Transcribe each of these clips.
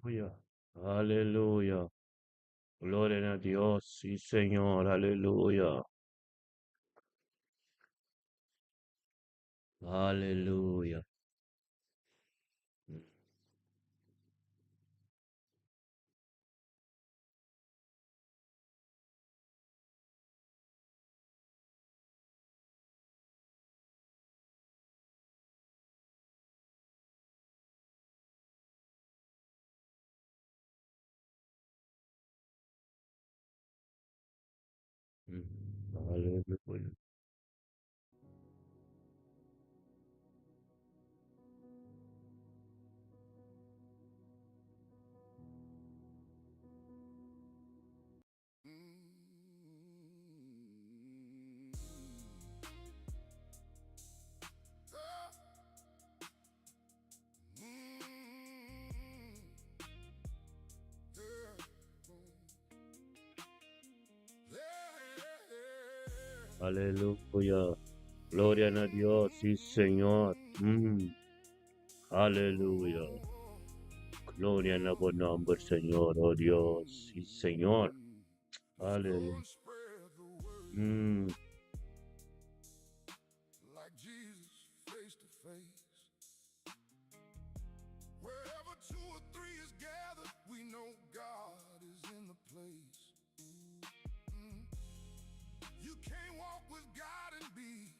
Aleluya. Aleluya. Gloria na Dios. Sí, Señor. Aleluya. Aleluya. Aleluya. Aleluya. Gloria na Dios. Sí, Señor. Aleluya. Gloria na bo nomber, Señor. Oh Dios. Sí, Señor. Aleluya. Like Jesus face to face. Wherever two or three is gathered, we know God is in the place. You can't walk with God and be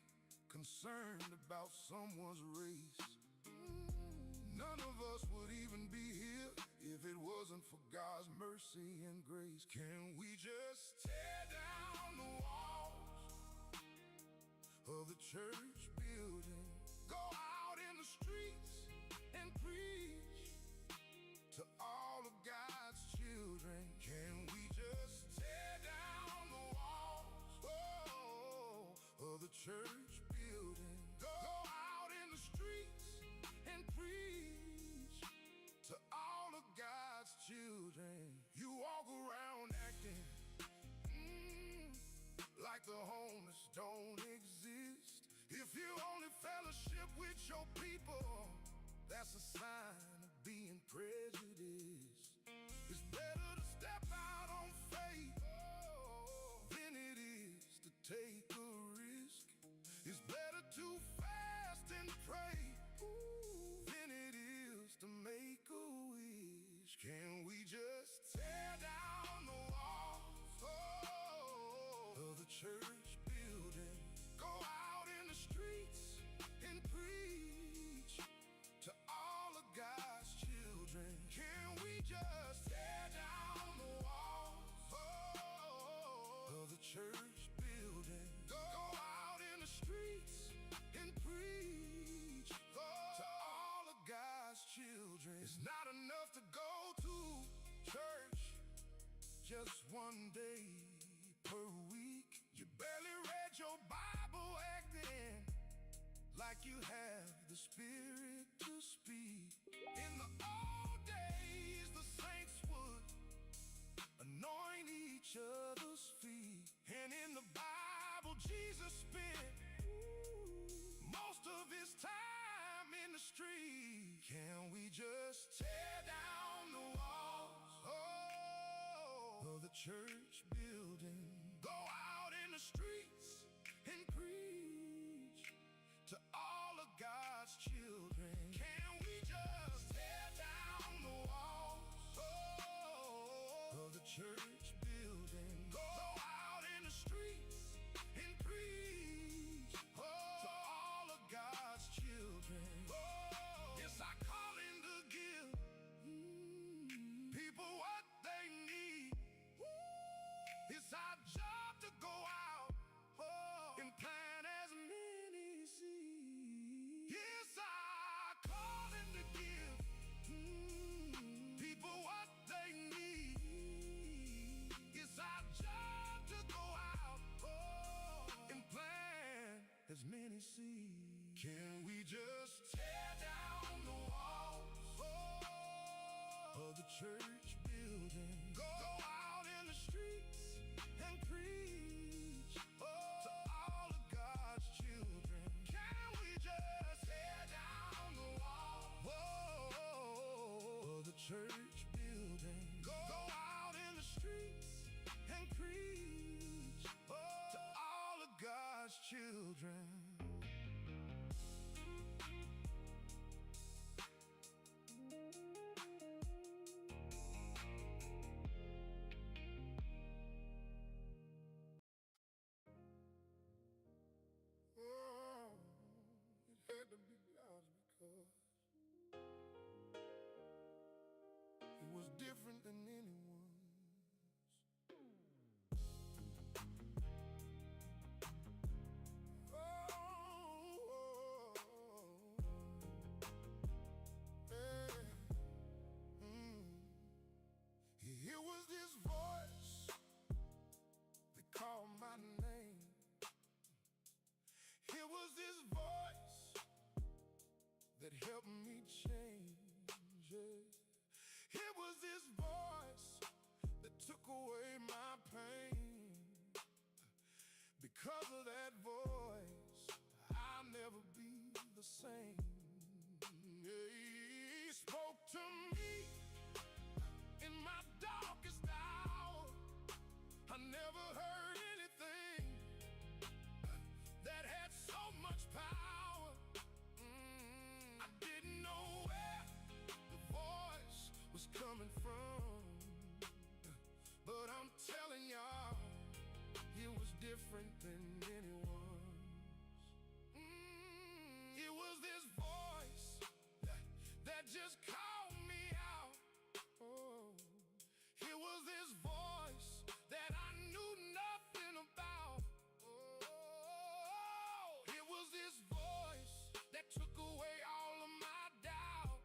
concerned about someone's race. None of us would even be here if it wasn't for God's mercy and grace. Can we just tear down the walls of the church building? Go out in the streets and preach to all of God's children. Can we just tear down the walls oh, of the church building? Go out in the streets and preach to all of God's children. You walk around acting like the homeless don't exist. If you only fellowship with your people, that's a sign of being prejudiced. It's better to step out on faith than it is to take a risk. It's better to fast and pray than it is to make a wish. Can we just tear down the walls oh, of the church building? Go out in the streets and preach to all of God's children. Can we just tear down the walls oh, of the church building? Go out in the streets and preach to all of God's children. It's not enough to go to church just one day per week. You barely read your Bible acting like you have the spirit to speak. In the old days, the saints would anoint each other's feet. And in the Bible, Jesus spent most of his time in the street. Can we just tear down the walls oh, of the church building? Go out in the streets and preach to all of God's children. Can we just tear down the walls oh, of the church building? Go out in the streets and preach oh, to all of God's children. Oh, it's our calling to give people what they need. It's our job to go out oh, and plant as many seeds. It's our calling to give people what they need. It's our job to go out oh, and plant as many seeds. Can we just tear down the walls oh, of the church building? Go out in the streets and preach oh, to all of God's children. Can we just tear down the wall oh, of the church? preach to all of God's children. Oh, it had to be God's because it was different than anyone's. Oh, hey, Here was this voice that called my name. Here was this voice that helped me change. Yeah. Here was this voice that took away my pain. Because of that voice, I'll never be the same. Yeah, He spoke to me in my darkest hour. I never heard anything that had so much power. I didn't know where the voice was coming from, but I'm telling y'all, it was different than anyone's. It was this voice that just called me out. Oh, it was this voice that I knew nothing about. Oh, it was this voice that took away all of my doubt.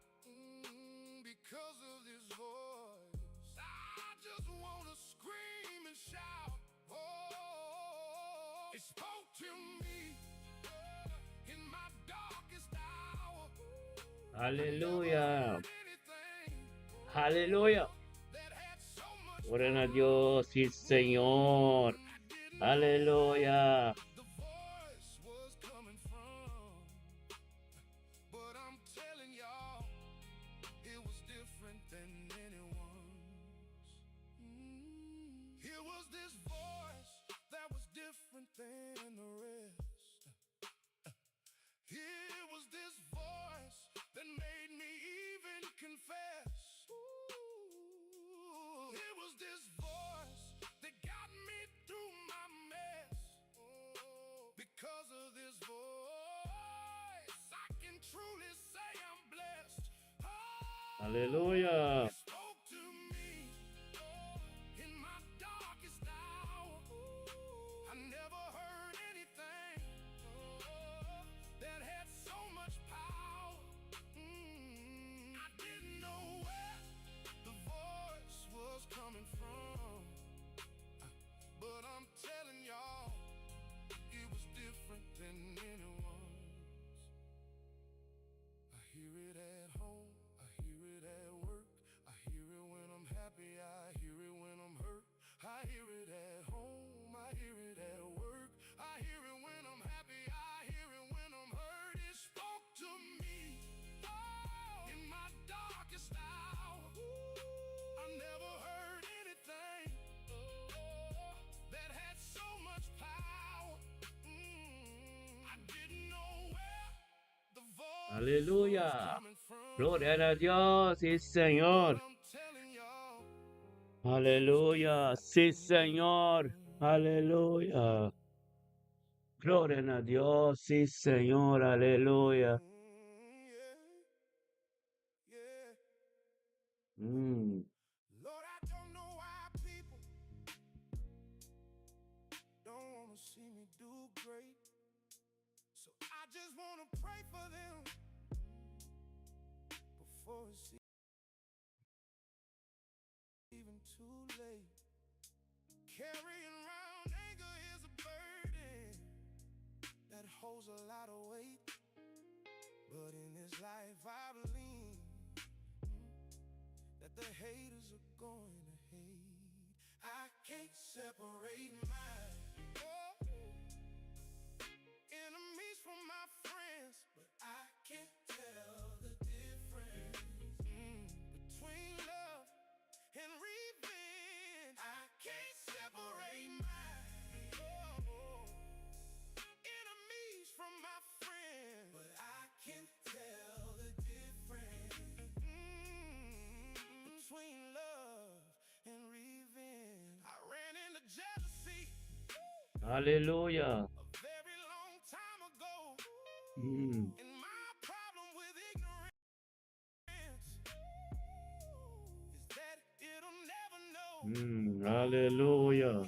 Because of this voice, I just want to scream and shout. Oh, it spoke to me in my darkest hour. I never Aleluya. heard anything Aleluya. that had so much Gloria a power. Dios, sí, Señor. I didn't know Aleluya. where the voice was coming from, but I'm telling y'all, it was different than anyone's. Here was this voice that was different than the rest. Here was this voice that made me even confess. Ooh, here was this voice that got me through my mess. Oh, because of this voice, I can truly say I'm blessed. Oh, Aleluya. it spoke to me in my darkest hour. I never heard anything that had so much power. I didn't know where the voice was coming from, but I'm telling y'all, it was different than anyone's. I hear it at home, I hear it at work, I hear it when I'm happy, I hear it when I'm hurt. I hear it at home, I hear it at work, I hear it when I'm happy, I hear it when I'm hurt. It spoke to me oh, in my darkest hour. I never heard anything that had so much power. I didn't know where the voice was Aleluya. coming from, Gloria a Dios, sí, but Señor. I'm telling y'all, it was Aleluya. different Sí, than Señor. anyone's. Aleluya. Gloria a Dios, sí, Señor. Aleluya. Yeah, yeah. Lord, I don't know why people don't want to see me do great. So I just want to pray for them before it's even too late. Carrying around anger is a burden that holds a lot of weight. But in this life, I believe that the haters are going to hate. I can't separate my enemies from my friends, but I can't tell the difference between love and revenge. I can't separate. Aleluya. Mm. Mm, aleluya.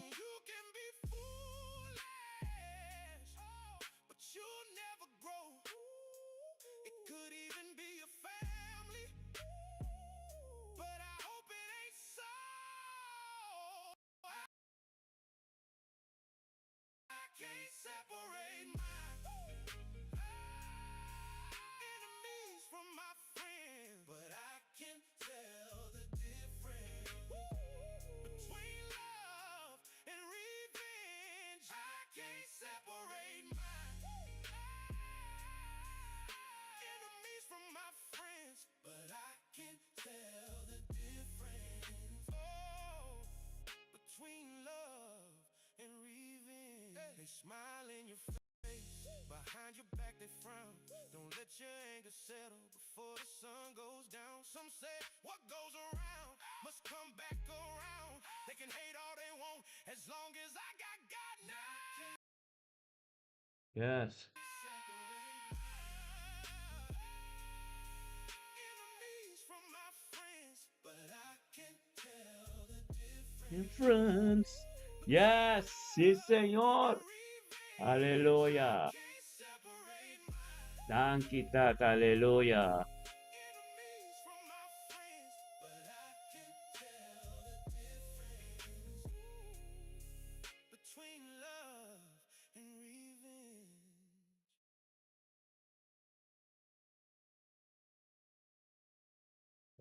Yes. Difference. Yes, sí, Señor. Aleluya. Danki, Tata. Aleluya.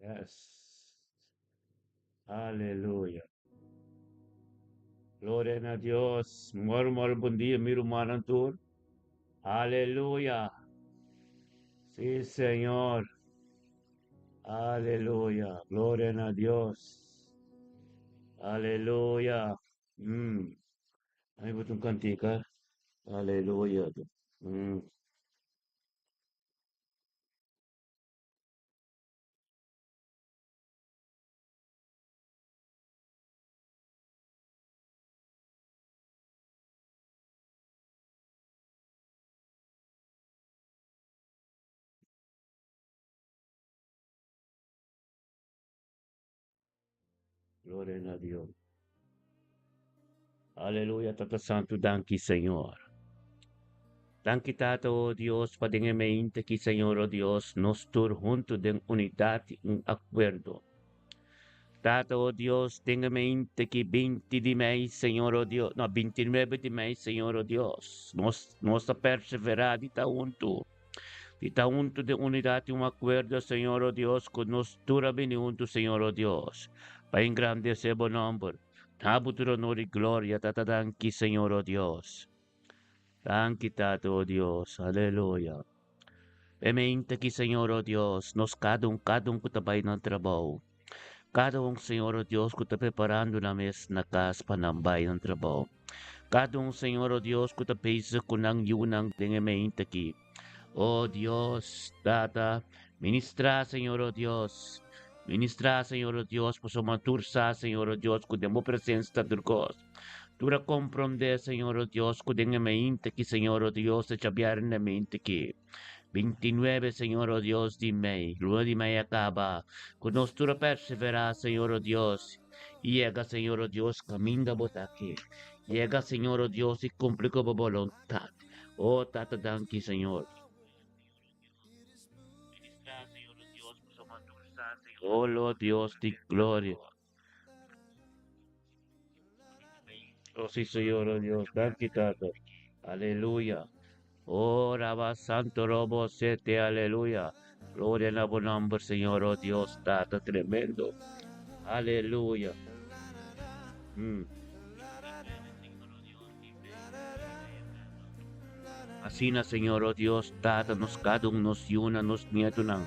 Yes. Aleluya. Gloria na Dios. Moro, moro, bon dia, mi rumannan tur. Aleluya. Sí, Señor. Aleluya. Gloria na Dios. Aleluya. Mm. Ay, butong kantika. Aleluya. Mm. Gloria na Dios. Aleluya, Tata Santu, danki, Señor. Danki, Tata, oh Dios, pa den e mainta aki, Señor, oh Dios, nos tur huntu den unidat i un akuerdo. Tata, oh Dios, den e mainta aki, 20 di mei, Señor, oh Dios, no, 29 di mei, Señor, oh Dios, nos, nos ta perseverá di ta huntu, di ta huntu den unidat i un akuerdo, Señor, oh Dios, ku nos tur a bini huntu, Señor, oh Dios, pa engrandesé bo nòmber. Na bo tur honor i gloria, Tata, danki, Señor, oh Dios. Danki, Tata, oh Dios. Aleluya. E mente aki, Señor, oh Dios, nos kada un, kada un ku ta bai nan trabou. Kada un, Señor, oh Dios, ku ta preparando nan mes na kas pa nan bai nan trabou. Kada un, Señor, oh Dios, ku ta bezig ku nan yunan den e mente aki. Oh Dios, Tata, ministrá, Señor, oh Dios. Ministrá, Señor, oh Dios, pasobra tur sa, Señor, oh Dios, ku den bo presensia ta tur kos. Tur a komprondé, Señor, oh Dios, ku den e mainta aki, Señor, oh Dios, e djabièrnè mainta aki, 29, Señor, oh Dios, di mei, luna di mei a kaba, ku nos tur a perseverá, Señor, oh Dios, i yega, Señor, oh Dios, kaminda bo ta aki. Yega, Señor, oh Dios, i kumpli ku bo boluntat. Oh, Tata, danki, Señor. Oh, lo Dios di gloria. Oh, sí, Señor, oh Dios. Danki, Tata. Aleluya. Oh, Rabba Santo Robo Sete, aleluya. Gloria na bo nomber, Señor, oh Dios, Tata, tremendo. Aleluya. Mm. Asina, Señor, o Dios, Tata, nos kada un, nos yunan, nos nietonan,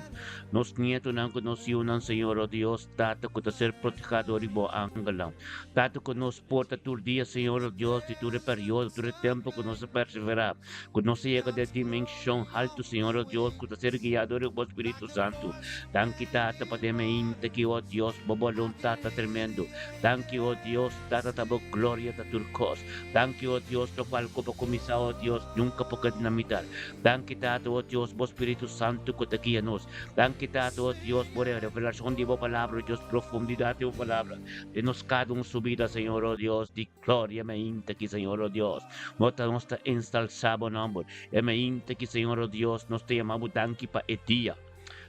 nos nietonan ku nos yunan, Señor, o Dios, Tata, ku ta ser protehá dor di bo angelnan. Tata, ku nos por ta tur dia, Señor, o Dios, di tur e periodo, tur e tempu ku nos a perseverá, ku nos a yega den dimenshon haltu, Señor, o Dios, ku ta ser guiá dor di bo Spiritu Santu. Danki, Tata, pa den mainta ki, o Dios, bo boluntat ta tremendo. Danki, o Dios, Tata, ta bo gloria ta tur kos. Danki, o Dios, lokual ku bo kuminsá, o Dios, nunka por keda na mitar. Danki, Tata, o Dios, bo Spiritu Santu ku ta guia nos. Danki, Tata, o Dios, bo revelashon di bo Palabra, o Dios, profundidat di bo Palabra den nos kada un su bida, Señor, o Dios, di gloria mainta aki, Señor, o Dios. Bo ta nos ta ensalsá bo nòmber. E mainta aki, Señor, o Dios, nos ta yama bo danki pa e dia.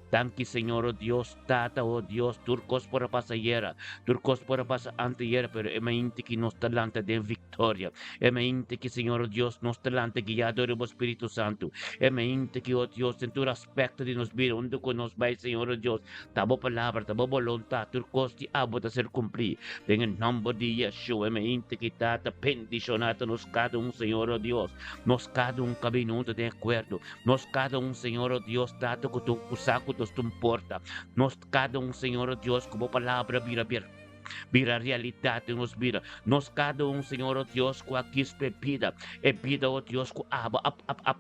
Danki Señor o Dios Tata o Dios tur cos por a pasa ayera tur cos por a pasa anteyera pero e mainti ki nos ta lanta den victoria e mainti ki Señor o Dios nos ta lanta guia dor di bo Spiritu Santu e mainti ki o Dios den tur aspecto di nos bida unda cu nos bay Señor o Dios ta bo palabra ta bo boluntad tur cos di abo ta ser cumpli den e nomber di Yeshua e mainti ki Tata bendiciona ta nos cada un Señor o Dios nos cada un cabinunta den acuerdo Nos kada un, Señor, o Dios, Tata, ku tu ku sa ku nos ta importa. Nos kada un, Señor, o Dios, ku bo palabra bira bira realidat den nos bida. Nos kada un, Señor, o Dios, ku a kis pa e bida, e bida, o Dios, ku abo a a a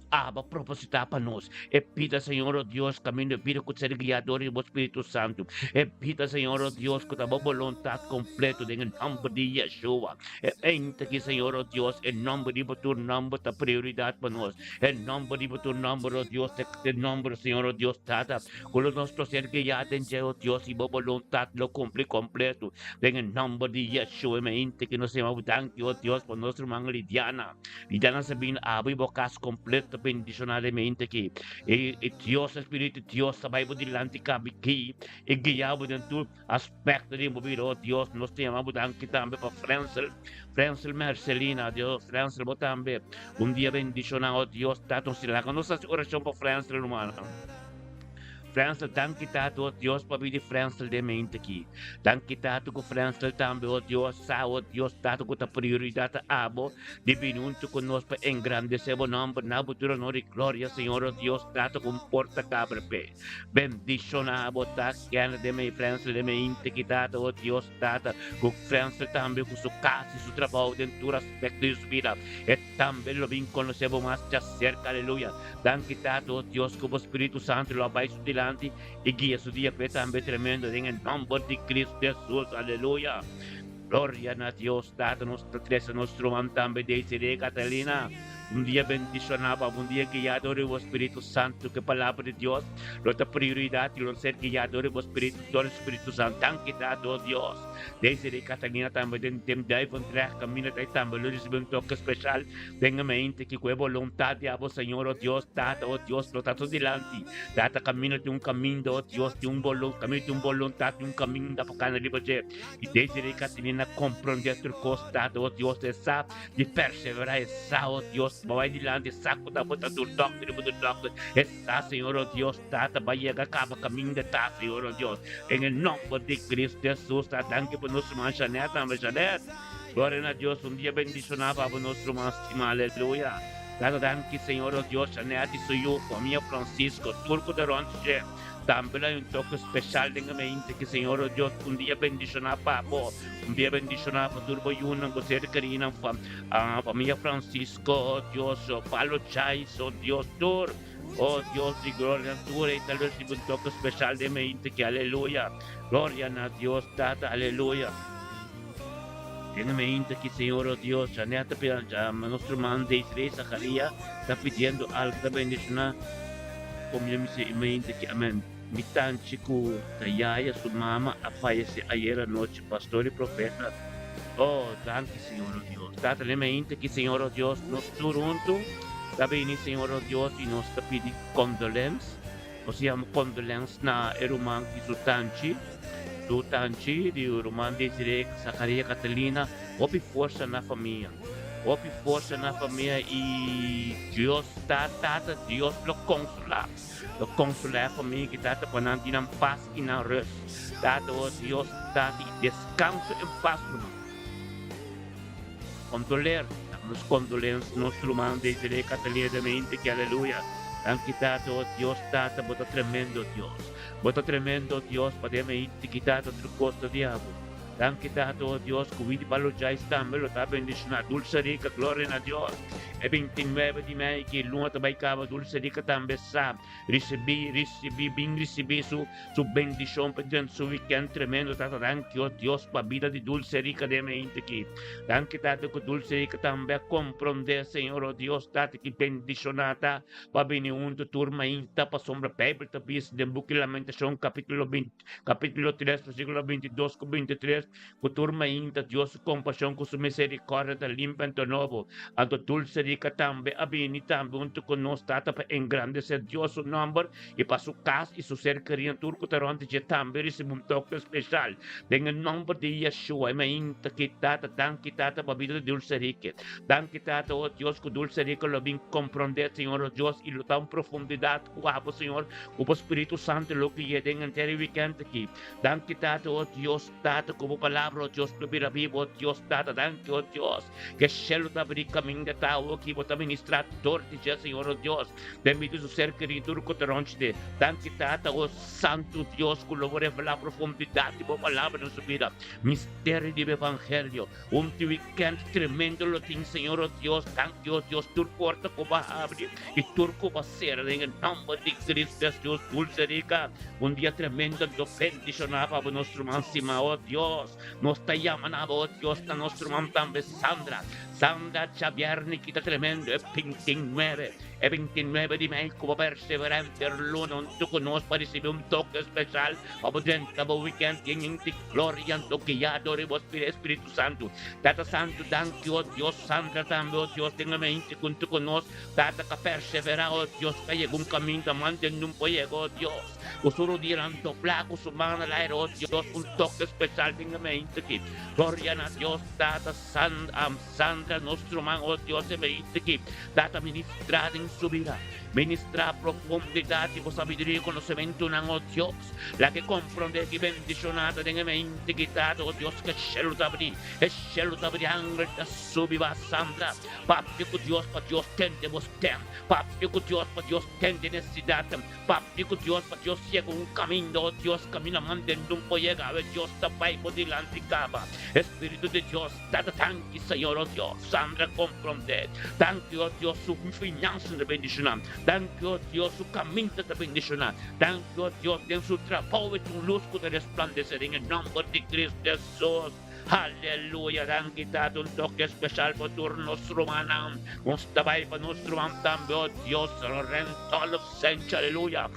abo a propositá pa nos. E bida, Señor, o Dios, kaminda e bida ku ta ser guiá dor di bo Spiritu Santu. E bida, Señor, o Dios, ku ta bo boluntat kompleto den e nòmber di Yeshua. E mente aki, Señor, oh Dios, e nomber di bo tur nomber ta prioridad pa nos. E nomber di bo tur nomber, oh Dios, ta e nomber, Señor, oh Dios, Tata, cu lo nos lo ser guiá den dje, oh Dios, y bo boluntad lo cumpli completo. Den e nomber di Yeshua, e mente ki nos ta yama bo danki, oh Dios, pa nos ruman Lidiana. Lidiana Sabina, abo y bo cas completo ta bendiciona den mente aki. E, e Dios, e Spiritu di Dios ta bay bo dilanti cabi ki, y guia bo den tur. Aspecto di bo bida, oh Dios, nos ta yama bo danki tambe pa Frensel, Frensel Mercelina, Dios, Frensel bo tambe, un dia bendiciona, oh Dios, Tata, nos laga nos haci oracion pa Frensel, rumannan. Frensel, danki Tata, oh Dios, pa bida di Frensel den mente aki. Danki Tata cu Frensel tambe, oh Dios, sa, oh Dios, Tata, cu ta prioridad ta abo di bini hunto cu nos pa engrandece bo nomber na bo tur honor y gloria, Señor, oh Dios, Tata, cu un porta cabra p'e. Bendiciona bo ta kende den mi Frensel den mi inte ki tata o Dios tata ku Frensel tambe ku su kas i su trabou den tur aspekto di su bida e tambe lo bin konosé bo mas djaserka aleluya danki tata o Dios ku bo Spiritu Santu lo a bai su dilanti i guia su dia p'e tambe tremendo den e nomber di Cristo Jesus aleluya Gloria na Dios Tata nos ta trese nos ruman tambe Desiree Catalina un dia bendiciona pa un dia guia dor di bo Spiritu Santo cu e palabra di Dios lo ta prioridad y lo ser guia dor di bo Spiritu dor di Spiritu Santo danki Tata oh Dios Desiree Catalina tambe den den Duivendrecht caminda ta y tambe lo ricibi un toke special den e mente ki cu e boluntad di abo Señor oh Dios Tata oh Dios lo ta su dilanti Tata caminda tin un caminda oh Dios tin un bolu caminda tin un boluntad tin un caminda pa cana riba dje. I desde e ka tene na komprondé tur kos, Tata, o Dios, e sa di perseverá, e sa, o Dios, bo bai dilanti, e sa ku ta bo ta tur dòkter i bo tur dòkter, e sa, Señor, o Dios, Tata, bai yega kaba kaminda ta, Señor, o Dios, den e nòmber di Cristo Hesus, ta danki pa nos ruman Janet tambe, Janet, gloria na Dios, un dia bendishoná pa bo nos ruman stimá, aleluya. Tata, danki, Señor, o Dios, Janet i su yu, famia Francisco, tur ku ta rònt dje. Tambe lo hay un toke special den e mente ki Señor o Dios un dia bendiciona pa bo, un dia bendiciona pa tur bo yunan, bo ser kerinan, familia Francisco, o Dios, Palo Chais, o Dios, tur, o Dios di gloria, tur ey ta lo ricibi un toke special den e mente ki, aleluya, gloria na Dios Tata, aleluya. Den e mente ki Señor o Dios, Janet ta pidi, nos ruman Desiree Zacharia ta pidiendo algo ta bendiciona. Como mi si mente ki amen. Mi tanchi ku ta yaya su mama a fayece ayer anochi pastor y profeta oh danki Señor oh Dios tata den mente ki Señor oh Dios nos tur hunto ta bini Señor oh Dios y nos ta pidi condolens nos yama condolens na e ruman ki su tanchi su tanchi di ruman Desiree Zacharia Catalina hopi forsa na famia. Hopi forsa na famia y Dios ta tata Dios lo consola lo consola e famia ki tata pa nan tin nan paz y nan rust tata oh Dios tata y descanso en paz ruman condoleer. Nos condolencia nos ruman Desiree Catalina de mente ki aleluya. Danki Tata oh Dios Tata bo ta tremendo Dios. Bo ta tremendo Dios pa den mente ki Tata tur cos ta di abo. Danki Tata oh Dios cu Widi Palo Jais tambe lo ta bendiciona Dulce Rica gloria na Dios. E 29 di mei ki luna ta bay caba Dulce Rica tambe sa ricibi ricibi bin ricibi su su bendicion pa den su weekend tremendo Tata danki oh Dios pa bida di Dulce Rica den mente ki. Danki Tata cu Dulce Rica tambe a compronde Señor oh Dios Tata ki bendiciona ta pa bini hunto tur mainta pasobra Bijbel ta bisa den buki Lamentacion capitulo 20 Capítulo 3, versículo 22 cu 23, Cu tur mainta Dios su compasion cu su misericordia ta limpa anto nobo. Anto Dulce Rica tambe a bini tambe hunto cu nos Tata pa engrandece Dios su nomber y pa su cas y su ser kerinan tur cu ta rond di dje tambe ricibi un toke special. Den e nomber di Yeshua e mainta ki Tata danki Tata pa bida di Dulce Rica. Danki Tata oh Dios cu Dulce Rica lo bin comprende Señor oh Dios y lo ta un profundidad cu abo Señor Ku bo Spiritu Santu lo guia den henter e wikènt aki. Danki Tata, o Dios Tata, ku bo Palabra, o Dios, lo bira bibu, o Dios Tata. Danki, o Dios, ku e shelu ta abrí kaminda ta awo aki, bo ta ministrá dor di dje, Señor, o Dios, den medio di su ser kerí tur ku ta rònt dje. Danki Tata, o Santu Dios, ku lo bo revelá profundidat di bo Palabra den su bida. Misterio di bo Evangelio. Un weekend tremendo lo tin, Señor, o Dios. Danki, o Dios, tur porta ku bo a habri i tur ku bo a sera den e nomber di Cristo Jesus. Dulce Rica, un dia tremendo lo bendiciona pa bo nos ruman stima, o Dios. Nos ta yama na bo, o Dios, na nos ruman tambe Sandra. Sandra djabièrnè ki ta tremendo e 29, e 29 di mei ku bo persevera henter luna huntu ku nos pa risibi un toke special Pa bo drenta bo weekend yen di gloria anto guia dor e bo Spiritu Santu. Tata Santu danki o Dios Sandra tambe o Dios den mente kuntu ku nos Tata ka persevera o Dios ka yega un kaminda mante nun por yega o Dios ku su rudianan doblá ku su man al aire o Dios un toke speshal den mente aki gloria na Dios Tata Sandra nos ruman o Dios e mente aki Tata ministra den su bida. Ministrá profundidat di bo sabiduria i konosementunan, o Dios. Laga e komprondé ki bendishoná ta den e mente kitá, o Dios, ku e shelu ta abrí. E shelu ta abrí, angel ta subi ba Sandra. Papia ku Dios pa Dios tende bo stèm. Papia ku Dios pa Dios tende nesesidat. Papia ku Dios pa Dios yega un kaminda, o Dios, kaminda mantende un por yega. Awe Dios ta bai bo dilanti kaba. E Spiritu di Dios. Tata danki Señor oh Dios Sandra comprende danki oh Dios su finansa ta bendiciona danki oh Dios su caminda ta bendiciona danki oh Dios den su trabao e tin un luz cu ta resplandece den e nomber di Cristo Jesus aleluya danki Tata un toke especial pa tur nos rumannan nos ta bay pa nos ruman tambe oh Dios Rentolf Senchi aleluya.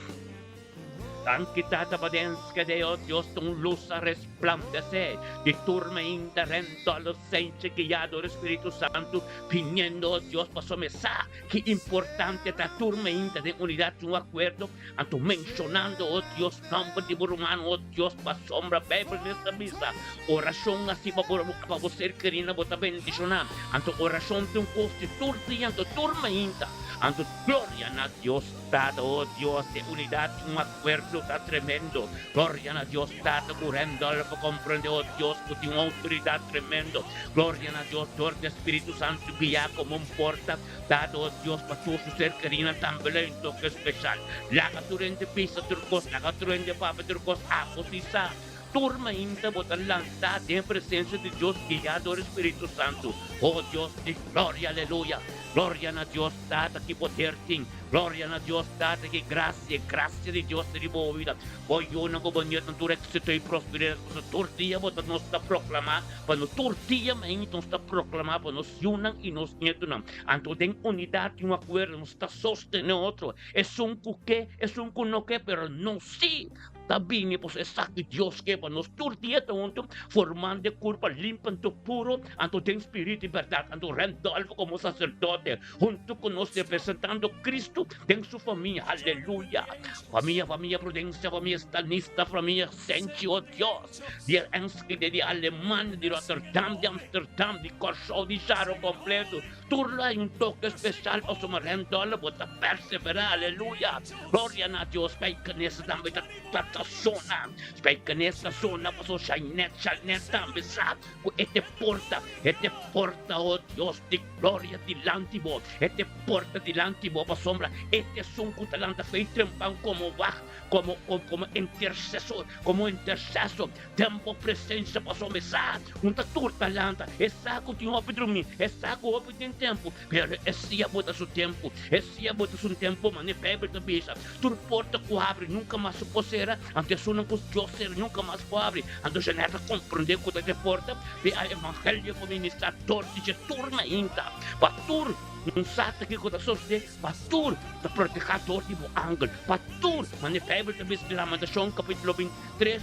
Danki Tata pa den skede o Dios ta un lus a resplandece di tur mainta rento a lusenche guiá dor e Spiritu Santu biniendo o Dios paso mi sa ki importante ta tur mainta den unidad tin un akuerdo anto menshonando o Dios nomber di bo ruman o Dios pasobra Bijbel mes ta bisa orashon hasi pa bo pa bo ser kerí na bo ta bendishoná anto orashon ta un kos di tur dia anto tur mainta anto gloria na Dios. Tata, oh Dios, e unidad di un acuerdo ta tremendo. Gloria na Dios Tata cu Randolfo comprende, oh Dios, cu tin un autoridad tremendo. Gloria na Dios dor di e Spiritu Santo guia como un porta. Tata, oh Dios, pa tur su ser kerinan tambe lo hay un toke special. Laga tur hende bisa tur cos, laga tur hende papia tur cos, abo si sa. Tur mainta bo ta lantá den presencia di Dios guiá dor e Spiritu Santu. Oh Dios di gloria, aleluya! Gloria na Dios Tata ki poder tin. Gloria na Dios Tata ki gracia, e gracia di Dios ta riba bo bida. Bo yunan ku bo nietnan tur éxito i prosperidad pasobra tur dia bo ta nos ta proclamá pa no tur dia mainta nos ta proclamá pa nos yunan i nos nietonan. Anto den unidad i un acuerdo nos ta sostené otro, esun ku ke, esun ku no ke, pero nos sí Ta bini pasobra esaki Dios ke pa nos tur dia ta huntu, formando e kurpa limpi anto puro, anto den spiritu i bèrdat, anto Randolfo komo saserdote huntu ku nos representando Kristu den su famia. Aleluya! Famia, famia Prudencia, famia Stanista, famia Senchi, o Dios, di Enschede, di Alemania, di Rotterdam, di Amsterdam, di Kòrsou, di Sharo kompleto, Tur lo hay un toke special pasobra Randolfo bo ta persevera, aleluya. Gloria na Dios. Spijkenisse tambe ta ta. ta zona. Spijkenis ta zona paso Shainette, Shalnette tambe sa ku e te porta, e te porta, o Dios di gloria, dilanti bo. E te porta dilanti bo pasobra e ta esun ku ta lanta fe i trempan komo wak, komo, komo intersesor, komo interseso den bo presensia pasobra e sa ku ta tur ta lanta, e sa ku tin hopi drumí, e sa ku hopi tin tempu, pero e sia bo ta su tempu, e sia bo ta su tempu, manera Beibel ta bisa, Tur porta ku habri nunka mas su por sera, anto esunnan ku Dios sera nunka mas por habri. Anto Jeanette a komprendé ku ta e porta di e evangelio pa ministrá dor di dje tur mainta, pa tur un sa ta kiko ta sosodé, pa tur ta protehá dor di bo angel, pa tur, manera Beibel ta bisa den Lamentashon kapítulo 23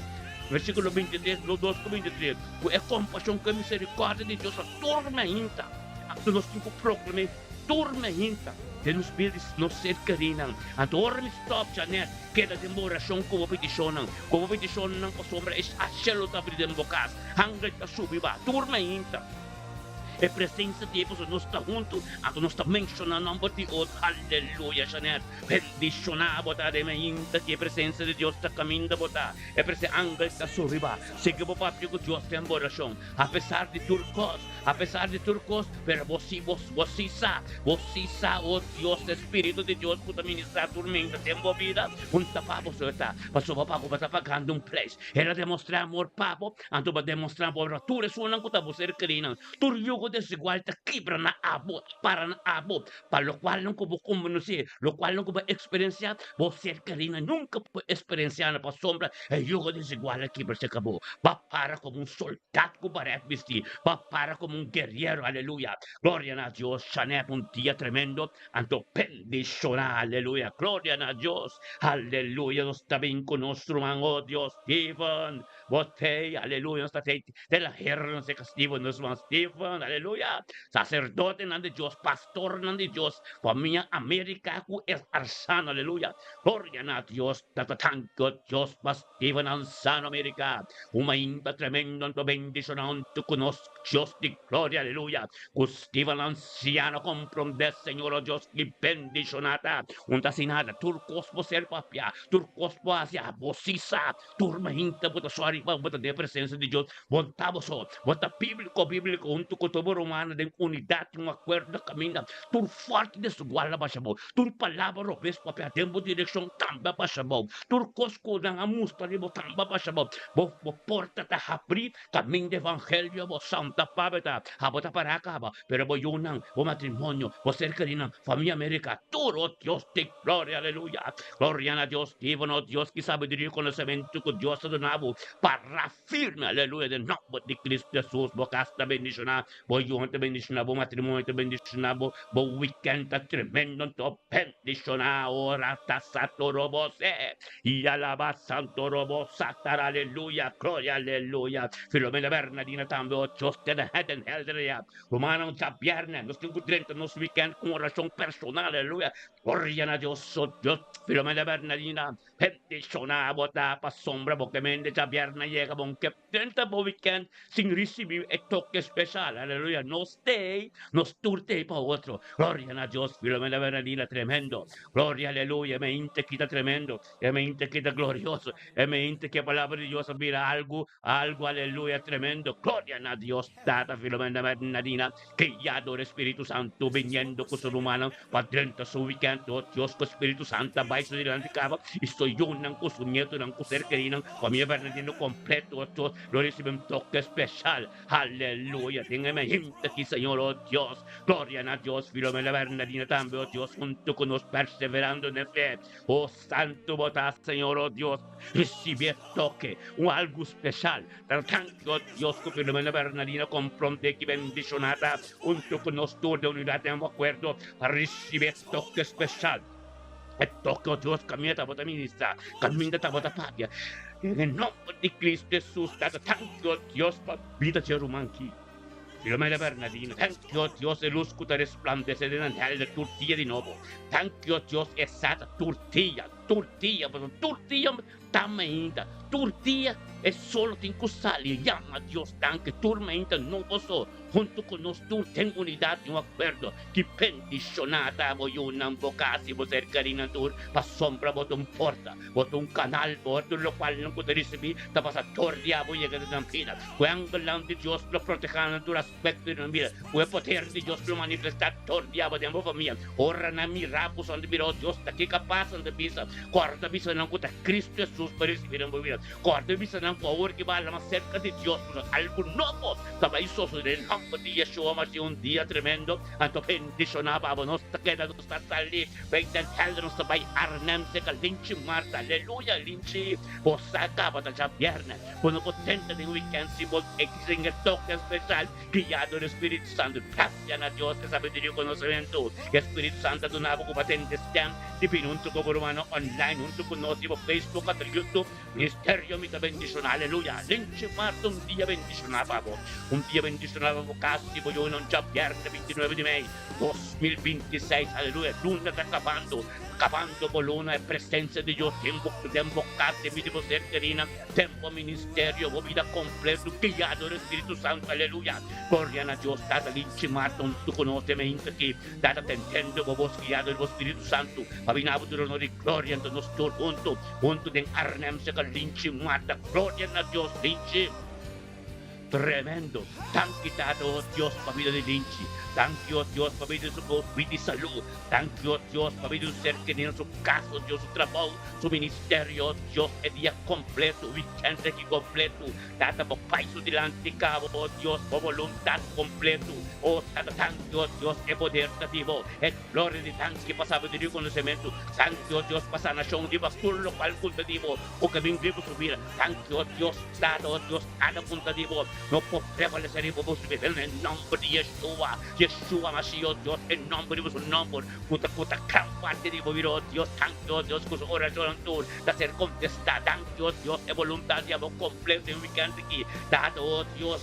versíkulo 23, dos ku 23, ku e kompashon ku e miserikòrdia di Dios ta tur mainta. Anto nos tin ku proklam'é tur mainta den nos bida di nos ser kerinan. Anto ora mi stòp, Janet, keda den bo orashon ku bo petishonnan, ku bo petishonnan pasobra e shelu ta abri den bo kas, angel ta subi ba tur mainta. E presensia di e pasobra nos ta huntu, anto nos ta menshoná nòmber di otro. Aleluya, Janet, bendishoná bo ta den mainta ki e presensia di Dios ta kaminda bo ta. E prese angel ta subi ba. Sigui bo papia ku Dios den bo orashon, apesar di tur kos. Apesar di tur kos, pero bo si, bo, bo si sa, bo si sa, o Dios, e Spiritu di Dios ku ta ministrá tur meinta den bo bida, un ta pa bo so e ta, pasobra pa bo bo ta pagando un preis. El a demostrá amor pa bo, anto bo a demostrá bo amor pa tur esunnan ku ta bo ser kerínan. Tur yugo desigual ta kibra na abo, ta para na abo, pa lokualnan ku bo konosé, lokualnan ku bo a eksperensiá, bo ser kerínan nunka por eksperensiá nan, pasobra e yugo desigual a kibra serka bo. Bo a para komo un soldado. Dat ku baret bisti pa para komo un guerriero, aleluya, gloria na Dios, Chanep un dia tremendo, anto bendishoná, aleluya, gloria na Dios, aleluya, nos ta bin ku nos ruman, oh Dios, Steven, bo tei, aleluya, nos ta tei te la hera nos e Steven, nos ruman Steven, aleluya, saserdotenan di Dios, pastornan di Dios, famia Amerika ku es arsano, aleluya, gloria na Dios, tata tanko Dios pa Steven Ansano America, un mainta tremendo anto bendishonante ku nos Dios di gloria, aleluya, ku Steven Anciano komprondé Señor o Dios ki bendishoná ta, un ta hasi nada, tur kos bo ser papia, tur kos bo hasi, abo si sa, tur mainta bo ta sòri pa bo ta den presensia di Dios, bo ta bo so, bo ta bíbliko bíbliko huntu ku tur bo rumannan den unidat i un akuerdo kaminda, tur fòrti desigual a basha bo, tur palabra robes papia den bo direkshon tambe a basha bo. Tur kos ku nan a mustra riba bo tamba basha bo, bo bo porta ta habrí, kaminda evangelio bo santa pabe ta, abo ta pará kaba, pero bo yunan, bo matrimonio, bo ser kerinan, famia America, tur, o Dios di gloria, aleluya, gloria na Dios, vivo nos Dios ki sabiduria i konosementu ku Dios ta duna bo, pará firme, aleluya, den nomber di Cristo Jesus, bo kas ta bendishoná, bo yunan ta bendishoná, bo matrimonio ta bendishoná, bo bo weekend ta tremendo anto bendishoná, ora ta sato robo se, y alaba santo robo satar, aleluya, gloria, aleluya, Filomena Bernadina tambe, o Dios te da den helder ya, rumannan djabièrnè, nos tin ku drenta nos weekend ku un orashon personal, aleluya, gloria na Dios, o Dios, Filomena Bernadina. Bendishoná bo ta pasobra bo ke mende djabièrnè yega bon ke drenta bo wikènt sin risibí e toke speshal. Aleluya! Nos t'ei, nos tur t'ei pa otro. Gloria na Dios! Filomena Bernadina tremendo. Gloria aleluya! E mente aki ta tremendo. E mente aki ta glorioso. E mente aki e palabra di Dios a bira algu, algu aleluya tremendo. Gloria na Dios Tata Filomena Bernadina guiado di Spiritu Santu biniendo ku su rumannan Pa drenta su weekend no Dios cu Spiritu Santo a bay su dilanti caba y su yunan cu su nietonan cu ser kerinan famia Bernardino completo oh Dios lo ricibi un toke special aleluya den e mehinte aki Señor oh Dios gloria na Dios Filomena Bernardina tambe oh Dios hunto cu nos perseverando den fe oh Santo bo ta Señor oh Dios ricibi e toke un algo special Tanki oh Dios cu Filomena Bernardina compronde ki bendiciona ta hunto cu nos tur den unidad den acuerdo pa ricibi e toke special. E toke oh Dios caminda tabata ministra, caminda tabata papia. Den e nomber di Cristo Jesus Tata tanki oh Dios pa bida dje ruman ki. Filomena Bernardina, tanki oh Dios e luz cu ta resplandece den nan helder tur dia di nobo. Tanki oh Dios e sa ta tur dia. Tur dia, pasobra tur dia ta mainta, tur dia e solo tin ku sali. Yama Dios danki tur mainta, no boso huntu ku nos tur den unidat i un akuerdo. Ki bendishoná ta bo yunan, bo kas i bo serkerinan tur, pasobra bo ta un porta, bo ta un kanal, bo tur lokualnan ku ta risibí ta pasa dor di abo yega den nan bida. Ku e angelnan di Dios lo protehá nan tur aspekto di nan bida, ku e poder di Dios lo manifestá dor di abo den bo famia. Ora nan mira bo, nan ta mira, O Dios, ta ke kapas? Nan ta bisa. Kòrda bisa nan ku ta Kristu Hesus pa risibí den bo bida. Kòrda bisa nan ku awor ki bo a hala mas serka di Dios, pasobra algu nobo ta bai sosodé den nòmber di Yeshua Mashiach. Un dia tremendo anto bendishoná pa abo. Nos ta keda, nos ta sali bai den hèlder, nos ta bai Arnhem serka Linchi Marta. Aleluya, Linchi! Bo sa kaba ta djabièrnè. Bo no por drenta den wikènt sin bo sin e toke spesial guiado di Spiritu Santu. Grasia na Dios e sabiduria i konosementu ku e Spiritu Santu a duna bo ku bo a tende stèm di bini huntu ku bo rumannan online huntu ku nos riba Facebook ata YouTube. Ministerio mi ta bendishoná. Aleluya! Linchi Marta un dia bendishoná pa bo. Un dia bendishoná pa bo kas i bo yunan djabièrnè 29 di mei 2026. Aleluya! Luna ta kabando. Kabando bo luna e presensia di Dios den bo den bo kas den bida di bo ser kerina. Tempo ministerio bo bida completo guiado dor Spiritu Santo aleluya gloria na Dios Tata linchi marta un tu conoce me inta ki Tata tentendo bo bos guiado dor bo Spiritu Santo pa bina bo tur honor y gloria anto nos tur hunto hunto den Arnhem seca linchi marta gloria na Dios linchi Tremendo! Danki Tata oh Dios pa bida di Linchi. Danki oh Dios pa bida di su bida di salud. Danki oh Dios pa bida di su ser kerido, su cas oh Dios, su trabou, su ministerio oh Dios e dia completo, weekend aki completo. Tata bo pai su dilanti cabo oh Dios, bo voluntad completo. Oh Tata danki oh Dios e poder ta di bo. E gloria di danki pa sabiduria y conocemento. Danki oh Dios pa sanacion riba tur locual cu ta di bo cu ke bin riba su bida. Danki oh Dios Tata oh Dios cada punta di bo no por prevalece riba bo su bida den nomber di Yeshua Yeshua Mashiach oh Dios e nomber riba su nomber cu ta cu ta gran parti di bo bida oh Dios danki oh Dios cu su oracionnan tur ta ser contesta danki oh Dios e boluntad di abo completo den weekend aki Tata oh Dios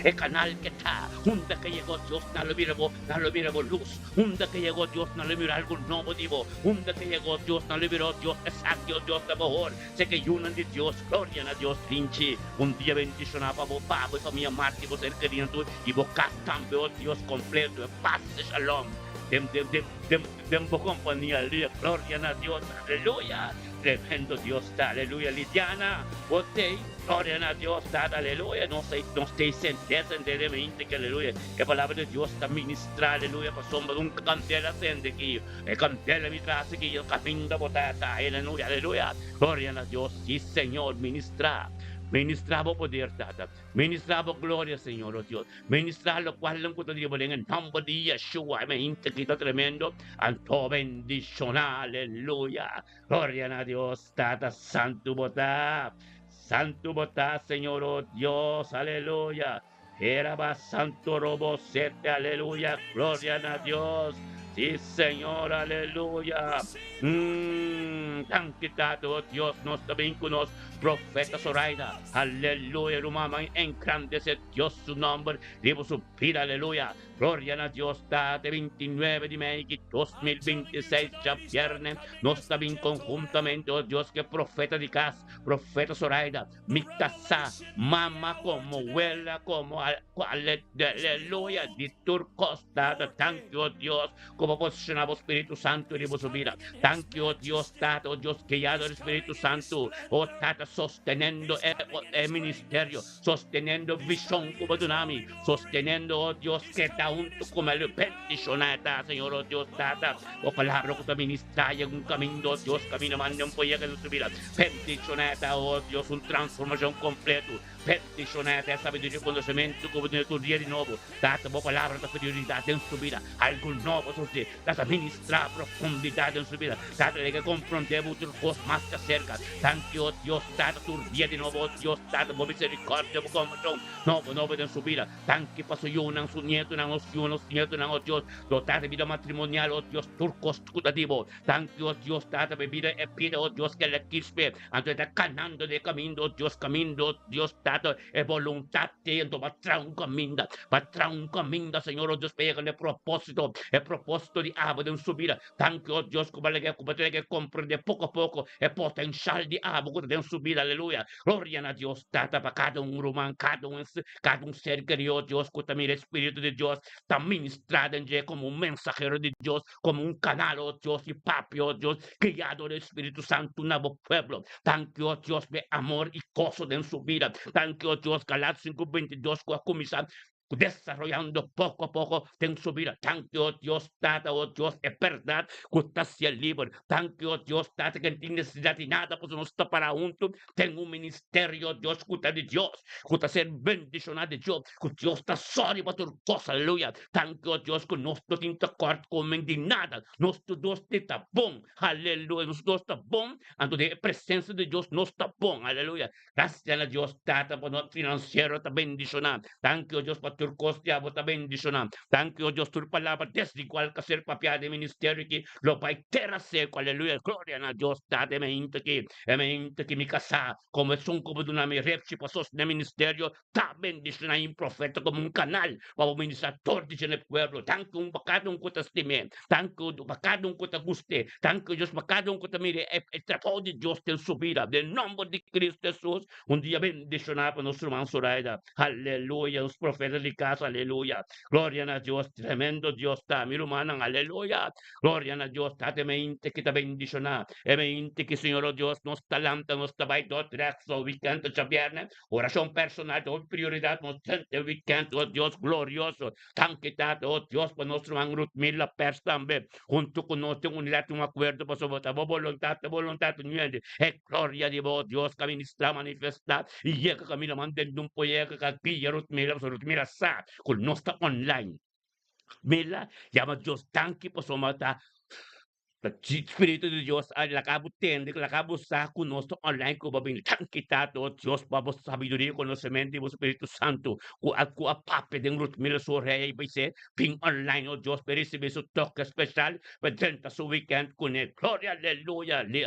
e canal ke ta unda ke yega oh Dios nan lo mira bo nan lo mira bo luz unda ke yega oh Dios nan lo mira algo nobo di bo unda ke yega oh Dios nan lo mira oh Dios esaki oh Dios ta mehor Sé ke yunan di Dios, gloria na Dios Rinchi, un dia bendishoná pa bo, pa bo e famia Marti, bo ser kerinan tur i bo kas tambe, o Dios kompleto, e pas e shalom den den den den den bo kompania, aleluya, gloria na Dios, aleluya, tremendo Dios ta, aleluya, Lidiana, bo tei, gloria na Dios tata, aleluya, nos ei nos tei sent'é sent'é den mente ki, aleluya, e palabra di Dios ta ministrá, aleluya, pasobra un kandela sende ki. E candela mi tras aki el caminda bo tata aleluya aleluya gloria na Dios si Señor ministra ministra bo poder tata ministra bo gloria Señor oh Dios ministra locual cu ta riba den e nomber di Yeshua e hende aki ta tremendo anto bendiciona aleluya gloria na Dios tata santo bo ta santo bo ta Señor oh Dios aleluya. Eraba santo robo sete aleluya gloria na Dios si Señor aleluya mm danki Tata oh Dios nos ta bin cu nos profeta Zoraida aleluya rumannan engrandece Dios su nomber riba su bida aleluya Gloria na Dios Tata e 29 di mei di 2026 djabierne nos ta bin conhuntamente oh Dios cu e profeta di cas profeta Zoraida Mi kasá, mama komo wela komo aleluya di tur kos Tata danki o Dios ku bo posishoná bo Spiritu Santu riba su bida danki o Dios Tata o Dios guiado di Spiritu Santu o Tata sostenendo e e ministerio sostenendo vishon ku bo duna mi sostenendo o Dios keda huntu ku mi bendishoná e ta Señor o Dios Tata bo palabra ku ta ministrá yega un kaminda o Dios kaminda manda un por yega na su bida. Bendiciona ta, oh Dios, un transformacion completo. Bendiciona ta e sabiduria y conocimento cu bo tene tur dia di nobo. Tata, bo palabra ta prioridad den su bida. Algo nobo sucede. Tata, ministra profundidad den su bida. Tata, laga e compronde bo tur cos mas di acerca. Danki, oh Dios, Tata, tur dia di nobo, oh Dios, Tata, bo misericordia, bo compasion nobo, nobo den su bida. Danki pa su yunan, su nietonan, oh. nos yu, nos nietonan, o Dios, lo Tata bida matrimonial, o Dios, tur kos ku ta di bo. Danki, o Dios, Tata, pa e bida e bida, o Dios, ku el a kispe. Anto e ta kanando den e kaminda, o Dios, kaminda, o Dios, Tata, e boluntat di anto pa traha un kaminda, pa traha un kaminda, Señor, o Dios, pa yega na e propósito, e propósito di abo den su bida. Danki, o Dios, ku bo a laga, ku bo ta laga e komprendé poko a poko e potenshal di abo ku ta den su bida. Aleluya! Gloria na Dios, Tata, pa kada un ruman, kada un, kada un ser kerí, o Dios, ku ta mira e Spiritu di Dios ta ministrá den dje komo un mensahero di Dios, komo un kanal, o Dios, di papia, o Dios, guiado di Spiritu Santu na bo pueblo. Danki, o Dios, pa e amor i goso den su bida. Danki, o Dios, Galatas 5:22 ku a kuminsá desaroyando poko a poko den su bida. Danki, o Dios, Tata, o Dios, e bèrdat ku ta hasié liber. Danki, o Dios, Tata, ku no tin nesesidat di nada, pasobra nos ta pará huntu den un ministerio, Dios, ku ta di Dios, ku ta ser bendishoná di Dios, ku Dios ta sòri pa tur kos. Aleluya! Danki, o Dios, ku nos no tin tekòrt komen di nada. Nos tur dos te ta bon. Aleluya! Nos tur dos ta bon. Anto den e presensia di Dios nos ta bon. Aleluya! Gracias na Dios Tata pa nos financiero ta bendiciona. Danki o Dios pa tur cos di abo ta bendiciona. Danki o Dios tur palabra desigual ka ser papia den ministerio aki lo bay tera seco. Aleluya gloria na Dios Tata e mainta aki e mainta ki mi casa como esun cu bo duna mi repchi pa sostene ministerio ta bendiciona y profeta como un canal pa bo ministra tur di dje pueblo. Danki un pa cada un cu ta stime. Danki pa cada un cu ta guste. Danki Dios pa cada un cu ta mira e trabou di Dios den su bida. Den nomber di Cristo Jesus, un dia bendiciona pa nos ruman Zoraida. Aleluya, nos profeta di casa, aleluya. Gloria na Dios, tremendo Dios ta, mi rumannan, aleluya. Gloria na Dios, Tata e mente ki ta bendiciona, e mente ki Señor o Dios nos ta lanta, nos ta bay Dordrecht, so weekend ta djabierne. Oracion personal ta hopi prioridad nos den e weekend, o Dios glorioso. Danki Tata, o Dios, pa nos ruman Ruthmila Pers tambe, hunto cu nos den unidad tin un acuerdo pasobra ta bo boluntad, ta boluntad di nuende e gloria di bo, Dios, ca ministra, manifesta y yega caminda man den un poyega ca guia Ruthmila pasobra Ruthmila sa cu nos ta online. Mila yama Dios danki pasobra ta Spiritu di Dios a laga bo tende, laga bo sa ku nos ta online ku bo bini. Danki Tata, o Dios, pa bo sabiduria i konosementu di bo Spiritu Santu ku a ku a papia den Ruthmila su orea i bis'é bin online, o Dios, pa e risibí su toke speshal pa drenta su wikènt kuné. Gloria, aleluya! Li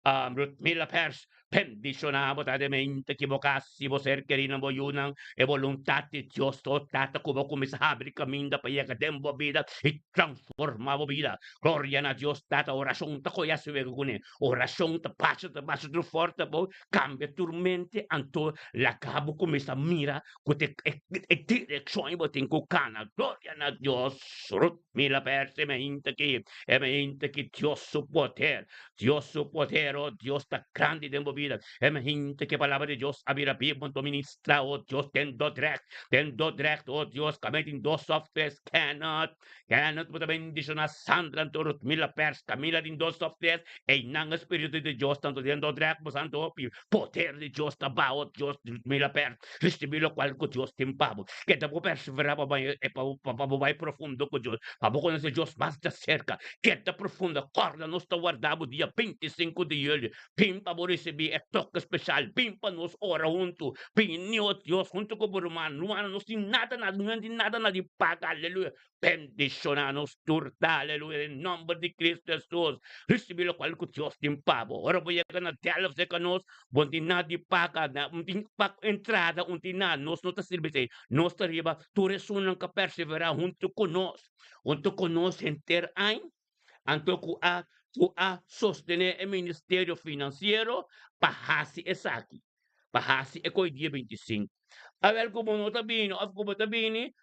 Ruthmila Pers bendishoná bo ta den mente ki bo ka hasi bo ser kerí na bo yunan e boluntat di Dios. O Tata, ku bo kuminsá habri kaminda pa yega den bo bida i transformá bo bida. Gloria na Dios, Tata. Orashon ta koyá su wega kuné. Orashon ta basha, ta basha tur forta bo kambia tur mente, anto laga bo kuminsá mira ku ta e direkshon ei bo tin ku kana. Gloria na Dios. Ruth mira pèrs e mainta aki, e mainta ki Dios su poder. Dios su poder, oh Dios, ta grandi den bo bida. E hende ke palabra di Dios a bira bibu anto ministra, oh Dios, den Dordrecht, den Dordrecht, oh Dios, kame tin dos of tres, Kenneth, Kenneth bo ta bendiciona Sandra anto Rutmila Pers, Camila tin dos of tres, einan e spiritu di Dios tanto den Dordrecht bo santo hopi poder di Dios ta baho, oh Dios, Rutmila Pers, ricibi locual cu Dios tin pa bo. Keda bo persevera pa bai pa bo bai profundo cu Dios, pa bo conoce Dios mas di acerca. Keda profundo, corda nos ta warda bo dia 25 di julio. Bin pa bo ricibi e toke special, bin pa nos ora hunto. Bini, oh Dios, hunto cu bo ruman. Rumannan, nos tin nada, nada, no tin nada na di paga, aleluya. Bendiciona nos tur ta, aleluya, den nomber di Cristo Jesus. Ricibi locual cu Dios tin pa bo. Ora bo yega na Delft cerca nos, bo no tin nada di paga, no tin entrada, no tin nada. Nos no ta sirbi esey. Nos ta riba tur esunnan cu a persevera hunto cu nos, hunto cu nos henter aña, anto cu a cu a sostene e ministerio financiero pa haci esaki, pa haci e coy dia 25. Awel cu bo no ta bini of cu bo ta bini,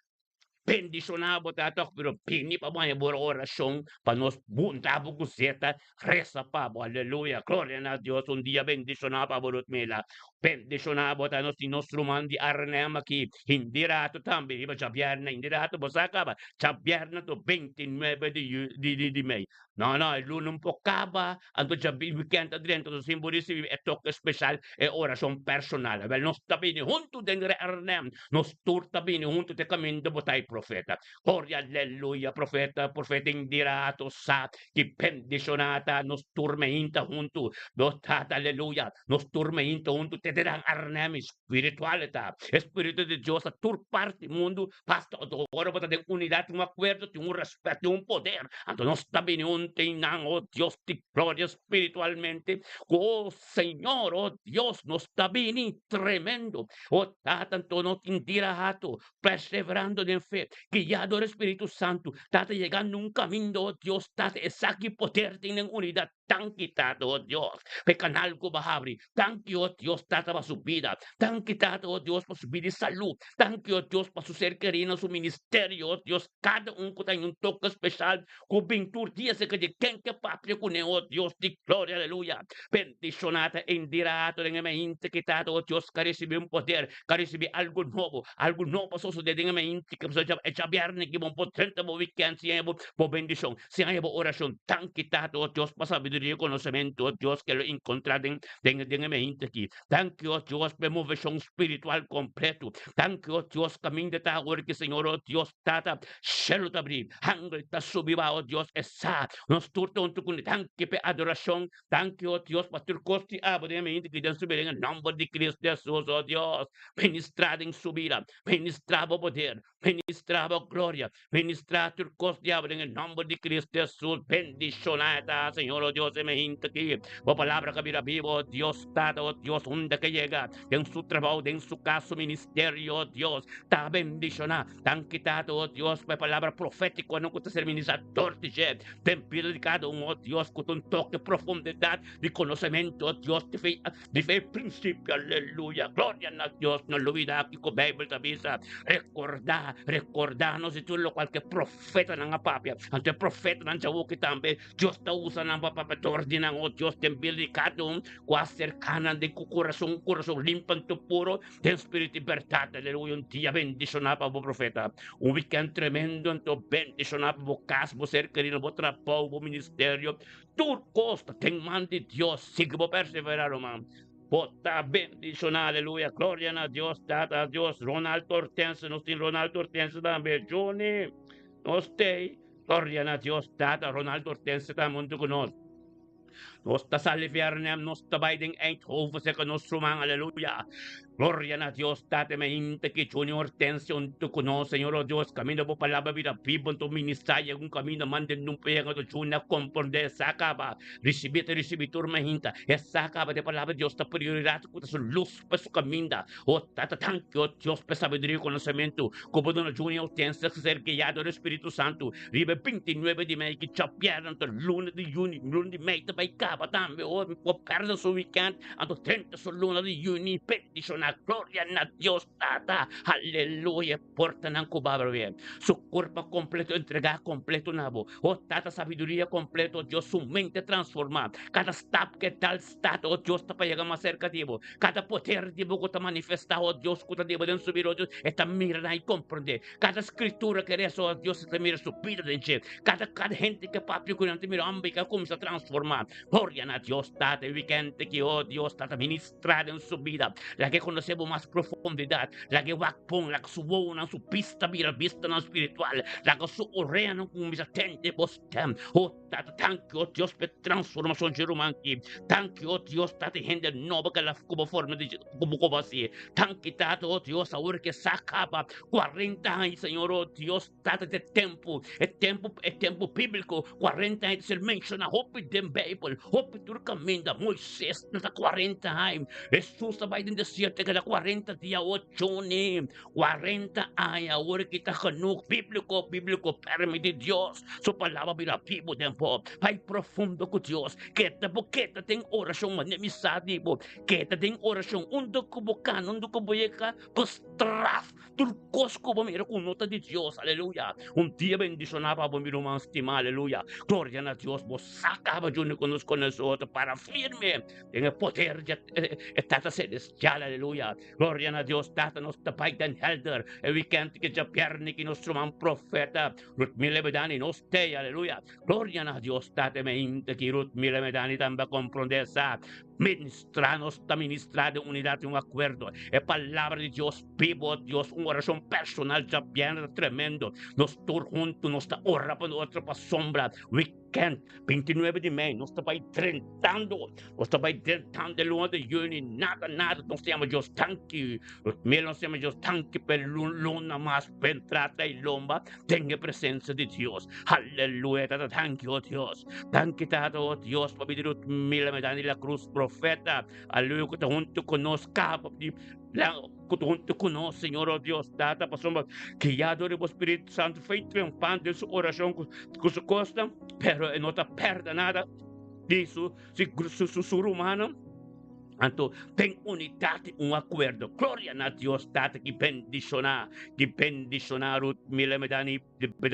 Bendishoná bo ta tòg, pero bini pa bo haña bo orashon pa nos bunta bo ku seta resa pa bo. Aleluya! Gloria na Dios! Un dia bendishoná pa bo, Rutmila. Bendishoná bo ta nos tin nos ruman di Arnhem aki hindi rato tambe riba djabièrnè. Hindi rato bo sa kaba djabièrnè to 29 di di mei. No, no, e luna un por kaba, anto djabi wikènt a drenta nos sin bo risibí e toke speshal, e orashon personal. Awèl, nos ta bini huntu den Arnhem, nos tur ta bini huntu te kaminda bo ta ei. profeta. Gloria aleluya profeta profeta Indira Hato sa ki bendishoná ta nos tur meinta huntu nos tata aleluya nos tur meinta huntu te te dan Arnhem spiritual ta espiritu di Dios ta tur parti mundu basta ora bo ta den unidat tin un akuerdo tin un respet tin un poder anto nos ta bini huntu einan oh Dios di gloria spiritualmente ku oh Señor oh Dios nos ta bini tremendo oh tata anto no tin dira hato perseverando den fe, guiado dor e Spiritu Santu, Tata yegando un kaminda, oh Dios, Tata, esaki poder tin den unidat. Danki, Tata, oh Dios, pa e kanal ku bo a habri. Danki, oh Dios, Tata, pa su bida. Danki, Tata, oh Dios, pa su bida i salú. Danki, oh Dios, pa su ser kerí na su ministerio, oh Dios, kada un ku ta haña un toke speshal ku bin tur dia serka di ken ke papia kuné, oh Dios di gloria, aleluya. Bendishoná ta Indira Hato den e mainta ki Tata, oh Dios, ka risibí un poder Ka risibi algu nobo, algu nobo a sosode den e mainti ke pasobra e djabièrnè ki bo por drenta bo wikènt sin haña bo bendishon, sin haña bo orashon. Danki Tata, o Dios, pa sabiduria i konosementu, o Dios, ke lo enkontrá den den den e mainti aki. Danki, o Dios, pa e moveshon spiritual kompletu. Danki, o Dios, kaminda ta awor ki Señor, o Dios, Tata, shelu ta abrí, hangel ta subi baho, o Dios, e sa nos tur ta huntu kuné. Danki pa e adorashon. Danki, o Dios, pa tur kos di abo den e mente ki den su bida, den e nomber di Cristo Jesus, o Dios, ministra den su bida, ministra bo poder, ministra bo gloria, ministra tur kos di abo den e nomber di Cristo Jesus. Bendiciona e ta, Señor, o Dios, e mente aki. Bo palabra ka bira bibo, o Dios, Tata, o Dios, unda ke yega, den su trabou, den su kas, su ministerio, o Dios, ta bendiciona. Danki, Tata, o Dios, pa e palabra profeticonan ku ta ser ministra dor di dje. Den bida di kada un, o Dios, ku ta un toke profundidat di konosementu, o Dios, di fe, di fe prinsipio. Aleluya! Gloria na Dios! No lubida kiko Beibel ta bisa. Rekordá, rekordá nos di tur lokual ku e profetanan a papia. Anto e profetanan djawoki tambe, Dios ta usa nan pa papia dor di nan, o Dios, den bida di kada un ku a serká nan den ku kurason, kurason limpi anto puro. Den spiritu i bèrdat, aleluya, un dia bendishoná pa bo profeta, un wikènt tremendo anto bendishoná pa bo kas, bo ser kerido, bo trabou, bo ministerio, tur kos ta den man di Dios, sigui bo perseverá ruman, bo ta bendishoná, aleluya, gloria na Dios, Tata Dios, Ronald Hortense, nos tin Ronald Hortense tambe, Johnny, nos tei, gloria na Dios, Tata, Ronald Hortense ta huntu ku nos. Nos ta sali Arnhem, nos ta bai den Eindhoven serka nos ruman, aleluya. Gloria na Dios, Tata me hinta ki Junior Hortensio huntu ku nos, Señor oh Dios, kaminda bo palabra bira bibu anto ministra yega un kaminda manda den un pega anto Junior a komprende sa kaba, risibi ta risibi tur me hinta, e sa kaba de palabra Dios ta prioridat ku ta su lus pa su kaminda. Oh Tata, danki oh Dios pa e sabiduria i konosementu ku bo duna Junior Hortensio ser guiado dor Spiritu Santu. Riba e bintinuebe di mei ki djabièrnè anto luna di yüni, luna di mei ta bai kaba tambe ora mi por pèrdè su wikènt anto drenta su luna di yüni bendishoná gloria na Dios Tata aleluya e portanan ku bo abri su kurpa kompleto entregá kompleto na bo o Tata sabiduria kompleto Dios su mente transformá kada stap ke dal stap o Dios ta pa yega mas serka di bo kada poder di bo ku ta manifestá o Dios ku ta di bo den su bida o Dios e ta mira nan i komprendé. Kada skritura ke resa ora Dios ta mira su bida den dje. Kada kada hende ke papia ku nan ta mira homber ke a kuminsá transformá. Gloria na Dios Tata e wikènt aki oh Dios Tata ministrá den su bida. Laga e konosé bo mas profundidat. Laga e wak bon, laga su wowonan, su bista bira bistanan spiritual. Laga su oreanan kuminsá tende bo stèm. Oh Tata danki oh Dios pa e transformashon dje ruman aki. Danki oh Dios Tata e hende nobo ke la ku bo forma di ku bo hasi. Danki Tata oh Dios awor ke sa kaba 40 aña Señor oh Dios Tata di e tempu e tempu e tempu bíbliko 40 aña ta ser menshoná hopi den Beibel hopi tur kaminda Moises na ta 40 aña Hesus ta bai den desierto e keda 40 dia oh Johnny 40 aña awor ki ta genoeg bíbliko bíbliko permití Dios su palabra bira bibu den bo bai profundo ku Dios keda bo keda den orashon manera mi sa di bo keda den orashon unda ku bo kana unda ku bo yega bo straf tur kos ku bo mira ku no ta di Dios aleluya un dia bendishoná pa bo mi ruman stimá aleluya gloria na Dios bo sa kaba djuni ku nos konosé otro para firme den e poder di e Tata Celestial aleluya gloria na Dios Tata nos ta bai den helder e wikènt ki djabièrnè ki nos ruman profeta Ruth Miller Bedani nos tei aleluya gloria na Dios Tata e mainta ki Ruth Miller Medani tambe a komprondé sa. Ministrá, nos ta ministrá den unidat i un akuerdo. E Palabra di Dios bibu, o Dios, un orashon personal djabièrnè ta tremendo. Nos tur huntu nos ta ora pa otro pasobra wikènt 29 di mei nos ta bai drentando, nos ta bai drentando e luna di yüni, nada nada nos ta yama Dios danki. Mira nos ta yama Dios danki pa e luna mas pa entra ta e lomba den e presensia di Dios. Aleluya, Tata, danki, o Dios. Danki, Tata, o Dios, pa bida di Mila Medani La Cruz, profeta. Aleluya, ku ta huntu ku nos, kaba di ku ta huntu ku nos, Señor, o Dios, Tata, pasobra guiado di bo Spiritu Santu, fe triunfante den su orashon ku su kosnan, pero e no ta pèrdè nada di su su su rumannan. Anto den unidat i un akuerdo. Gloria na Dios Tata ki bendishoná, ki bendishoná Ruth Mila Medani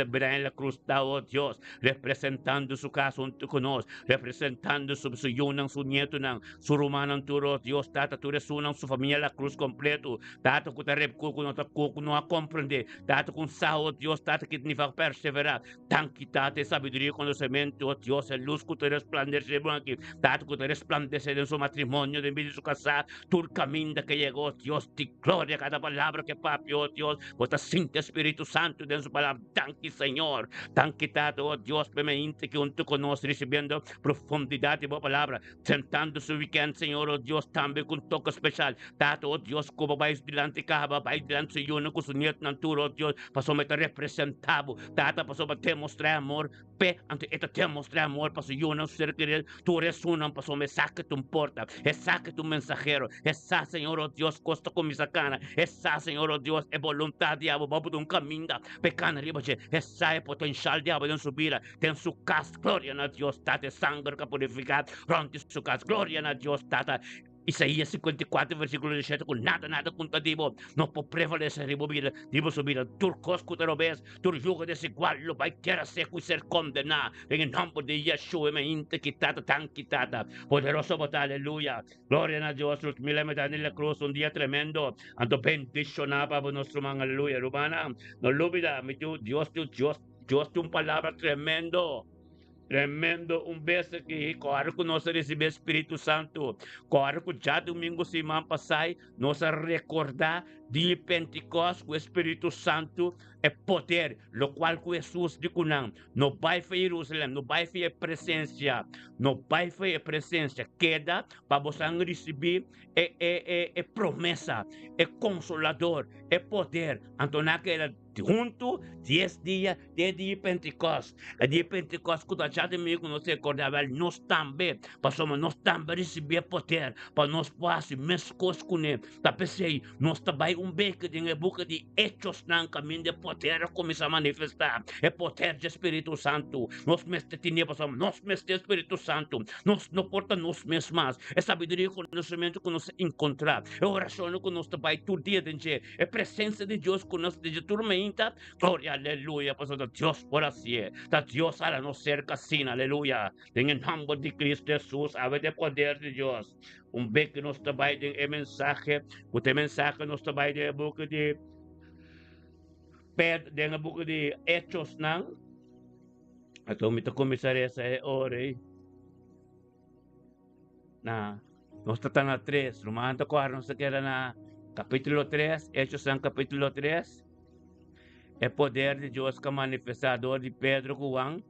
Brian La Cruz ta, oh Dios, representando su kas huntu ku nos, representando su su yunan, su nietunan, su rumannan tur, oh Dios Tata, tur esunnan, su famia La Cruz kompleto, Tata ku ta rep ku no ta ku no a komprendé, Tata ku sa, oh Dios Tata, ki ta nifiká perseverá. Danki, Tata, e sabiduria i konosementu, o Dios, e lus ku ta resplandesé bon aki, Tata, ku ta resplandesé den su matrimonio, den bida di su kasá, tur kaminda ke yega, o Dios di gloria, kada palabra ke papia, o Dios, bo ta sinti e Spiritu Santu den su palabra. Danki, Señor. Danki, Tata, o Dios, pa e mente ki huntu ku nos risibiendo profundidat di bo palabra, sentando su wikènt, Señor, o Dios, tambe ku un toke speshal, Tata, o Dios, ku bo bai su dilanti kaba, bai dilanti su yunan ku su nietunan tur, o Dios, pasobra e ta representá bo, Tata, pasobra bo demostrá e amor p'e, anto e ta demostrá e amor pa su yunan, su ser kerir, tur esunnan, pasobra e sa ke ta un porta, e sa ke ta un mensahero, e sa, Señor, o Dios, kos ta kuminsá kana, e sa, Señor, o Dios, e boluntat di abo, bo a pudi un kaminda p'e kana riba dje, e sa e potenshal di abo den su bida, den su kas, gloria na Dios, Tata, e sanger ku a purifiká rònt di su kas, gloria na Dios, Tata. Isaías 54 versíkulo 17 ku nada nada ku ta di bo no por prevalesé riba bo bida, riba su bida. Tur kos ku ta robes, tur yugo desigual lo bai tera seku i ser kondená den e nòmber di Yeshua. E mainta ki tata danki Tata poderoso bo ta aleluya. Gloria na Dios. Ruth Miller Medani La Cruz un dia tremendo anto bendishoná pa bo nos ruman aleluya. Rumannan no lubida mi tin Dios tin Dios Dios tin un palabra tremendo. Tremendo un bes aki, ora ku nos a risibí e Spiritu Santu, ora ku djadumingu siman pasai nos a rekordá di Pentikòs ku e Spiritu Santu, e poder, lokual ku Hesus di ku nan, No bai for Jerusalèm, no bai for e presensia, no bai for e presensia, keda pa bosan risibí e e e e promesa, e Konsolador, e poder. Anto nan a keda. Huntu dies dia te dia di Pentikòs. E dia di Pentikòs ku ta djadumingu ku nos ta rekordá, wèl, nos tambe, pasobra nos tambe risibí e poder pa nos por hasi meskos kuné. Ta p'esei nos ta bai un beke den e buki di Echosnan kaminda e poder a kuminsá manifestá, e poder dje Spiritu Santu. Nos mester tene pasobra nos mester Spiritu Santu. Nos no por ta nos mes mas. E sabiduria i konosementu ku nos a enkontrá, e orashonnan ku nos ta bai tur dia den dje, E presencia di Dios cu nos desde tur meinta, gloria aleluya, pasobra ta Dios por hacié, ta Dios hala nos cerca asina, aleluya, den e nomber di Cristo Jesus, awe den poder di Dios. Un bes cu nos ta bay den e mensahe, cu ta e mensahe nos ta bay den e buki di Ped, den e buki di Hechosnan, anto mi ta cuminsa reza e ora ei. Na nos ta ta na tres, ruman ta kòrda nos ta keda na kapítulo tres, Hechosnan kapítulo tres. E poder di Dios ka manifestá dor di Pedro ku Juan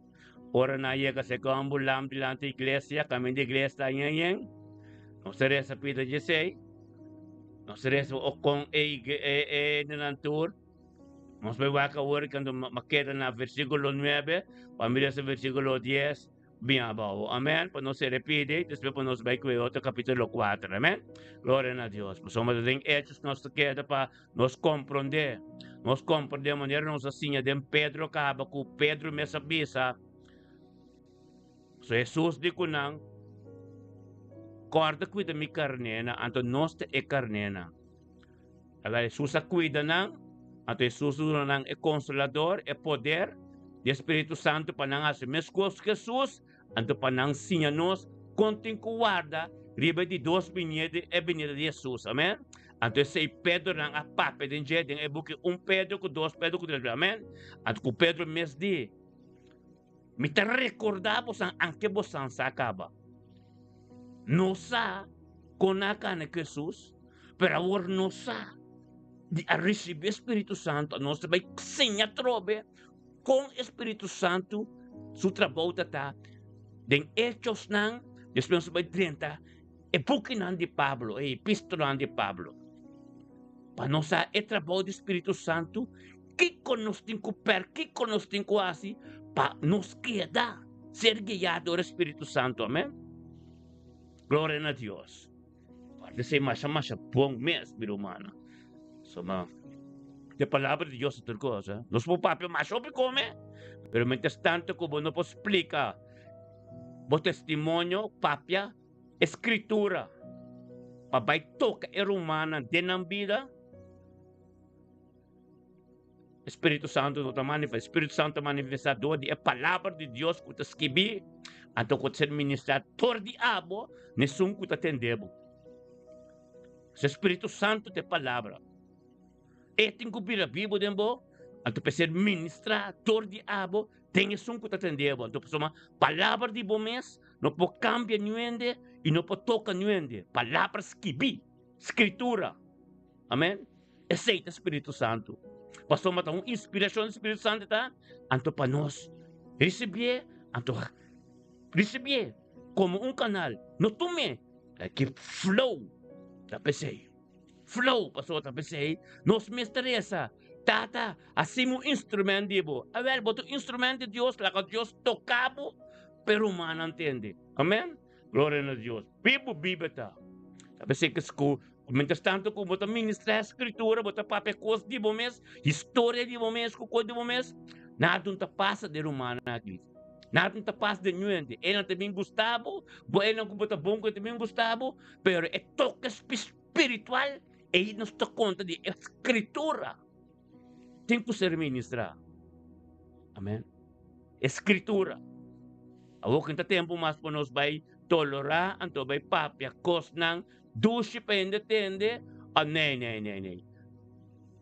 ora nan yega serka un ambulam dilanti iglesia, kaminda iglesia ta yen yen. Nos ta resa pida djesei, nos ta resa o kon e e hendenan tur. Nos bai wak awor kando a keda na versíkulo nuebe, pa mi resa versíkulo dies. Bin abao. Amen. Pa nos ser pidi, despues pa nos bai ku e otro kapitulo kuater. Amen. Gloria na Dios. Pasobra ta den Hechos nos ta keda pa nos komprondé. Nos komprondé manera nos a siña den Pedro kaba ku Pedro mes a bisa. So Hesus di ku nan, Kòrda kuida mi karnénan, anto nos ta e karnénan. Awor Hesus a kuida nan, anto Hesus a duna nan e Konsolador, e poder di e Spiritu Santu pa nan hasi meskos ku Hesus, anto pa nan siña nos kon tin ku warda riba e di dos binida, e binida di Hesus. Amen. Anto esei Pedronan a papia den dje den e buki un Pedro ku dos Pedro ku tres Pedro. Amen. Anto ku Pedro mes di, Mi ta rekordá bosan anke bosan sa kaba. Nos sa kon a kana ku Hesus, pero awor nos sa di a risibí e Spiritu Santu, nos ta bai siña atrobe kon e Spiritu Santu su trabou ta ta den Echosnan, despues nos ta bai drenta e bukinan di Pablo, e epístolanan di Pablo, pa nos sa e trabou di Spiritu Santu, kiko nos tin ku per, kiko nos tin ku hasi pa nos keda ser guiá dor e Spiritu Santu. Amèn. Gloria na Dios. Parti esei masha masha bon mes, mi rumannan. Soma e palabra di Dios ta tur kos. Nos por papia masha hopi kome, pero mientras tanto ku bo no por splika bo testimonio, papia e Scritura pa bai toca e rumannan den nan bida, e Spiritu Santo no ta manifesta. E Spiritu Santo ta manifesta door di e Palabra di Dios cu ta skibi, anto cu ta ser ministra door di abo na esun cu ta tende bo. E Spiritu Santo ta e Palabra. E tin cu bira bibo den bo, anto pa e ser ministra door di abo Den esun ku ta tende bo. Anto pasobra palabra di bo mes no por kambia niun hende i no por toka niun hende. Palabra skibí, Skritura. Amen. Esei ta Spiritu Santu. Pasobra ta un inspirashon di Spiritu Santu ta, anto pa nos risibié, anto risibié komo un kanal. No tum'é, ki flow ta p'esei. Flow, pasobra ta p'esei nos mester resa, Tata, hasi mi un instrument di bo. Awel, bo ta un instrument di Dios, laga Dios toka bo pa e rumannan tende. Amen. Gloria na Dios. Bibu Biblia ta. Ta p'esei ku sku, mientras tanto ku bo ta ministra e Skritura, bo ta papia kos di bo mes, historia di bo mes, ku kos di bo mes, nada no ta pasa den rumannan aki. Nada no ta pasa den niun hende. Elnan ta bin gusta bo, bo elnan ku bo ta bon ku e ta bin gusta bo, Pero e toke spiritual ei nos ta konta di e Skritura tin ku ser ministrá. Amen. E Skritura. Awor ku ta tempu mas pa nos bai tolorá anto bai papia kosnan dushi pa hende tende. Oh, nee, nee, nee, nee.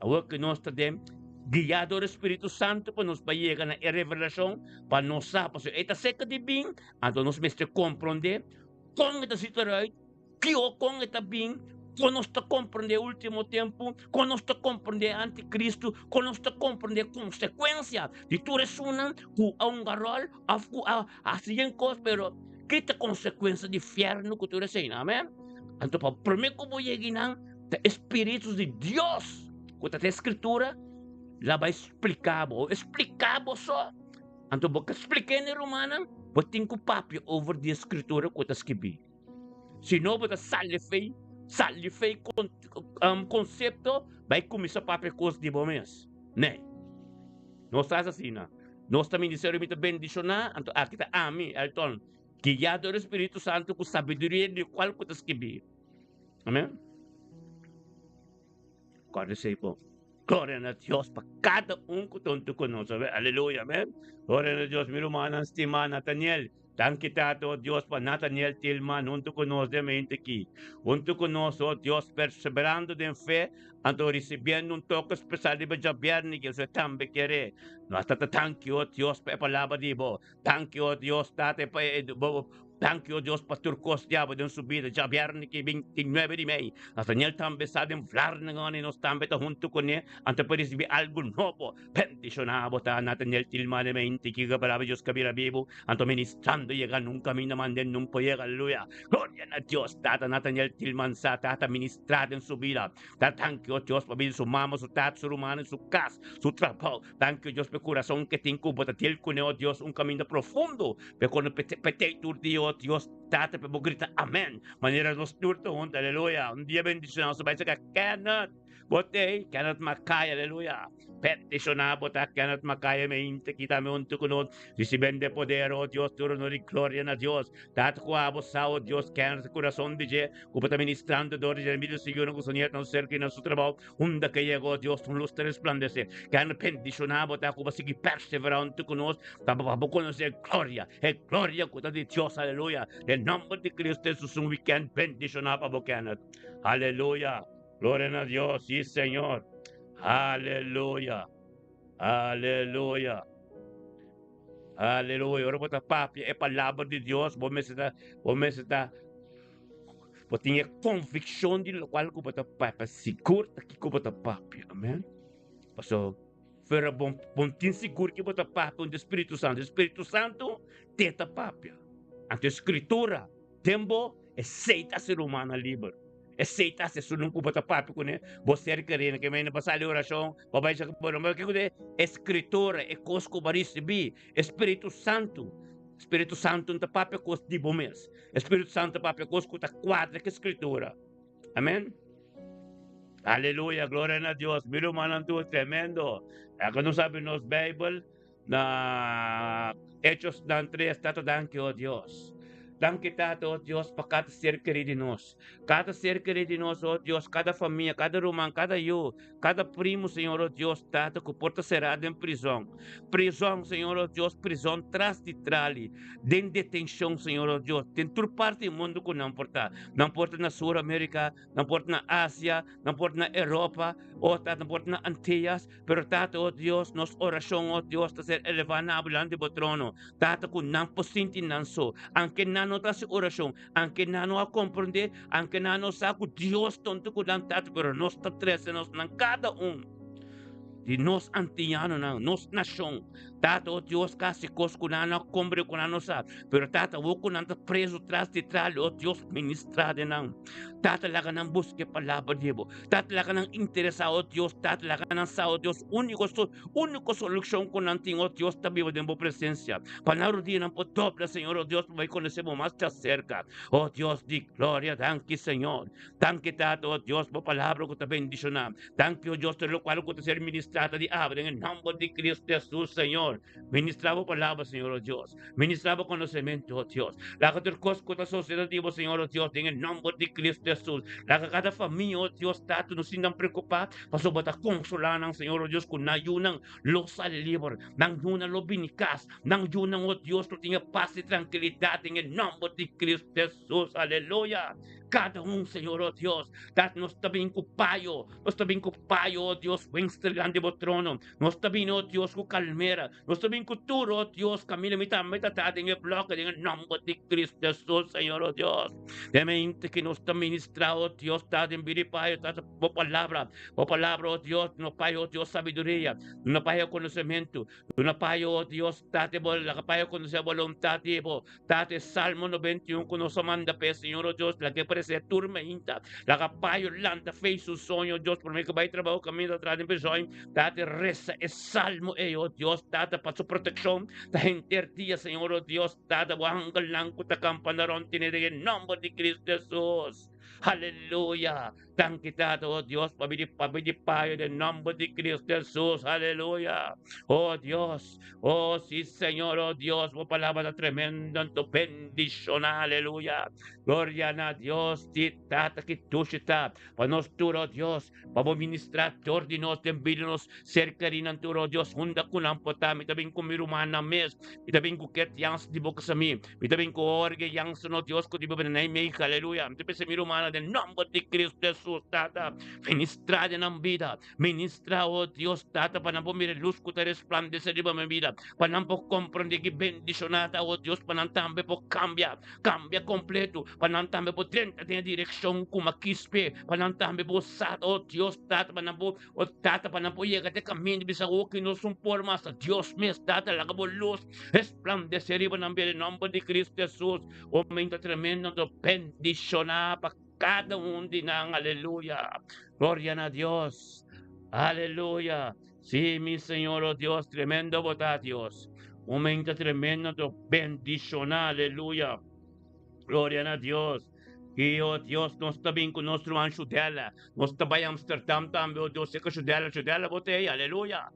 Awor ku nos ta den guiá dor e Spiritu Santu pa nos bai yega na e revelashon pa nos sa pasobra e ta seka di bin, anto nos mester komprondé Kon e ta sita eruit? Kio kon e ta bin? Kon nos ta komprendé e último tempu? Kon nos ta komprendé e antikristu? Kon nos ta komprendé e konsekuensia di tur esunnan ku a hunga ròl òf ku a hasi yen kos? Pero ki ta konsekuensia di fièrnu ku tur eseinan? Amèn. Anto pa promé ku bo yega einan, ta e spiritu di Dios ku ta den Skritura la bai splika bo. E splika bo so. Anto bo ka splik'é na e rumannan, bo tin ku papia over di e Skritura ku ta skibí. Si no, bo ta sali fei, sali fei konsepto, bai kuminsá papia kos di bo mes. Nee. Nos ta hasi asina. Nos ta ministerio mi ta bendishoná, anto aki ta ami, Elton, guiá dor e Spiritu Santu ku sabiduria di kual ku ta skibí. Amen. Kòrda esei bon. Gloria na Dios pa kada un ku ta huntu ku nos. Aleluya, amen. Gloria na Dios, mi rumannan stimá Nathaniel. Danki Tata, oh Dios, pa Nathaniel Tilman huntu ku nos den mente aki. Huntu ku nos, oh Dios, perseverando den fe, anto risibiendo un toke spesial riba djabièrnè ki esei tambe kere. Nos ta ta danki, oh Dios, pa e palabra di bo. Danki, oh Dios, Tata, pa e bo Danki, o Dios, pa tur kos di abo den su bida. Djabièrnè ki 29 di mei, Nathaniel tambe sa den Vlaardingen i nos tambe ta huntu kuné, anto pa risibí algu nobo. Bendishoná bo ta, Nathaniel Tilman, e mente ki palabra di Dios ka bira bibu, anto ministrando yega nun kaminda manda nun por yega. Aleluya! Gloria na Dios! Tata Nathaniel Tilman sa tata ministrá den su bida. Ta danki, o Dios, pa bida di su mama, su tata, su rumannan, su kas, su trabou. Danki, o Dios, pa e kurason ke tin ku bo ta deal kuné, o Dios, un kaminda profundo. Pe kono petei tur dia, o Dios Tata, pe bo grita amen, manera nos tur ta huntu, aleluya. Un dia bendishoná nos ta bai saka Kenneth, bo t'ei, Kenneth Mackay, aleluya. Bendishoná bo ta Kenneth Mackay, e mente ki tambe huntu ku nos, risibendo e poder, o Dios, tur honor i gloria na Dios. Tata ku abo sa, o Dios, Kenneth kurason di dje, ku bo ta ministrando dor di dje, mi Señor, ku su nieto serka i na su trabou. Unda ke yega, o Dios, un lus ta resplandesé. Kende bendishoná bo ta ku bo sigui perseverá huntu ku nos, pa bo konosé e gloria, e gloria ku ta di Dios. Aleluya! Den nòmber di Kristu Hesus, un wikènt bendishoná pa bo, Kenneth. Aleluya! Gloria na Dios! Sí, Señor! Aleluya! Aleluya! Aleluya! Ora bo ta papia e palabra di Dios, bo mester ta, bo mester ta. Bo tin e konvikshon di lokual ku bo ta papia, sigur ta kiko bo ta papia. Amen. Paso, fuera bo bo tin sigur ki bo ta papia un di Spiritu Santu. Spiritu Santu te ta papia. Anto e Skritura den bo, esei ta hasi rumannan liber. Esei ta hasi esun ku bo ta papia kuné, bo ser keré. Ke mende bo sali orashon, bo bai sa bo no ke kuné e Skritura, e kos ku bo a risibí, e Spiritu Santu. Spiritu Santu no ta papia kos di bo mes. E Spiritu Santu ta papia kos ku ta kuadra ku e Skritura. Amen. Aleluya, gloria na Dios. Mi rumannan tur, tremendo. Aka nos sabi nos Bijbel na Hechos nan 3, Tata danki, oh Dios. Danki Tata, oh Dios, pa kada ser kerí di nos. Kada ser kerí di nos, oh Dios, kada famia, kada ruman, kada yu, Kada primo, Señor, oh Dios, Tata, ku por ta será den prizon. Prizon, Señor, oh Dios, prizon tras di trali, den detenshon, Señor, oh Dios, den tur parti di mundu ku nan por ta. Nan por ta na Sur Amerika, nan por ta na Asia, nan por ta na Europa, oh Tata, nan por ta na Antillas, pero Tata, oh Dios, nos orashon, oh Dios, ta ser elevá na Bo dilanti Bo trono, Tata, ku nan por sinti nan so, anke nan no ta hasi orashon, Anke nan no a komprondé, anke nan no sa ku Dios tonto ku nan tata, pero nos ta trese nos nan kada un di nos antianonan, nos nashon. Tata, o Dios, ka hasi kos ku nan no a komprendé, ku nan no sa. Pero Tata, awor ku nan ta preso tras di trali, o Dios, ministrá den nan. Tata, laga nan buska e palabra di bo. Tata, laga nan interesá, o Dios. Tata, laga nan sa, o Dios, úniko Úniko solushon ku nan tin, o Dios, ta biba den bo presensia. Pa nan rudianan por dobla, Señor, o Dios, pa bai konosé bo mas djaserka. O Dios di gloria, danki, Señor. Danki, Tata, o Dios, bo palabra ku ta bendishoná. Danki, o Dios, tur lokual ku ta ser ministrá ta di abra den e nòmber di Cristo Hesus, Señor. Ministrá bo palabra, Señor, o Dios. Ministrá bo konosementu, o Dios. Laga tur kos ku ta soseda di bo, Señor, o Dios, den e nòmber di Cristo Hesus. Laga kada famia, o Dios, Tata, no sintan preokupá. Pasobra bo ta konsolá nan, Señor, o Dios, ku nan yunan lo sali liber, nan yunan lo bini kas, nan yunan, o Dios, lo tin e pas i trankilidat den e nòmber di Kristu Hesus. Aleluya! Kada un, Señor, o Dios, dat nos ta bin ku payo, nos ta bin ku payo, o Dios, wenster dilanti bo trono. Nos ta bini, o Dios, ku kalmera, nos ta bin ku tur, o Dios, kaminda mi tambe ta ta den e bloke, den e nòmber di Kristu Hesus, Señor, o Dios. Den mente ku nos ta ministrá, o Dios, ta den bida i payo, ta Bo palabra, Bo palabra, oh Dios, duna Pai, oh Dios, sabiduria, duna Pai e konosementu, duna Pai, oh Dios, Tate, Bo laga Pai a konosé boluntat di Bo. Tate, Salmo 91 ku nos a manda p'e, Señor, oh Dios, lag'é paresé tur mainta. Laga Pai lanta fei su soño, oh Dios, promé ku bai trabou kaminda tras den prizòn. Tate, resa e salmo ei, oh Dios, Tata, pa su protekshon ta henter dia, Señor, oh Dios, Tata, Bo angelnan ku ta kampa na rònt tene den e nòmber di Cristo Hesus. Aleluya! Danki Tata, oh Dios, pa bini pa bini payo den nomber di Cristo Jesus. Aleluya! Oh Dios, oh si Señor, oh Dios, bo palabra ta tremendo anto bendiciona. Aleluya! Gloria na Dios, ti Tata ki dushi ta pa nos tur, oh Dios, pa bo ministra dor di nos den bida nos ser kerinan tur, oh Dios, hunda ku nan por ta. Mi ta bin ku mi rumannan mes, mi ta bin ku Kurt Jansen di boka sa mi. Mi ta bin ku Jorge Jansen, oh Dios, ku di biba na Nijmegen, aleluya. Mi ta pensa mi rumannan den nomber di Cristo Jesus, Tata, ministra den nan bida. Ministra, oh Dios, Tata, pa nan por mira e lus ku ta resplandece riba mi bida, pa nan por komprende ki bendishoná ta, oh Dios, pa nan tambe por kambia, kambia kompleto, pa nan tambe por drenta den e direkshon ku mi a kis p'e, pa nan tambe por sa, oh Dios, Tata, pa nan por, oh Tata, pa nan por yega te kaminda i bisa, oh, ki nos un por mas, Dios mes, Tata, laga bo lus Resplandece riba nan bida den nomber di Cristo Jesus. Momento tremendo anto bendiciona pa cada un di nan. Aleluya. Gloria na Dios. Aleluya. Si, mi Señor, oh Dios, tremendo bo ta, Dios. Momento tremendo anto bendiciona. Aleluya. Gloria na Dios. I, oh Dios, nos ta bin ku nos ruman Shudela. Nos ta bai Amsterdam tambe, oh Dios, seka Shudela, Shudela bo ta ei. Aleluya.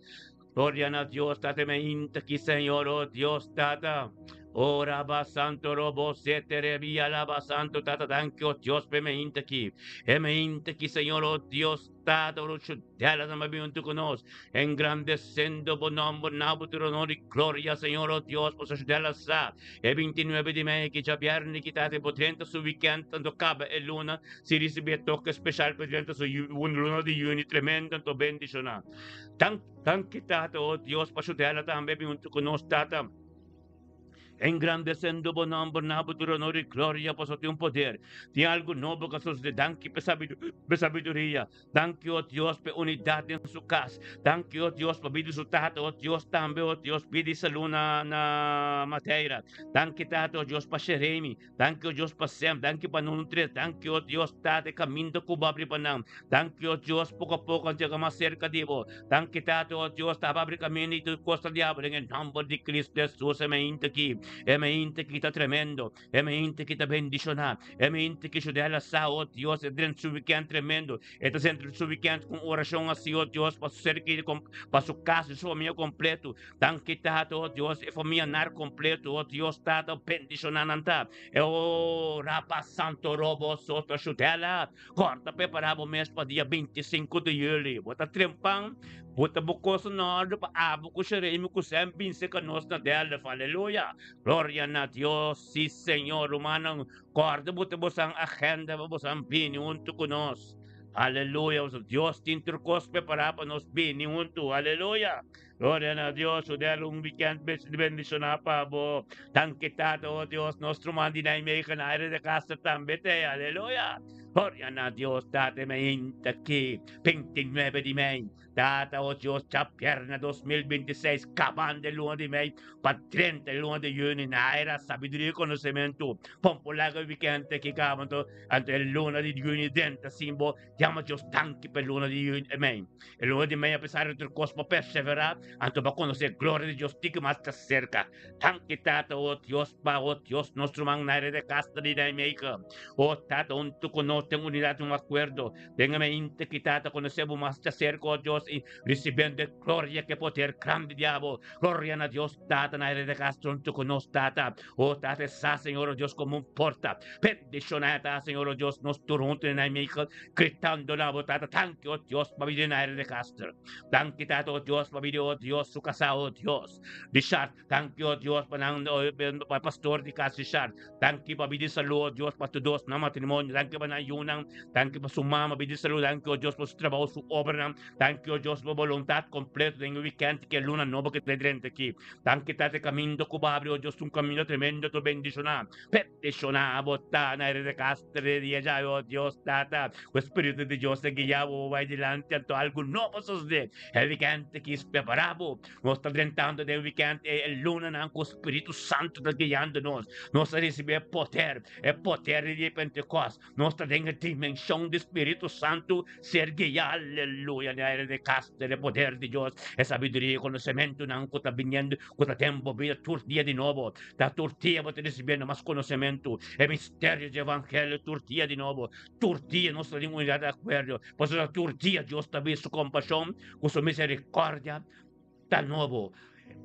Gloria na Dios, Tata me inta ki Señor, oh Dios, Tata. Oh Rabba Santo Robo Sete Rebi Alaba Santo Tata danki oh Dios pe me inta ki. E me inta ki Señor, oh Dios, Tata oro chudela na mabi unto con nos. Engrandecendo bo nombre na bo tur honor y gloria Señor, oh Dios, por chudela sa. E 29 di mei ki djabièrnè ki Tata bo drenta su weekend tanto kaba e luna si ricibi e toke special pe drenta su luna di juni tremendo anto bendiciona. Tan, danki Tata, oh Dios, pa su tela tambe bin huntu ku nos, Tata. Engrandesendo bo nomber na bo tur honor i gloria paso tin un poder. Tin algu nobo ka sosode. Danki p'e sabiduria. Danki, o Dios, p'e unidat den su kas. Danki, o Dios, pa bida di su tata, o Dios, tambe, o Dios, bida di salú na na Madeira. Danki, Tata, o Dios, pa Sheremi. Danki, o Dios, pa Sem. Danki pa Nunu Tres. Danki, o Dios, Tata, e kaminda ku bo abri pa nan. Danki, o Dios, poko a poko nan yega mas serka di bo. Danki, Tata, o Dios, ta abri kaminda i tur kos ta diablo den e nòmber di Kristu Hesus. E mainta aki, e mainta aki ta tremendo. E mainta ki ta bendishoná. E mainta ki Judela sa, o Dios, e drenta su wikènt tremendo. E ta senta su wikènt ku un orashon así, o Dios, pa su ser kerido, pa su kas i su famia kompleto. Danki, Tata, o Dios, e famia nar kompleto, o Dios, Tata, bendishoná nan ta. E ora pa Santo Robo Soto Judela. Kòrta prepará bo mes pa dia 25 di yüli. Bo ta trempan, bo ta bo kos na òrdu pa abo ku Sheremi ku Sem bin serka nos na Delft. Aleluya! Gloria na Dios! Sí, Señor. Rumannan, kòrda bo ta bosan agenda pa bosan bini huntu ku nos. Aleluya! Dios tin tur kos prepará pa nos bini huntu. Aleluya! Gloria na Dios, su del un weekend bendiciona pa bo. Danki Tata, oh Dios, nos ruman di Nijmegen, aire de Castro tambe te, aleluya. Gloria na Dios, Tata, me inta ki, 29 di mei. Tata, oh Dios, djapierna 2026, kabando e luna di mei, pa 30 e luna di juni, na era sabiduria y conocimento. Pompo laga e weekend aki kaba, anto, anto e luna di juni drenta sin bo. Yama Dios danki pa e luna di juni, mei. E luna di mei, apesar di tur kos, bo perseverá, anto bo konosé gloria di Dios tiki mas ta serka. Danki, Tata, o Dios, pa, o Dios, nos ruman Naira de Castro di Nijmegen. O Tata, huntu ku nos den unidat i un akuerdo, den e mei ki, Tata, konosé bo mas ta serka, o Dios, i risibiendo e gloria ku e poder grandi di abo. Gloria na Dios, Tata, Naira de Castro huntu ku nos, Tata. O Tata, e sa, Señor, o Dios, komo un porta. Bendiciona ta, Señor, o Dios, nos tur huntu den Nijmegen, gritando na bo, Tata, danki, o Dios, pa bida Naira de Castro. Danki, Tata, o Dios, pa bida, o Dios, su casá, o Dios. Richard, danki, o Dios, pa nan, pa pastor di cas, Richard. Danki pa bida y salud, o Dios, pa tur dos nan matrimonio. Danki pa nan yunan. Danki pa su mama, bida y salud. Danki, o Dios, pa su trabao, su obranan. Danki, o Dios, pa boluntad completo den e weekend ki e luna nobo ki ta drenta aki. Danki, Tata, e caminda cu bo abri, o Dios, un caminda tremendo, tur bendiciona. Bendiciona bo ta na e castre di allá, o Dios Tata, cu e Spiritu di Dios ta guia bo bai dilanti, anto algo nobo sosode. E weekend aki prepara bo. Nos ta drentando den weekend e e lunanan cu Spiritu Santo ta guiando nos. Nos ta ricibi e poder, e poder di Pentecost. Nos ta den e dimension di Spiritu Santo ser guia, aleluya, na e de castre e poder di Dios, e sabiduria y conocimentonan cu ta biniendo, cu ta den bo bida tur dia di nobo. Ta tur dia bo ta ricibiendo mas conocemento, e misterio di evangelio tur dia di nobo. Tur dia nos ta den unidad di acuerdo, pasobra tur dia Dios ta bisa su compasion cu su misericordia ta nobo.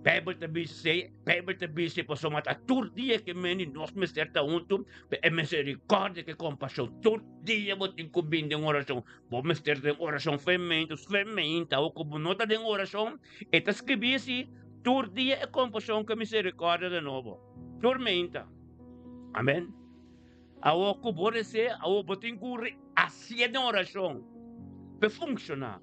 Bijbel ta bisa, Bijbel ta bisa pasobra ta tur dia ke meni nos mester ta huntu pa e misericordia ku e compasion. Tur dia bo tin ku bini den oracion. Bo mester den oracion fermento, fermenta. Awo ku bo no ta den oracion, e ta skribi si tur dia e compasion ku e misericordia ta nobo. Tur meinta. Amen. Awo ku bo rese, awo bo tin ku hasié den orashon pa e funshoná.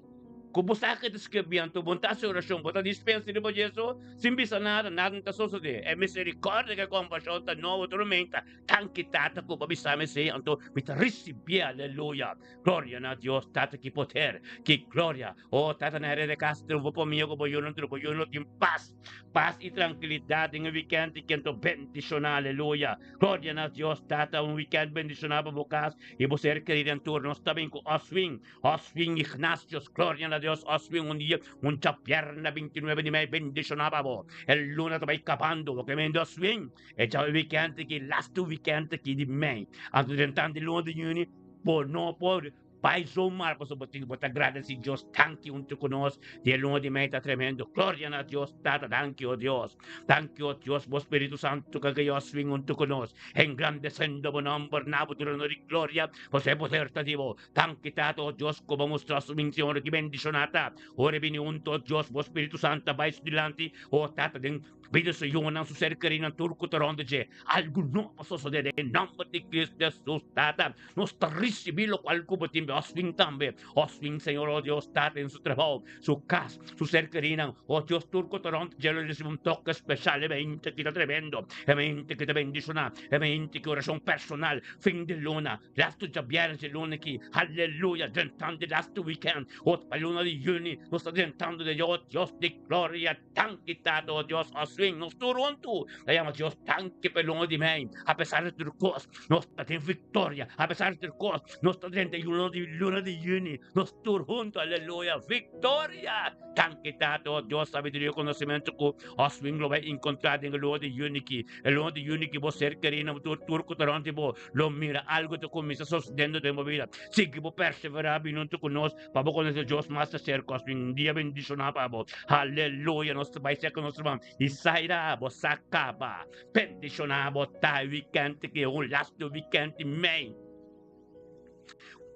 Ku bo sa ke ta skirbi anto bo no ta hasi orashon, bo ta dispensa riba dje so sin bisa nada, nada no ta sosodé. E miserikòrdia ku e kompashon ta nobo tur meinta. Danki Tata ku bo a bisa mi esei, anto mi ta risibié. Aleluya! Gloria na Dios Tata ki poder, ki gloria! O Tata na Herede Castro, bo por mia ku bo yunan tur bo yunan lo tin pas. Pas i trankilidat den e wikènt i kento bendishoná, aleluya. Gloria na Dios Tata, un wikènt bendishoná pa bo kas i bo ser kerí den tur. Nos ta bin ku Oswin, Oswin Ignacius, gloria na Dios, Oswin un dia, un djabièrnè 29 di mei bendishoná pa bo. E luna ta bai kabando, bo ke mende Oswin, e djawe wikènt aki, lastu wikènt aki di mei, anto den tantu luna di yüni bo no por. Bai zomaar pasobra bo tin bo ta gradeci Dios danki hunto cu nos di e luna di mei ta tremendo gloria na Dios tata danki o Dios danki o Dios bo spiritu santo ca guia swing hunto cu nos engrandecendo bo nomber na bo trono di gloria pasobra e poder ta di bo danki tata o Dios cu bo mustra swing señor ki bendiciona ta ora e bini hunto o Dios bo spiritu santo ta bai su dilanti o tata den Bida su yunan, su ser kerinan, tur ku ta rònt di dje. Algu no a sosodé den e nòmber di Kristu Hesus, Tata. Nos ta risibí lokual ku bo tin. tambe, Oswin tambe, Oswin Señor oh Dios Tata den su trabou, su cas, su ser kerinan, oh Dios tur ku ta rond dje lo risibi un toke spesial, e mente ki ta tremendo, e mente ki ta bendishoná, e mente ki orashon personal, fin di luna, Lastu djabièrnè dje luna aki, aleluya, drentando di lastu wikènt, ot pa luna di yüni, nos ta drentando den dje, o Dios di gloria, danki Tata, o Dios, oswin nos tur huntu ta yama Dios danki pa e luna di mei, apesar di tur kos, nos ta den viktoria, apesar di tur kos, nos ta drenta e luna di yüni, nos tur huntu, aleluya, viktoria! Danki Tata, o Dios, sabiduria i konosementu ku oswin lo bai enkontrá den e luna di yüni aki, e luna di yüni ki bo ser kerí na tur tur ku ta rònt di bo. Lo mira algo ta cuminsa sosodendo den bo bida. Sigui bo persevera bini hunto cu nos pa bo conoce Dios mas ta cerca. Os un dia bendiciona pa bo. Aleluya! Nos ta bay cerca nos ruman. Isaira, bo sa caba. Bendiciona bo ta e weekend ki un lastu weekend di mei.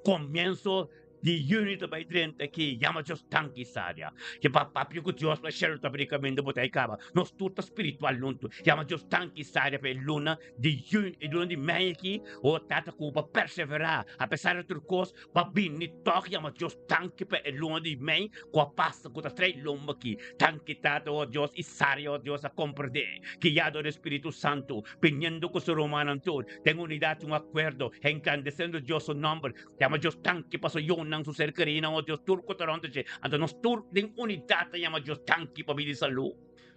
Comienzo di juni ta bai drenta aki, yama Dios danki saria. Ke pa papia ku Dios pa shelu ta brinka mende bo ta e kaba. Nos tur ta spiritual huntu. Yama Dios danki saria pa e luna di juni, e luna di mei aki. O Tata ku bo perseverá apesar di tur kos, bo a bini tòg. Yama Dios danki pa e luna di mei ku a pasa ku ta trai lomba aki. Danki Tata, o Dios, i saria, o Dios, a komprendé guiado di Spiritu Santu, biniendo ku su rumannan tur den unidat i un akuerdo, engrandesiendo Dios su nòmber. Yama Dios danki pa su yunan, su ser kerinan, o Dios tur ku ta rònt dje. Anto nos tur den unidat ta yama Dios danki pa bida i salú.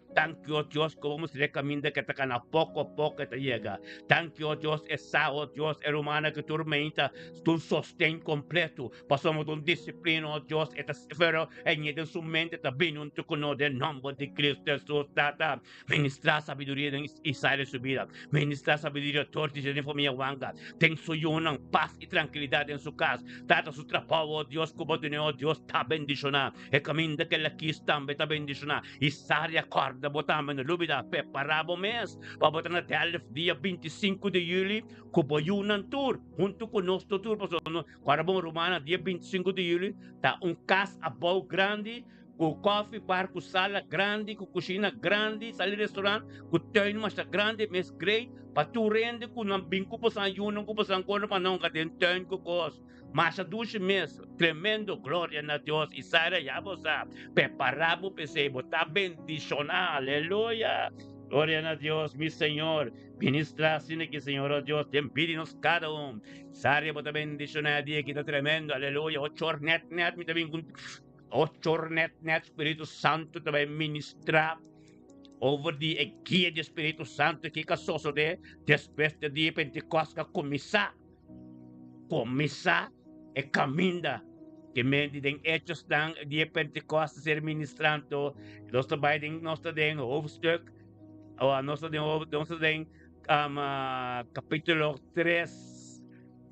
Danki, o Dios, ku bo mustra e kaminda ke ta kana poko a poko e ta yega. Danki, o Dios, e sa, o Dios, e rumannan ku tur meinta ta un sosten kompleto, pasobra ta un disiplina, o Dios, e ta pero e ñe den su mente ta bini huntu ku nos den nòmber di Kristu Hesus, Tata. Ministrá sabiduria den Israel su bida. Ministrá sabiduria tur di den famia Wanga. Den su yunan, pas i trankilidat den su kas. Tata su trabou, o Dios, ku bo dun'é, o Dios, ta bendishoná. E kaminda ku el a kis tambe ta bendishoná. I Saria, kòrda bo tambe, no lubidá, prepará bo mes pa bo ta na Delft dia 25 di yüli ku bo yunan tur, huntu ku nos tur, pasobra nos, kòrda bon rumannan, dia 25 di yüli ta un kas abou grandi Ku koffie bar ku sala grandi ku kushina grandi sali restaurant ku tuin masha grandi mes great pa tur hende ku nan bin ku bosan yunan ku bosan kono pa nan ka den tuin ku kos masha dushi mes tremendo gloria na Dios y Saira ya bo sa prepara bo p'esey bo ta bendiciona aleluya gloria na Dios mi Señor ministra asina ki Señor oh Dios den bida di nos kada un Saria bo ta bendiciona e dia ki ta tremendo aleluya ochor net net mi ta bin ku Ochor net net Spiritu Santu ta bai ministrá over di e guia di Spiritu Santu kiko a sosodé despues di dia Pentekòst a kuminsá. Kuminsá e kaminda ke men di den Hechosnan e dia Pentekòst a ser ministrá anto nos ta bai den nos ta den hoofdstuk o nos ta den nos ta den kapítulo tres.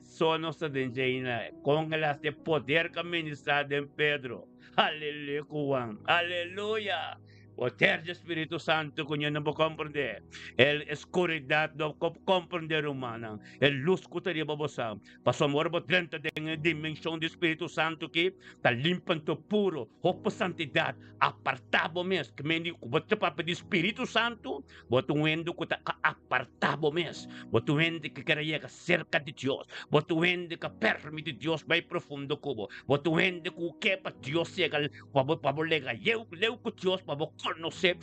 So nos ta den djeina con el hasta e poder ca ministra den Pedro. Aleluya cu Juan. Aleluya! Poder di Spiritu Santo cu ño no por comprende. El escuridad no por comprende rumannan. E luz cu ta riba bosan. Pasobra ora bo drenta den e dimension di Spiritu Santo aki, ta limpa anto puro, hopi santidad. Aparta bo mes. Ki men di cu bo ta papia di Spiritu Santo, Bo ta un hende ku ta apartá bo mes. Bo ta un hende ku kere yega serka di Dios. Bo ta un hende ku a permití Dios bai profundo ku bo. Bo ta un hende ku ke pa Dios yega pa bo pa bo lega leu leu ku Dios pa bo konosé,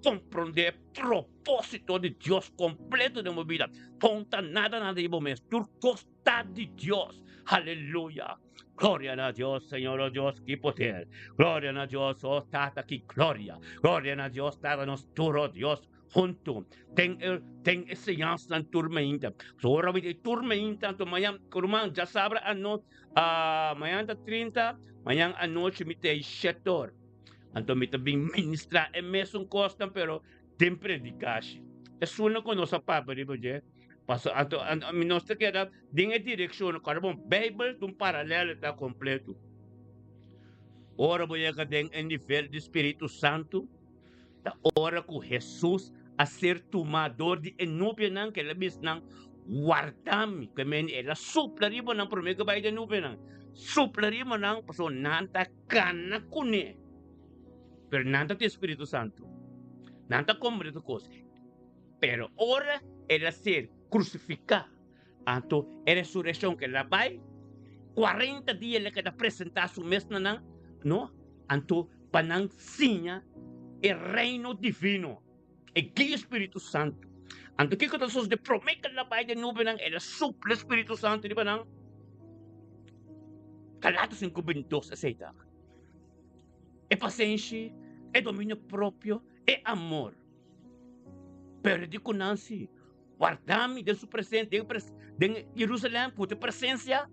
komprondé propósito di Dios kompleto den bo bida. Ponta nada nada di bo mes. Tur kos ta di Dios. Aleluya! Gloria na Dios, Señor, oh Dios, ki poder. Gloria na Dios, oh Tata, ki gloria. Gloria na Dios, Tata, nos tur, oh Dios, huntu. Den e, den e señansanan tur mainta. So ora mi di tur mainta, anto mañan, ruman, djasabra ano, ah, mañan ta 30, mañan anochi mi ta ei shetor. Anto mi ta bin ministra e mesun kosnan, pero den predikashi. Esun ku nos a papia riba dje. Paso anto mi nos ta keda den e direkshon ku bon Beibel ta un paralelo ta kompleto. Ora bo yega den e nivel di Spiritu Santu, ta ora ku Hesus a ser tumá dor di e nubianan ku el a bisa nan, Warda mi, ku mende el a supla riba nan promé ku bai den nubianan. Supla riba nan pasobra nan ta kana kuné. Pero nan ta tin Spiritu Santu. Nan ta komprende tur kos. Pero ora el a ser crucificá, anto e resureccion cu el a bai, 40 dia el a keda presentá su mes na nan, no? Anto pa nan siña e reino divino, e guia Spiritu Santu. Anto kiko ta sosodé? Promé ku el a bai den nubenan, el a supla Spiritu Santu riba nan. Galatas 5:22 esei ta. E pasenshi, e dominio propio, e amor. Pero di ku nan si, Warda mi den su presen, den pres, den Jerusalem ku ta presensia,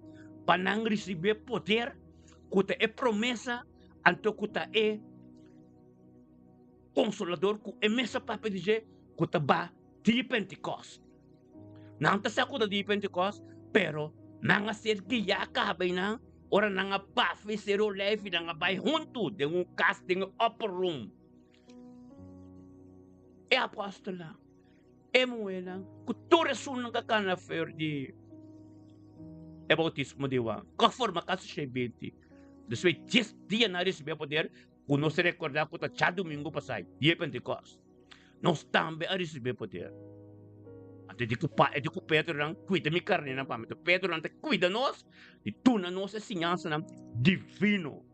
pa nan risibí e poder ku ta e promesa, anto ku ta e Konsolador ku e mes a papia di dje, ku ta ba di Pentikòst. Nan ta sa ku ta di Pentikòst, pero nan a ser guiá kaba i nan, ora nan a bafa e Seru Olijfi, nan a bai huntu den un kas den e upper room. E apòstelnan. E muhénan ku tur esunnan ka kana fer di e boutismo di Juan, ku a forma kasi 120. Despues dies dia nan a risibí e poder, ku nos ta rekordá ku ta djadumingu pasá, dia di Pentekòst. Nos tambe a risibí e poder. Anto e di ku pa, e di ku Pedro nan, Kuida mi karnénan pa mi. Anto Pedro nan ta kuida nos i duna nos e siñansanan divino.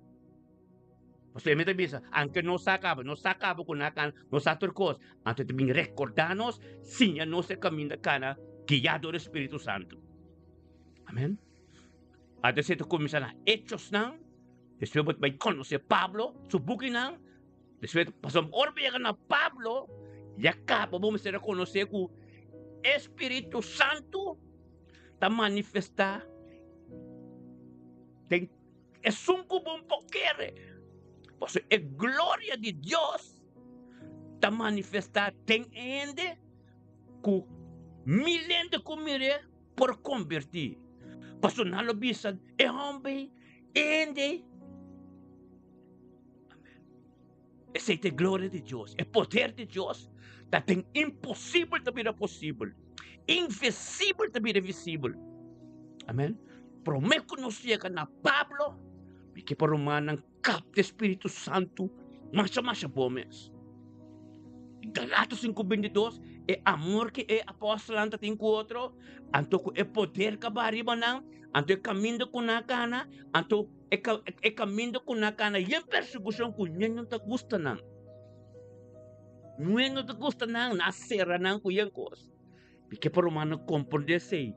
Pasobra e mi ta bisa, anke nos sa kaba, nos sa kaba ku nan a kana, nos sa tur kos, anto e ta bin rekordá nos, siña nos e kaminda kana, guiá dor e Spiritu Santu. Amen. Anto esei ta kuminsá na Hechosnan, despues bo ta bai konosé Pablo, su bukinan, despues, pasobra ora bo yega na Pablo, ya kaba bo mester a konosé ku e Spiritu Santu ta manifestá den. Esun ku bon por kere. Pasobra e gloria di Dios ta manifestá den e hende ku mil hende ku mir'é por kombertí. Pasobra nan lo bisa, E hòmber ei, e hende ei. Amèn. Esei ta e gloria di Dios. E poder di Dios ta den imposibel ta bira posibel. Invisibel ta bira visibel. Amen. Promé ku nos yega na Pablo, mi ke pa rumannan kapta e Spiritu Santu masha masha bon mes. Galatas 5:22, e amor ku e apòstelnan ta tin ku otro, anto ku e poder ku a baha riba nan, anto e kaminda ku nan a kana, anto E ka e kaminda ku nan kana yen persekushon ku ñen no ta gusta nan. Ñen no ta gusta nan, nan a sera nan ku yen kos. Mi ke pa rumannan komprendé esei.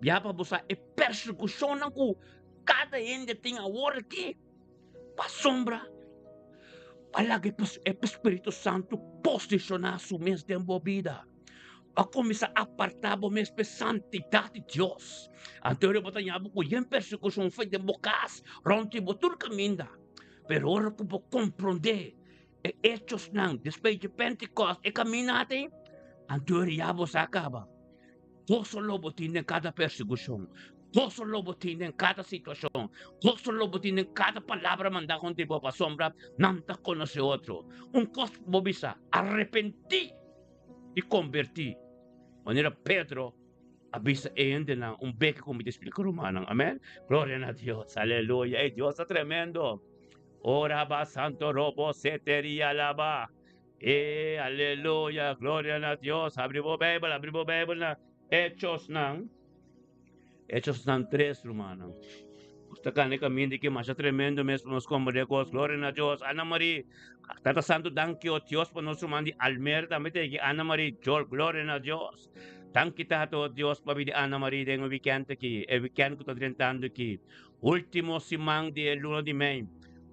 Ya pa bo sa e persekushonnan ku kada hende tin awor aki, pasobra pa laga e Spiritu Santu posishoná su mes den bo bida. A kuminsá apartá bo mes p'e santidat di Dios. Anto ora bo ta ña bo ku yen persekushon fei den bo kas, rònt di bo tur kaminda. Pero ora ku bo komprondé e echosnan despues di Pentekòst, e kaminda ei, anto ora ya bo sa kaba. Goso lo bo tin den kada persekushon. Goso lo bo tin den kada situashon. Goso lo bo tin den kada palabra mandá kontra bo, pasobra nan ta konosé otro. Un kos bo bisa, arepentí! i kombertí, manera Pedro a bisa e hendenan un beke ku mi ta splika rumannan. Amen. Gloria na Dios. Aleluya. Ey, Dios ta tremendo. Ora ba santo robo seteria laba. E aleluya. Gloria na Dios. Abri bo Bijbel, abri bo Bijbel na Hechosnan. Hechosnan 3, rumannan. Nos ta kanda e kaminda ki masha tremendo mes pa nos komprende kos. Gloria na Dios. Ana Marie, Tata Santu danki o Dios pa nos ruman di Almere tambe ta eki. Ana Marie, Jol, gloria na Dios. Danki Tata o Dios pa bini Ana Marie den e weekend aki, e weekend ku ta drentando aki. Ultimo siman di e luna di mei,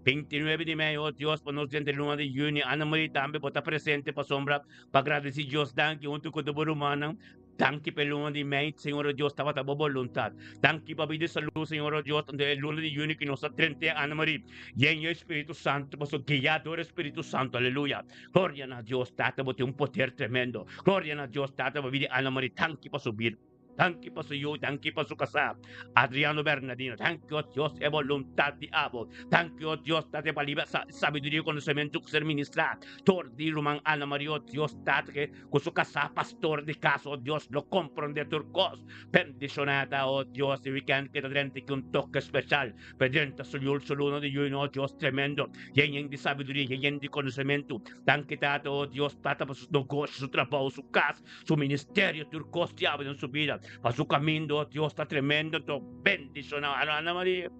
29 di mei, o Dios pa nos drenta e luna di juni. Ana Marie tambe bo ta presente pasobra pa gradisi Dios danki huntu ku tur bo rumannan. Danki pa e luna di mei, Señor o Dios, tabata bo boluntat. Danki pa bida i salú, Señor o Dios, tantu e luna di yüni ku nos ta drent'é, Ana Marie, yen e Spiritu Santu, pasobra guiá dor e Spiritu Santu, aleluya. Gloria na Dios, Tata, bo tin un poder tremendo. Gloria na Dios, Tata, pa bida di Ana Marie, danki pa su bida. Danki pa su yu, danki pa su kasá, Adriano Bernardino. Danki, o Dios, e boluntat di abo. Danki, o Dios, Tata, pa liba sabiduria i konosementu ku ser ministrá dor di ruman Ana Marie, o Dios, Tata, ke Ku su kasá pastor di kas, o Dios, lo komprondé tur kos. Bendishoná ta, o Dios, e wikènt ke ta drenta ki un toke speshal pa drenta su yul su luna di yüni, o Dios tremendo, yen yen di sabiduria, yen yen di konosementu. Danki Tata, o Dios, Tata pa su negoshi, su trabou, su kas, su ministerio, tur kos diablo den su bida. Pa su kaminda, Dios ta tremendo, to bendishoná. Ana Maria,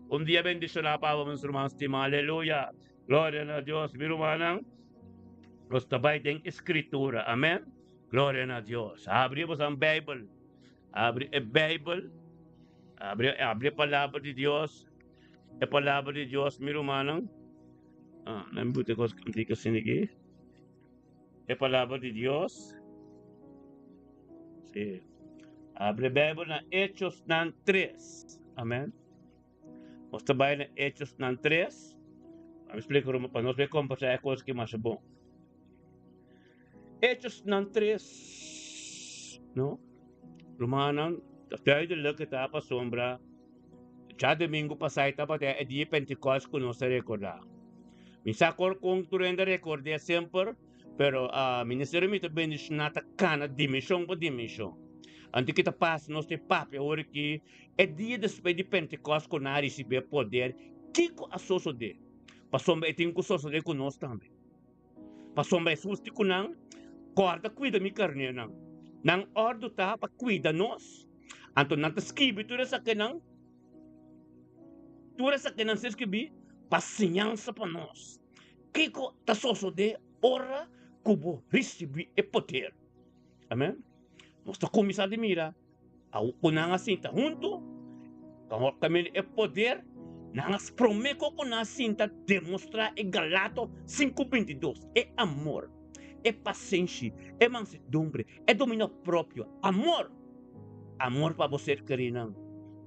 un dia bendishoná pa bo, mis ruman stimá. Aleluya. Gloria na Dios, mi rumannan. Nos ta bai den e Skritura. Amèn. Gloria na Dios. Habri boso Beibel. Habri e Beibel. Habri, habri e Palabra di Dios. E Palabra di Dios, mi rumannan. Ah, nan bute kos kantika asina aki. E Palabra di Dios. Sí. Habri e Beibel na Hechosnan 3. Amèn. Nos ta bai na Hechosnan 3. Mi splika ruman pa nos bay kombersá e kos ki masha bon. Hechosnan 3, no? Rumannan, ta duidelijk ta pasobra djadumingu pasá e tabata e dia Pentekòst ku nos ta rekordá. Mi sa kor kon tur hende a rekord'é semper. Pero ministerio mi ta bendiciona ta cana dimension pa dimension. Anto ki ta pasa nos ta e papia ora ki e dia despues di Pentecost cu nan a ricibi e poder, kico a sosode? Pasobra e tin cu sosode cu nos tambe. Pasobra Jesus di cu nan, Corda cuida mi carnernan. Nan ordo ta pa cuida nos. Anto nan ta scribi tur esakinan. Tur esakinan ser scribi pa siñansa pa nos. Kiko ta sosodé ora ku bo risibí e poder? Amèn. Nos ta kuminsá di mira ku nan a sinta huntu, kaminda e poder, nan a promé ku ku nan a sinta demostrá e Galato 5:22, e amor, e pasenshi, e mansedumbre, e dominio propio, amor, amor pa bo ser kerínan,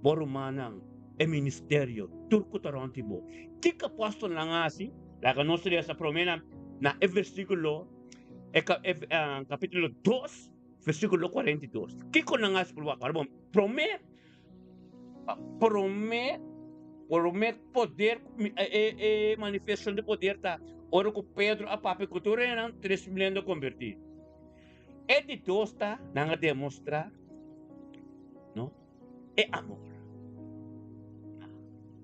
bo rumannan, e ministerio, tur ku ta rònt di bo. Kiko apòstelnan a hasi? Laga nos lesa promé na na e versíkulo, e kapítulo dos, versíkulo 42. Kiko nan a hasi? Wak bon, promé, promé, promé poder, e e manifestashon di poder ta ora ku Pedro a papia ku tur esnan, 3000 hende a kombertí. E di dos ta nan a demostrá, no? E amor.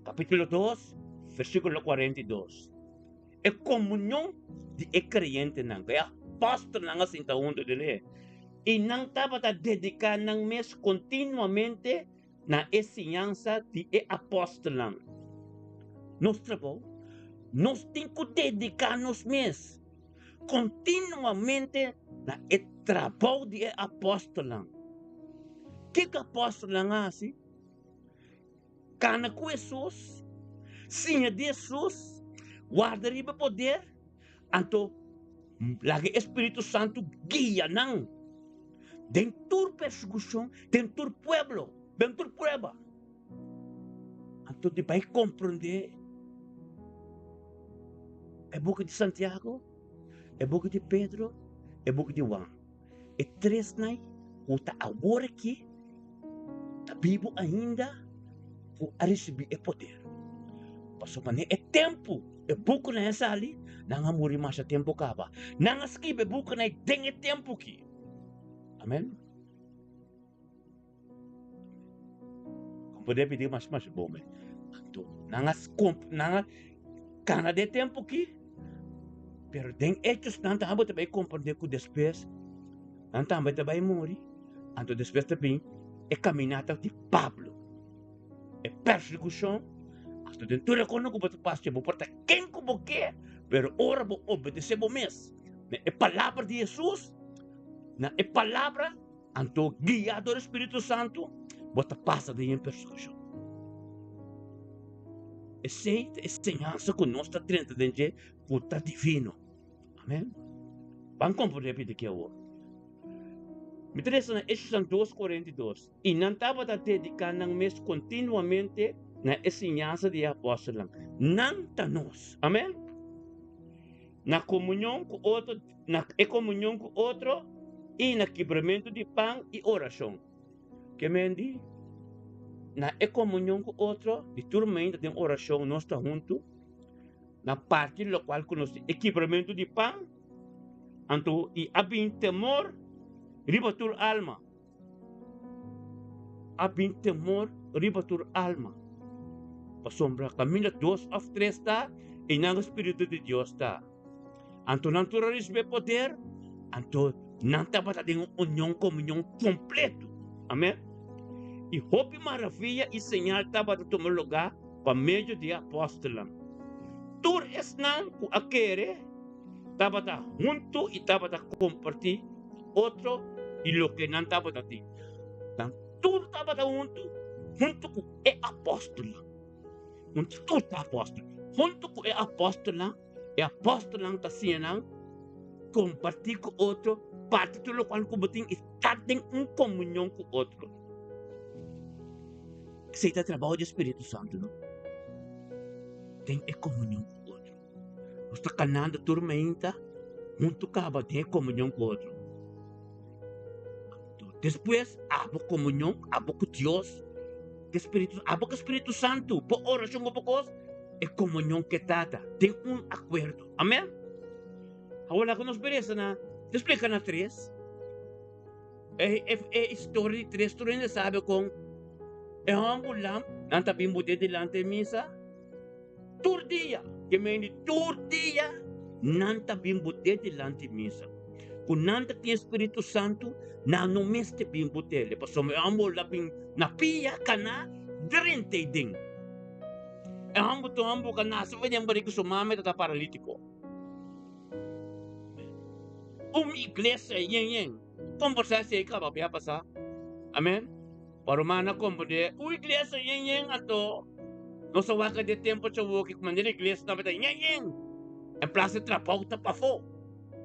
Capítulo 2, versículo 42. E comunión di e creyentenan, e apóstolnan a sinta hunto den e, i nan tabata dediká nan mes kontinuamente na e siñansa di e apóstolnan. Nos trabou, nos tin ku dediká nos mes kontinuamente na e trabou di e apòstelnan. Kiko apòstelnan a hasi? Kana ku Hesus, siña di Hesus, warda riba e poder, anto laga e spiritu santu guia nan den tur persekushon, den tur pueblo, den tur prueba. Anto di bai komprondé e buki di Santiago, e buki di Pedro, e buki di Juan. E tresnan ku ta awor aki ta bibu ainda ku a risibí e poder. Pasobra na e tempu e bukinan a sali, nan a muri masha tempu kaba. Nan a skibi e bukinan den e tempu aki. Amen. Komprendé pidi mas mas bon men. Anto nan a nan a kana den tempu ki, pero den hechos nan tambe ta bai komprendé ku despues nan tambe ta bai muri, anto despues ta bin e kaminata di Pablo, e persekushon, anto den tur e kosnan ku bo ta pasa bo por ta ken ku bo ke, pero ora bo obedesé bo mes na e palabra di Hesus, na e palabra. Anto guiá dor e Spiritu Santu, bo ta pasa den e persekushon. Esei ta e señansa ku nos ta drenta den dje ku ta divino. Amen. Ban komprendé pidi ki awor. Mi ta lesa na Hechosnan 2:42, I nan tabata dediká nan mes kontinuamente na e siñansa di e apòstelnan. Nan ta nos. Amen. Na komunion ku otro. Na e komunion ku otro i na kibramentu di pan i orashon. Ke men di? Na e komunion ku otro, di tur meinta den orashon nos ta huntu na parti lokual ku nos tin e kibramentu di pan, anto i a bin temor riba tur alma. A bin temor riba tur alma. Pasobra kaminda dos òf tres ta, einan e Spiritu di Dios ta. Anto nan tur a risibí e poder, anto nan tabata den un union, komunion kompleto. Amèn. I hopi maravia i señal tabata tuma lugá pa medio di e apòstelnan. Tur esnan ku a kere tabata huntu i tabata kompartí ku otro di loke nan tabata tin. Nan tur tabata huntu, huntu ku e apòstelnan. Huntu tur ta apòstel. Huntu ku e apòstelnan, e apòstelnan ta siña nan kompartí ku otro, parti tur lokual ku bo tin i ta den un komunion ku otro. Esei ta trabou di e Spiritu Santu, no? Den e komunion ku otro. Nos ta kanando tur mainta huntu kaba den e komunion ku otro. Despues abo komunion, abo ku Dios, ku Spiritu, abo ku Spiritu Santu, bo orashon ku bo kos, e komunion ku e Tata, den un akuerdo. Amen? Awor laga nos bira na, ta splika na tres. E, e, e historia di tres tur hende sabe kon e hòmber lam, nan ta bin bot'é dilanti e misa. Tur dia, ke mende tur dia nan ta bin bot'é dilanti misa. Ku nan ta tin e Spiritu Santu, nan no mester bin bot'é, pasobra e hòmber la bin na pia kaná drenta ei den. E hòmber ta un hòmber ku a nase for den bariga su mame ta ta paralítiko. Un iglesia yen yen. Kombersá esei kaba bia pasá. Amen. Pa rumannan komprendé un iglesia yen yen anto nos a wak den tempu chawoki ku manera iglesia tabata yen yen en plas di trabou ta pafó.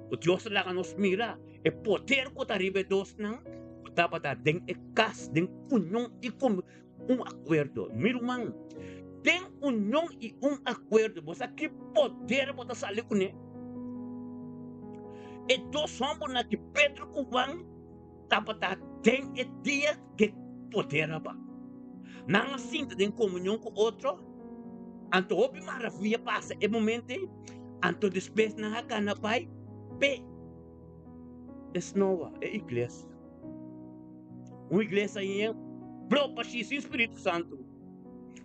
Ku Dios a laga nos mira e poder ku ta riba e dosnan ku tabata den e kas den union i un akuerdo. Mi ruman, den union i un akuerdo bo sa ki poder bo ta sali kuné? E dos hòmbernan aki, Pedro ku Juan, tabata den e dia ku e poder a ba. Nan a sinta den komunion ku otro, anto hopi maravia pasa e momento ei, anto despues nan a kana bai p'e snoa, e iglesia. Un iglesia yen blo pa shi sin Spiritu Santu.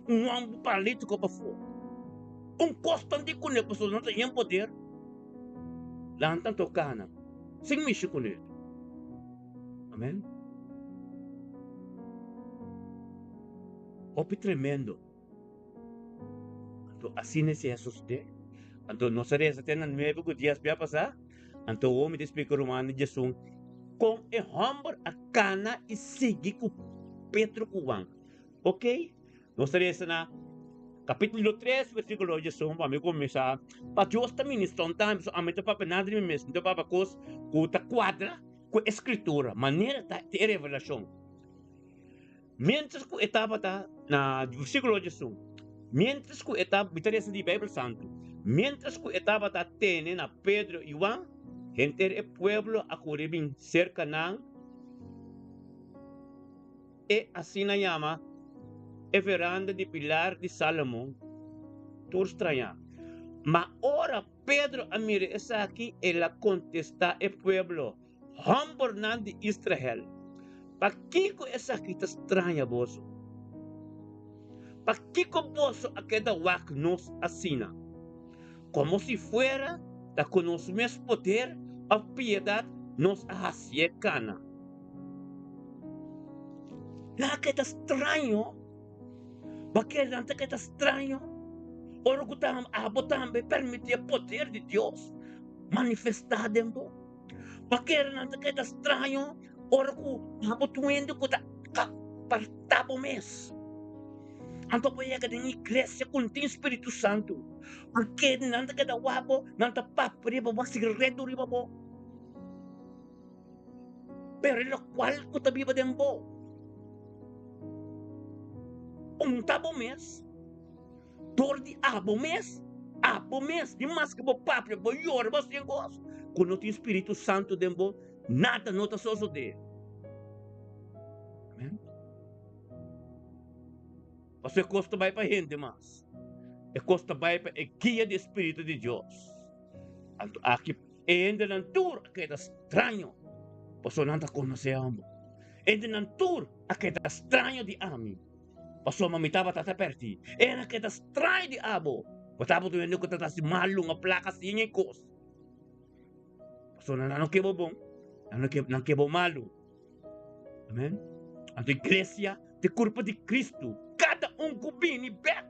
Un homber paralítiko pafó. Un kos tan di kuné pasobra nan ta yen poder. Lanta anto kana sin mishi kuné. Amen. Hopi tremendo. Anto asina esei a sosodé. Anto nos a resa te na nuebe ku dies bia pasá. Anto awor mi ta splika rumannan djesun kon e hòmber a kana i sigui ku Petro ku Juan. Oke, nos ta resa na kapítulo tres versíkulo djesun pa mi kuminsá. Pa Dios ta ministra un tambe, so ami ta papia nada di mi mes, mi ta papia kos ku ta kuadra ku e Skritura, manera ta e revelashon. Miéntras ku e tabata na versíkulo diesun, miéntras ku e ta, mi ta lesa di Beibel Santu, miéntras ku e tabata tene na Pedro i Juan, henter e pueblo a kore bin serka nan, e asina yama e veranda di pilar di Salomon, tur strañá. Ma ora Pedro a mira esaki, el a kontestá e pueblo, Hòmbernan di Israel, pakiko esaki ta straña boso? Pakiko boso a keda wak nos asina, komo si fuera ta ku nos mes poder òf piedat nos a hasié kana? Nan a keda straño, pakier nan ta keda straño ora ku ta abo tambe permití e poder di Dios manifestá den bo? Pakera nan ta keda straño ora ku abo ta un hende ku ta apartá bo mes. Anto bo yega den iglesia ku no tin Spiritu Santu. Purke nan ta keda wak bo, nan ta papia riba bo, hasi redu riba bo. Pero e lokual ku ta biba den bo, punta bo mes. Dor di abo mes, abo mes, di maske bo papia, bo yora, bo hasi kos, ku no tin Spiritu Santu den bo, nada no ta sosodé. Amen. Pasobra e kos ta bai pa hende mas. E kos ta bai pa e guia di e Spiritu di Dios. Anto aki e hendenan tur a keda straño, pasobra nan ta konosé amo. Hendenan tur a keda straño di ami. Pasobra mi tabata ta pèrdí. E na keda straño di abo. Bo tabata un hende ku ta hasi malu, un plaka sin e kos. Pasobra nan no ke bo bon, nan no ke, nan ke bo malu. Amen. Anto iglesia ta e kurpo di Kristu. Kada un ku bini bèk,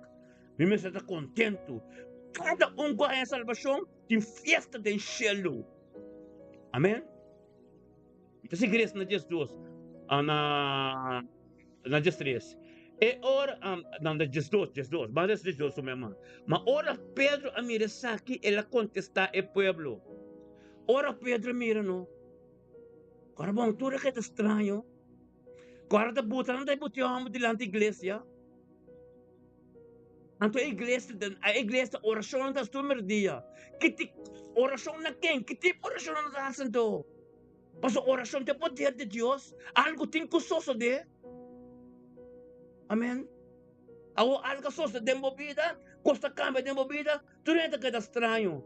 mi mester ta kontentu. Kada un ku haña salbashon tin fiesta den shelu. Amen. Mi ta sigui res na 12, na na 13. E ora, no, na 12, 12, ban res 12 su mema. Ma ora Pedro a mira esaki, el a kontestá e pueblo. Ora Pedro a mira no, Ora bon, tur e keda straño. Ku ora ta buta nan ta buta e hòmber dilanti iglesia. Anto e iglesia, e iglesia orashon nan ta hasi tur merdia. Ki ti orashon na ken? Ki tipo orashon nan ta hasi anto? Pasobra orashon ta e poder di Dios. Algu tin ku sosodé. Amen. Awor algu a sosodé den bo bida, kos ta kambia den bo bida, tur hende ta keda straño.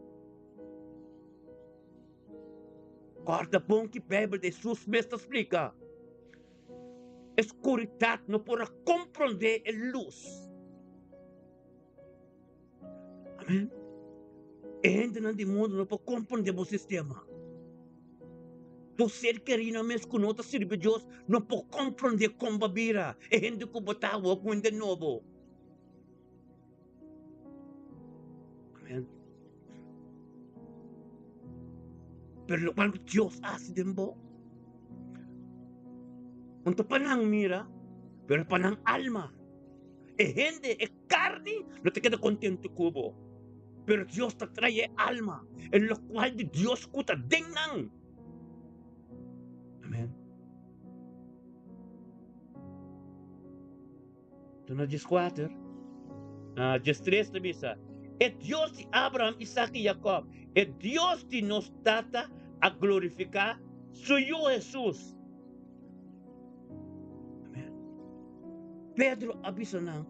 Kòrda bon ki Beibel di Hesus mes ta splika. E skuridat no por a komprondé e lus. Amen. E hendenan di mundu no por komprondé bo sistema. Bo ser kerinan mes ku no ta sirbi Dios no por komprondé kon bo a bira e hende ku bo ta awor ku hende nobo. Amen. Pero lokual ku Dios a hasi den bo, no ta pa nan mira, pero pa nan alma. E hende, e karni, no ta keda kontentu ku bo. Pero Dios ta trae e alma, e lokual di Dios ku ta den nan. Amen. Na dieskuater, na diestres ta bisa, E Dios di Abraham, Isaac i Jacob, e Dios di nos tata a glorifiká su Yu Hesus. Amen. Pedro a bisa nan,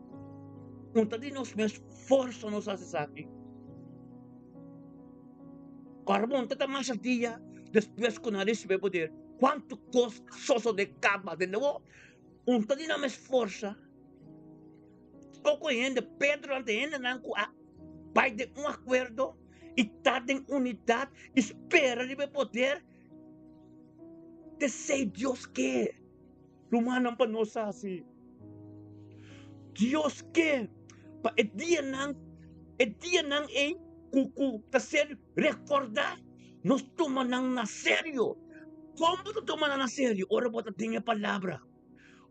Un ta di nos mes forsa nos hasi esaki. Kòrda bo ta masha dia despues ku nan a risibí e poder, kuantu kos a sosodé kaba den bo. Un ta di nan mes forsa. Poko hende, Pedro ante hendenan ku a bai den un akuerdo i ta den unidat i spera riba e poder. T'esei Dios ke, rumannan, pa nos hasi. Dios ke pa e dianan, e dianan ei ku ku ta ser rekordá, nos tuma nan na serio. Kon bo ta tuma nan na serio? Ora bo ta den e palabra.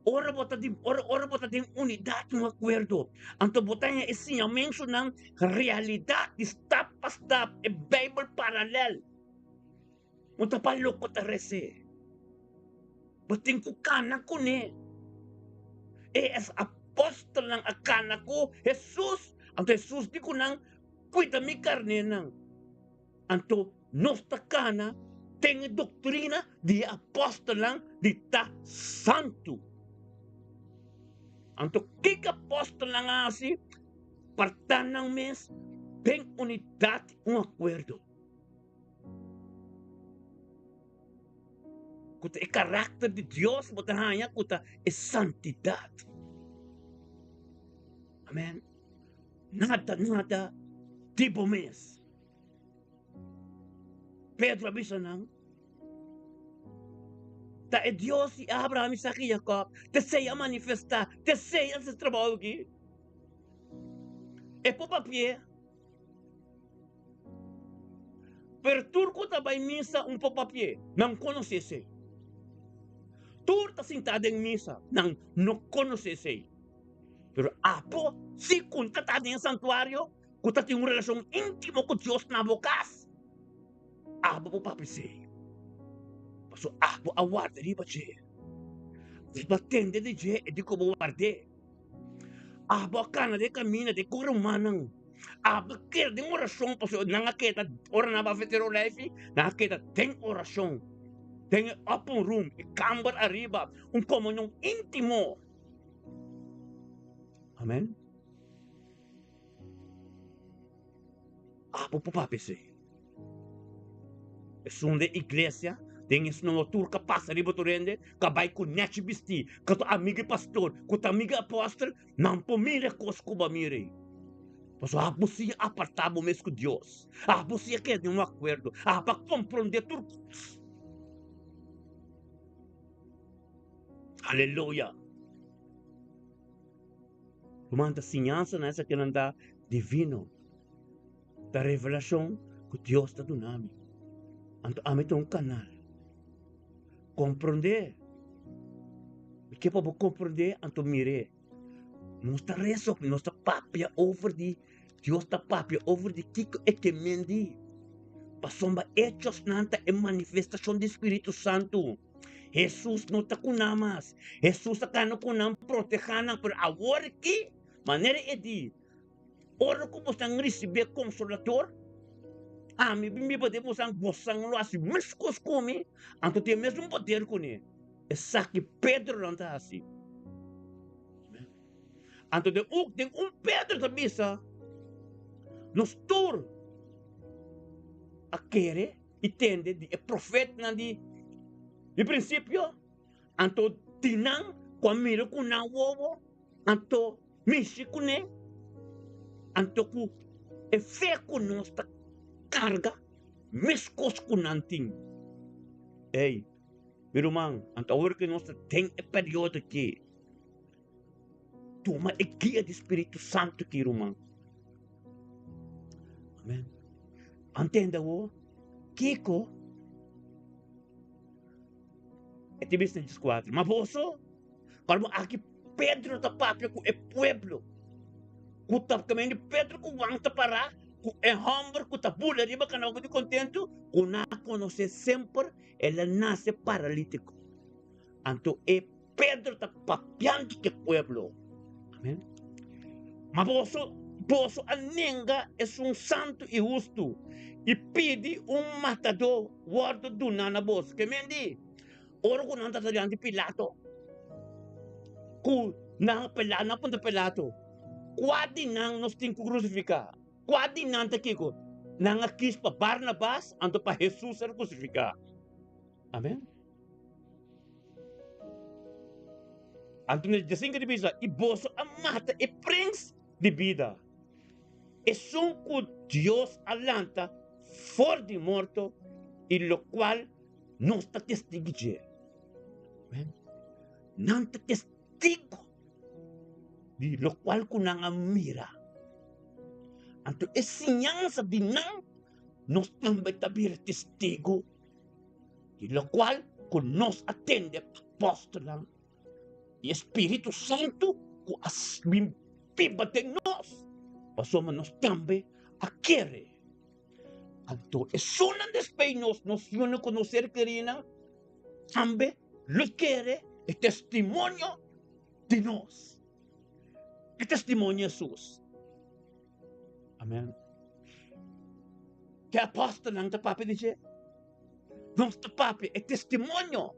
Ora bo ta di, ora, ora bo ta den unidat, un akuerdo. Anto bo ta haña e siñamentunan realidat di stap pa stap, e Beibel paralèl. No ta pa loko ta res'é. Bo tin ku kana kuné. E es apòstelnan a kana ku Hesus, anto Hesus di ku nan, Kuida mi karnénan. Anto nos ta kana den e doktrina di e apòstelnan di ta santu. Anto kiko apòstelnan a hasi? Partá nan mes den unidat i un akuerdo. Ku ta e karakter di Dios bo ta haña ku ta e santidat. Amen. Nada, nada di bo mes. Pedro a bisa nan, Ta e Dios di Abraham, Isaac i Jacob, t'esei a manifestá, t'esei a hasi trabou aki. E por papi'é, pero tur ku ta bai misa un por papi'é, nan konosé esei. Tur ta sintá den misa, nan no konosé esei. Pero abo si ku ta ta den e santuario, ku ta tin un relashon íntimo ku Dios na bo kas, abo por papia esei. Pasobra abo a warda riba dje. Abo a tende di dje i di ku bo ward'é. Abo a kana den kaminda den ku rumannan. Abo a keda den orashon pasobra nan a keda ora nan a bai afeter olijfi, nan a keda den orashon, den e open room, e kamber ariba, un komunion íntimo. Amen. Abo por papia esei. Esun den iglesia, den esun nan tur ka pasa riba tur hende, ka bai ku nechi bistí, ka ta amiga e pastor, ku ta amiga e apòstel, nan por mira e kos ku bo a mira ei. Pasobra abo si a apartá bo mes ku Dios, abo si a keda den un akuerdo, abo a komprondé tur kos. Aleluya! Ruman, ta siñansanan esakinan ta divino. Ta revelashon ku Dios ta duna mi. Anto ami ta un kanal. Komprondé. Mi ke pa bo komprondé, anto mir'é. Nos ta resa, nos ta papia over di Dios ta papia over di kiko e ke men di. Pasobra echosnan ta e manifestashon di Spiritu Santu. Hesus no ta ku nan mas. Hesus a kana ku nan, protehá nan, pero awor aki, manera e di, Ora ku bosan risibí e Konsolador, ami bin biba den bosan, bosan lo hasi meskos ku mi, anto tin e mesun poder kuné. Esaki Pedronan ta hasi. Anto den un, den un Pedro ta bisa, Nos tur a kere i tende di e profetnan di di prinsipio, anto di nan ku a mira ku nan wowo, anto mishi kuné, anto ku e fe ku nos ta karga meskos ku nan tin. Ey, mi ruman, anto awor ku nos ta den e periodo aki, Tuma e guia di Spiritu Santu ki, ruman. Amen. Antende awo kiko e ta bisa den 4. Ma boso, kalmo aki Pedro ta papia ku e pueblo. Ku ta kaminda Pedro ku Juan ta pará ku e hòmber ku ta bula riba kanoku di kontentu ku nan a konosé semper el a nase paralítiko. Anto e Pedro ta papiando ku e pueblo. Amen. Ma boso, boso a nenga esun santu i hustu i pidi un matadó wòrdu duná na boso. Ke men di, ora ku nan ta dilanti Pilato, ku nan a pelá, nan a puntra Pilato, Kua di nan nos tin ku krusifiká? Kua di nan ta kiko? Nan a kis pa Barnabas, anto pa Hesus ser krusifiká. Amen. Anto na diesinko di bisa, I boso a mata e prins di bida, esun ku Dios a lanta for di morto i lokual nos ta testigu dje. Amen. Nan ta testigu di lokual ku nan a mira. Anto e siñansa di nan, nos tambe ta bira testigu. Di lokual ku nos a tende apòstelnan i e Spiritu Santu ku a bin biba den nos, pasobra nos tambe a kere. Anto esunnan despues nos, nos yuna ku nos ser kerinan, tambe lo kere e testimonio di nos, e testimonio di Hesus. Amen. Ke apòstelnan ta papia di dje? Nos ta papia e testimonio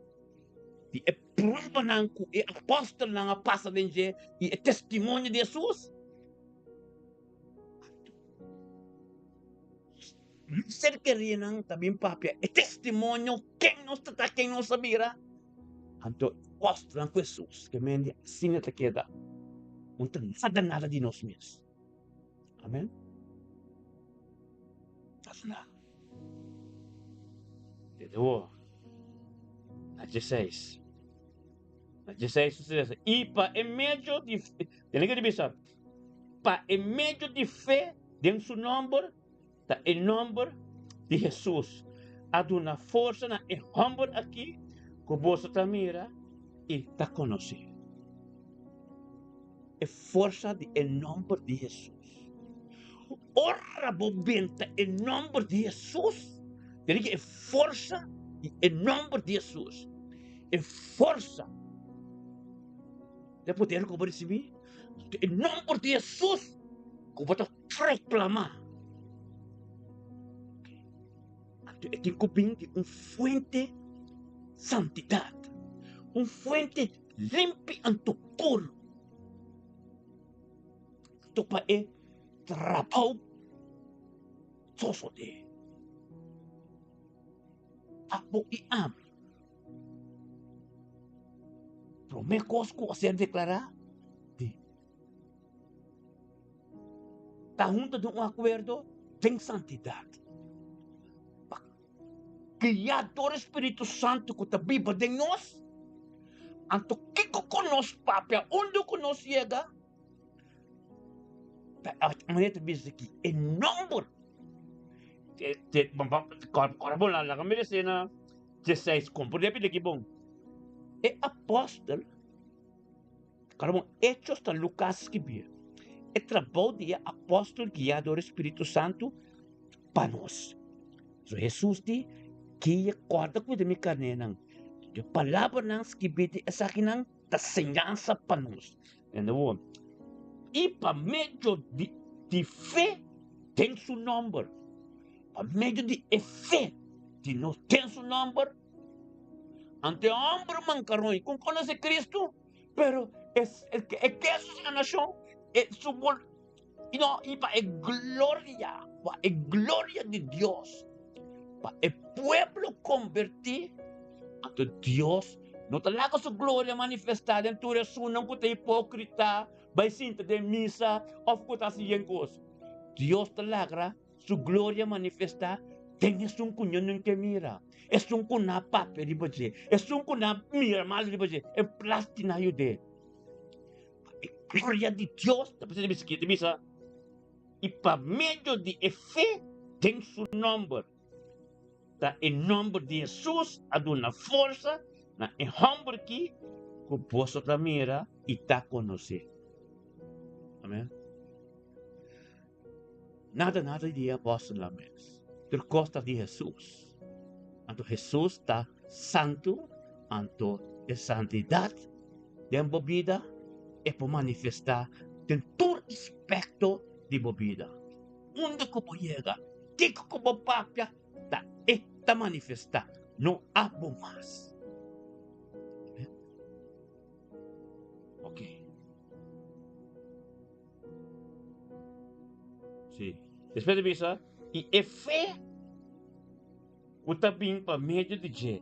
di e pruebanan ku e apòstelnan a pasa den dje i e testimonio di Hesus. Nos ser kerinan ta bin papia e testimonio ken nos ta ta, ken nos a bira. Anto apòstelnan ku Hesus ke men di asina ta keda un ta nada nada di nos mes. Amen. Asina. Tende bo. Na dieseis. Na dieseis su lesa. I pa e medio di tende ke di bisa. Pa e medio di fe den su nomber ta e nomber di Hesus a duna forsa na e homber aki ku boso ta mira i ta konosé. E forsa di e nomber di Hesus. Ora bo benta e nomber di Hesus, tene ki e forsa di e nomber di Hesus. E forsa de poder ku bo risibí, e nomber di Hesus ku bo ta proklamá. Anto e tin ku bin di un fuente santidat, un fuente limpi anto puru. Anto pa e trabou sosodé. Abo i ami. Promé kos ku a ser deklará di ta hunta den un akuerdo den santidat. Pa guiá dor e Spiritu Santu ku ta biba den nos. Anto kiko ku nos papia, unda ku nos yega, manera ta bisa aki e nomber. Kòrda bon, laga mi lesa na dieseis, komprendé pidi aki bon. E apòstel, kòrda bon, Hechos ta Lukas skibí. E trabou di e apòstel guiá dor e Spiritu Santu pa nos. So Hesus di, Kia kòrda kuida mi karnénan. E palabranan skibí di esakinan ta señansa pa nos. Tende bo? I pa medio di di fe den su nòmber, pa medio di e fe di nos den su nòmber, anto e hòmber mankaron i ku konosé Kristu, pero e e ke su sanashon, e su bol i no i pa e gloria, pa e gloria di Dios, pa e pueblo kombertí, anto Dios no ta laga su gloria manifestá den tur esunnan ku ta hipókrita, bai sinta den misa òf ku ta hasi yen kos. Dios ta lagra su gloria manifestá den esun ku ño nunka e mira, esun ku nan a papia riba dje, esun ku nan a mira mal riba dje, en plas di nan yud'é. Pa e gloria di Dios, ta bisa bisa ta bisa, i pa medio di e fe den su nòmber, ta e nòmber di Hesus a duna forsa na e hòmber ki ku boso ta mira i ta konosé. Amen. Nada nada di e apòstelnan mes. Tur kos ta di Hesus. Anto Hesus ta santu, anto e santidat den bo bida e por manifestá den tur aspekto di bo bida. Unda ku bo yega, kiko ku bo papia, ta e ta manifestá, no abo mas. Amen. Ok. Sí. Despues ta bisa, i e fe ku ta bin pa medio di dje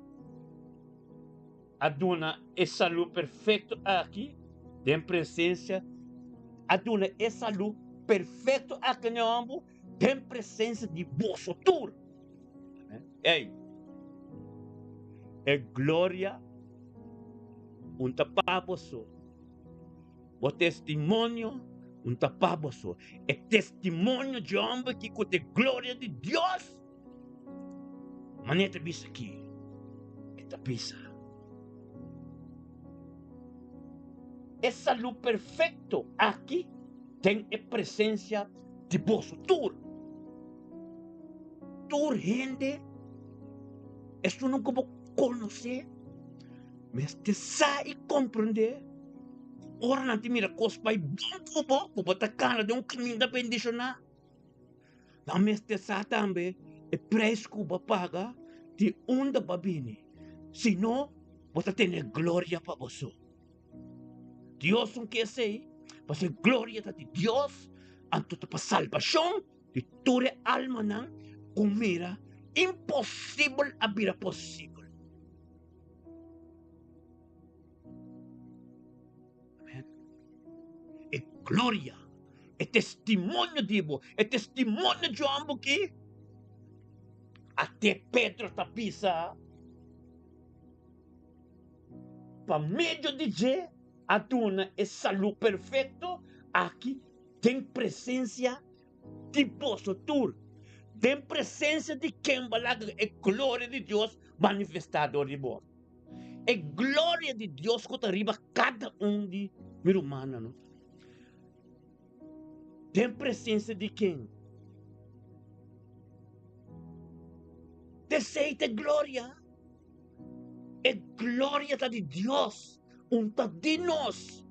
a duna e salú perfekto aki den presensia, a duna e salú perfekto aki na e hòmber den presensia di boso tur. Ey, e gloria un ta pa boso. Bo testimonio un ta pa boso. E testimonio dje homber ki ku ta e gloria di Dios. Manera e ta bisa aki, e ta bisa. E salú perfekto aki den e presensia di boso tur. Tur hende, esunnan ku bo konosé, Mester sa i komprendé ku ora nan ta mira kos bai bon ku bo, ku bo ta kana den un kaminda bendishoná. Nan mester sa tambe e preis ku bo a paga di unda bo a bini, si no bo ta tene gloria pa bo so. Dios un ke esei, pasobra e gloria ta di Dios, anto ta pa salbashon di tur e almanan ku mira imposibel a bira posibel. Amen. E gloria, e testimonio di bo, e testimonio di homber ki ate Pedro ta bisa pa medio di dje a duna e salú perfecto aki den presencia di boso tur, den presencia di ken bo a laga e gloria di Dios manifestá dor di bo. E gloria di Dios ku ta riba kada un di mi rumannan. Den presencia di ken? T'esei ta e gloria. E gloria ta di Dios, un ta di nos.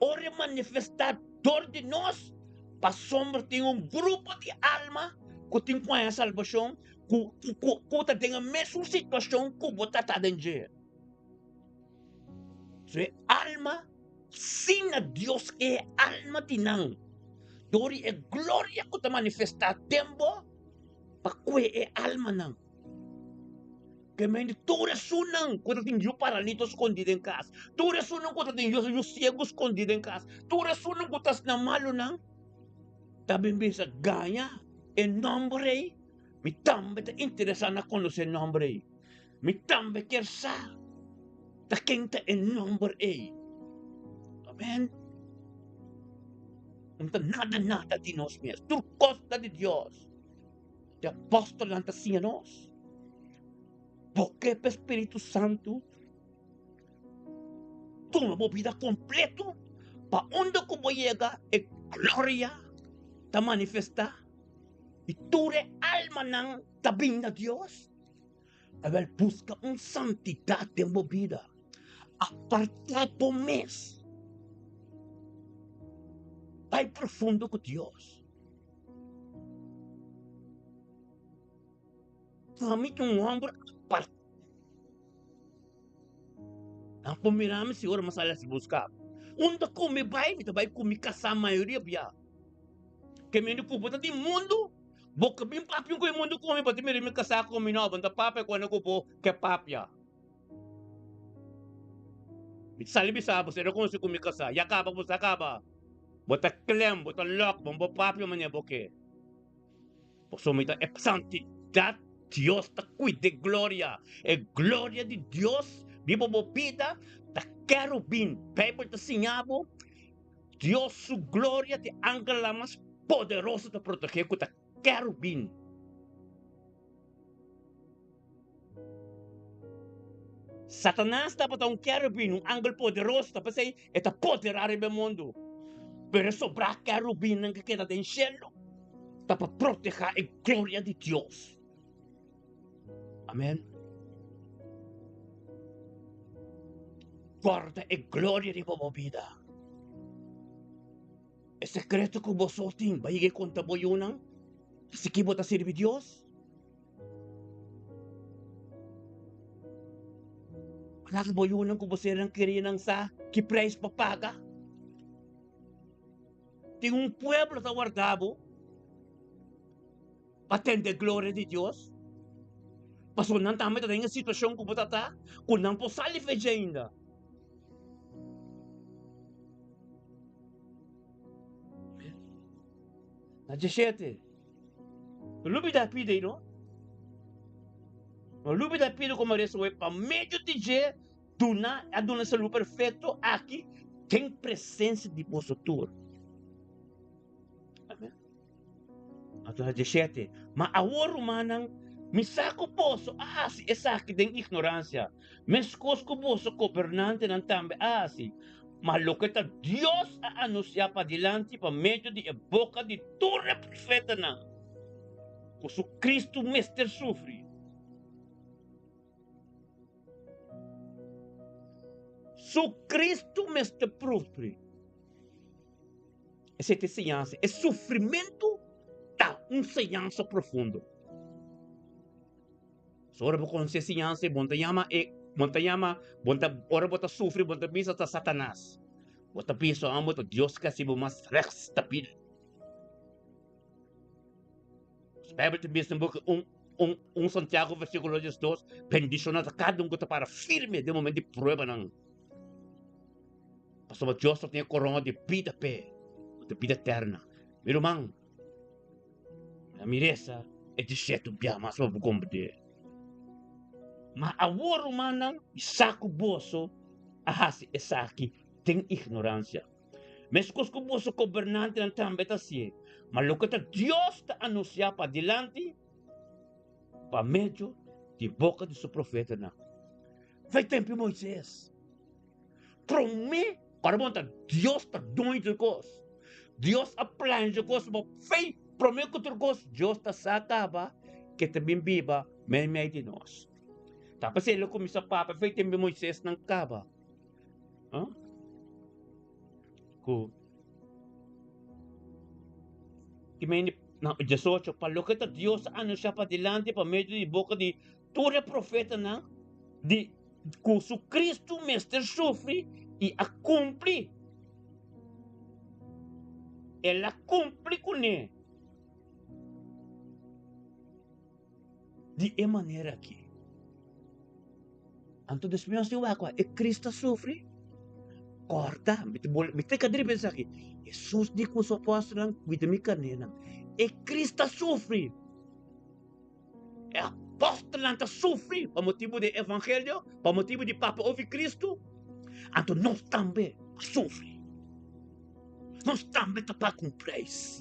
Ora e manifestá dor di nos, pasobra tin un grupo di alma ku tin ku haña salbashon ku ku ta den e mesun situashon ku bo ta ta den dje. So e alma sin na Dios ke e alma di nan, dor di e gloria ku ta manifestá den bo pa kue e almanan. Ke men di tur esunnan ku ta tin yu paralito skondí den kas, tur esunnan ku ta tin yu siegu skondí den kas, tur esunnan ku ta asina malunan, ta bin bisa gaña e nòmber ei. Mi tambe ta interesá na konosé e nòmber ei. Mi tambe kier sa. Ta ken ta e nomber ei? Amen. No ta nada nada di nos mes. Tur kos ta di Dios. E apòstelnan ta siña nos. Bo ke pa e Spiritu Santu tuma bo bida kompleto pa unda ku bo yega e gloria ta manifestá i tur e almanan ta bin na Dios? Awel buska un santidat den bo bida. Apartá bo mes. Bai profundo ku Dios. Ami ta un hòmber apartá. Nan por mira mi si ora mi sali hasi buska. Unda ku mi bai, mi ta bai ku mi kasá mayoria bia. Ke mende ku bo ta di mundu, bo ka bin papia ku e mundu ku mi, bo ta mira mi kasá ku mi no, bo no ta papia ku ene ku bo ke papia. Mi ta sali bisa bo, si e no konsi ku mi kasá, ya kaba ku bo sa kaba. Bo ta klem, bo ta lòk, bo no por papia manera bo ke. Pasobra mi ta e santidat Dios ta kuida e gloria. E gloria di Dios riba bo bida ta kerubin. Beibel ta siña bo Dios su gloria ta e angelnan mas poderoso ta protegé ku ta kerubin. Satanas tabata un kerubin, un angel poderoso, ta p'esei e ta poderá riba e mundu. Pero e sobrá kerubinnan ku keda den shelu ta pa protehá e gloria di Dios. Amen. Kòrda e gloria riba bo bida. E sekreto ku bo so tin, bai yega i konta bo yunan, asiki bo ta sirbi Dios. Laga bo yunan ku bo sernan kerinan sa ki preis pa paga. Tin un pueblo ta warda bo pa tende gloria di Dios. Pasobra nan tambe ta den e situashon ku bo ta ta, ku nan por sali fecha ainda. Na djeshete. No lubida pidi ei no. No lubida pidi komo resoe pa medio di dje duna a duna salú perfekto aki den presensia di boso tur. Amen. Anto na djeshete, Ma awor, rumannan, mi sa ku boso a hasi esaki den ignoransia, meskos ku boso gobernantenan tambe a hasi. Ma loke ta Dios a anunsiá padilanti pa medio di e boka di tur e profetanan, ku su Kristu mester sufri. Su Kristu mester prufri. Esei ta e siñansa. E sufrimentu ta un siñansa profundo. So ora bo conoce siñansa bon ta yama e bon ta yama bon ta ora bo ta sufri bon ta bisa ta Satanas. Bo ta bisa amo ta Dios ke hasi bo mas rechts stabil. Bijbel ta bisa den boki un un un Santiago versikulo 12 bendishona ta kada un ku ta para firme den momento di pruebanan. Pasobra Dios ta tin e korona di bida p'e, di bida eterna. Mi ruman, mi a mira esa e dishetu bia mas pa bo komprendé. Ma awor, rumannan, mi sa ku boso a hasi esaki den ignoransia, meskos ku boso gobernantenan tambe ta hasié. Ma loke ta Dios ta anunsiá padilanti pa medio di boka di su profetanan. Fei tempu di Moises. Promé, ora bo ta Dios ta doño tur kos. Dios a plania tur kos bo fei promé ku tur kos Dios ta sa kaba ke ta bin biba meimei di nos. Ta p'esei el a kuminsá papia fei tempu Moisés nan kaba. Huh? Ku i mende na 18 pa loke ta Dios a anunsiá padilanti pa medio di boka di tur e profetanan di ku su Kristu mester sufri i a kumpli. El a kumpli kuné di e manera aki. Anto despues nos tin wak e Kristu a sufri. Kòrda, mi ta bol, mi ta keda riba esaki. Hesus di ku su apòstelnan, Kuida mi karnénan. E Kristu a sufri. Apòstelnan ta sufri pa motibu di e evangelio, pa motibu di papia over Kristu, anto nos tambe a sufri. Nos tambe ta paga un preis.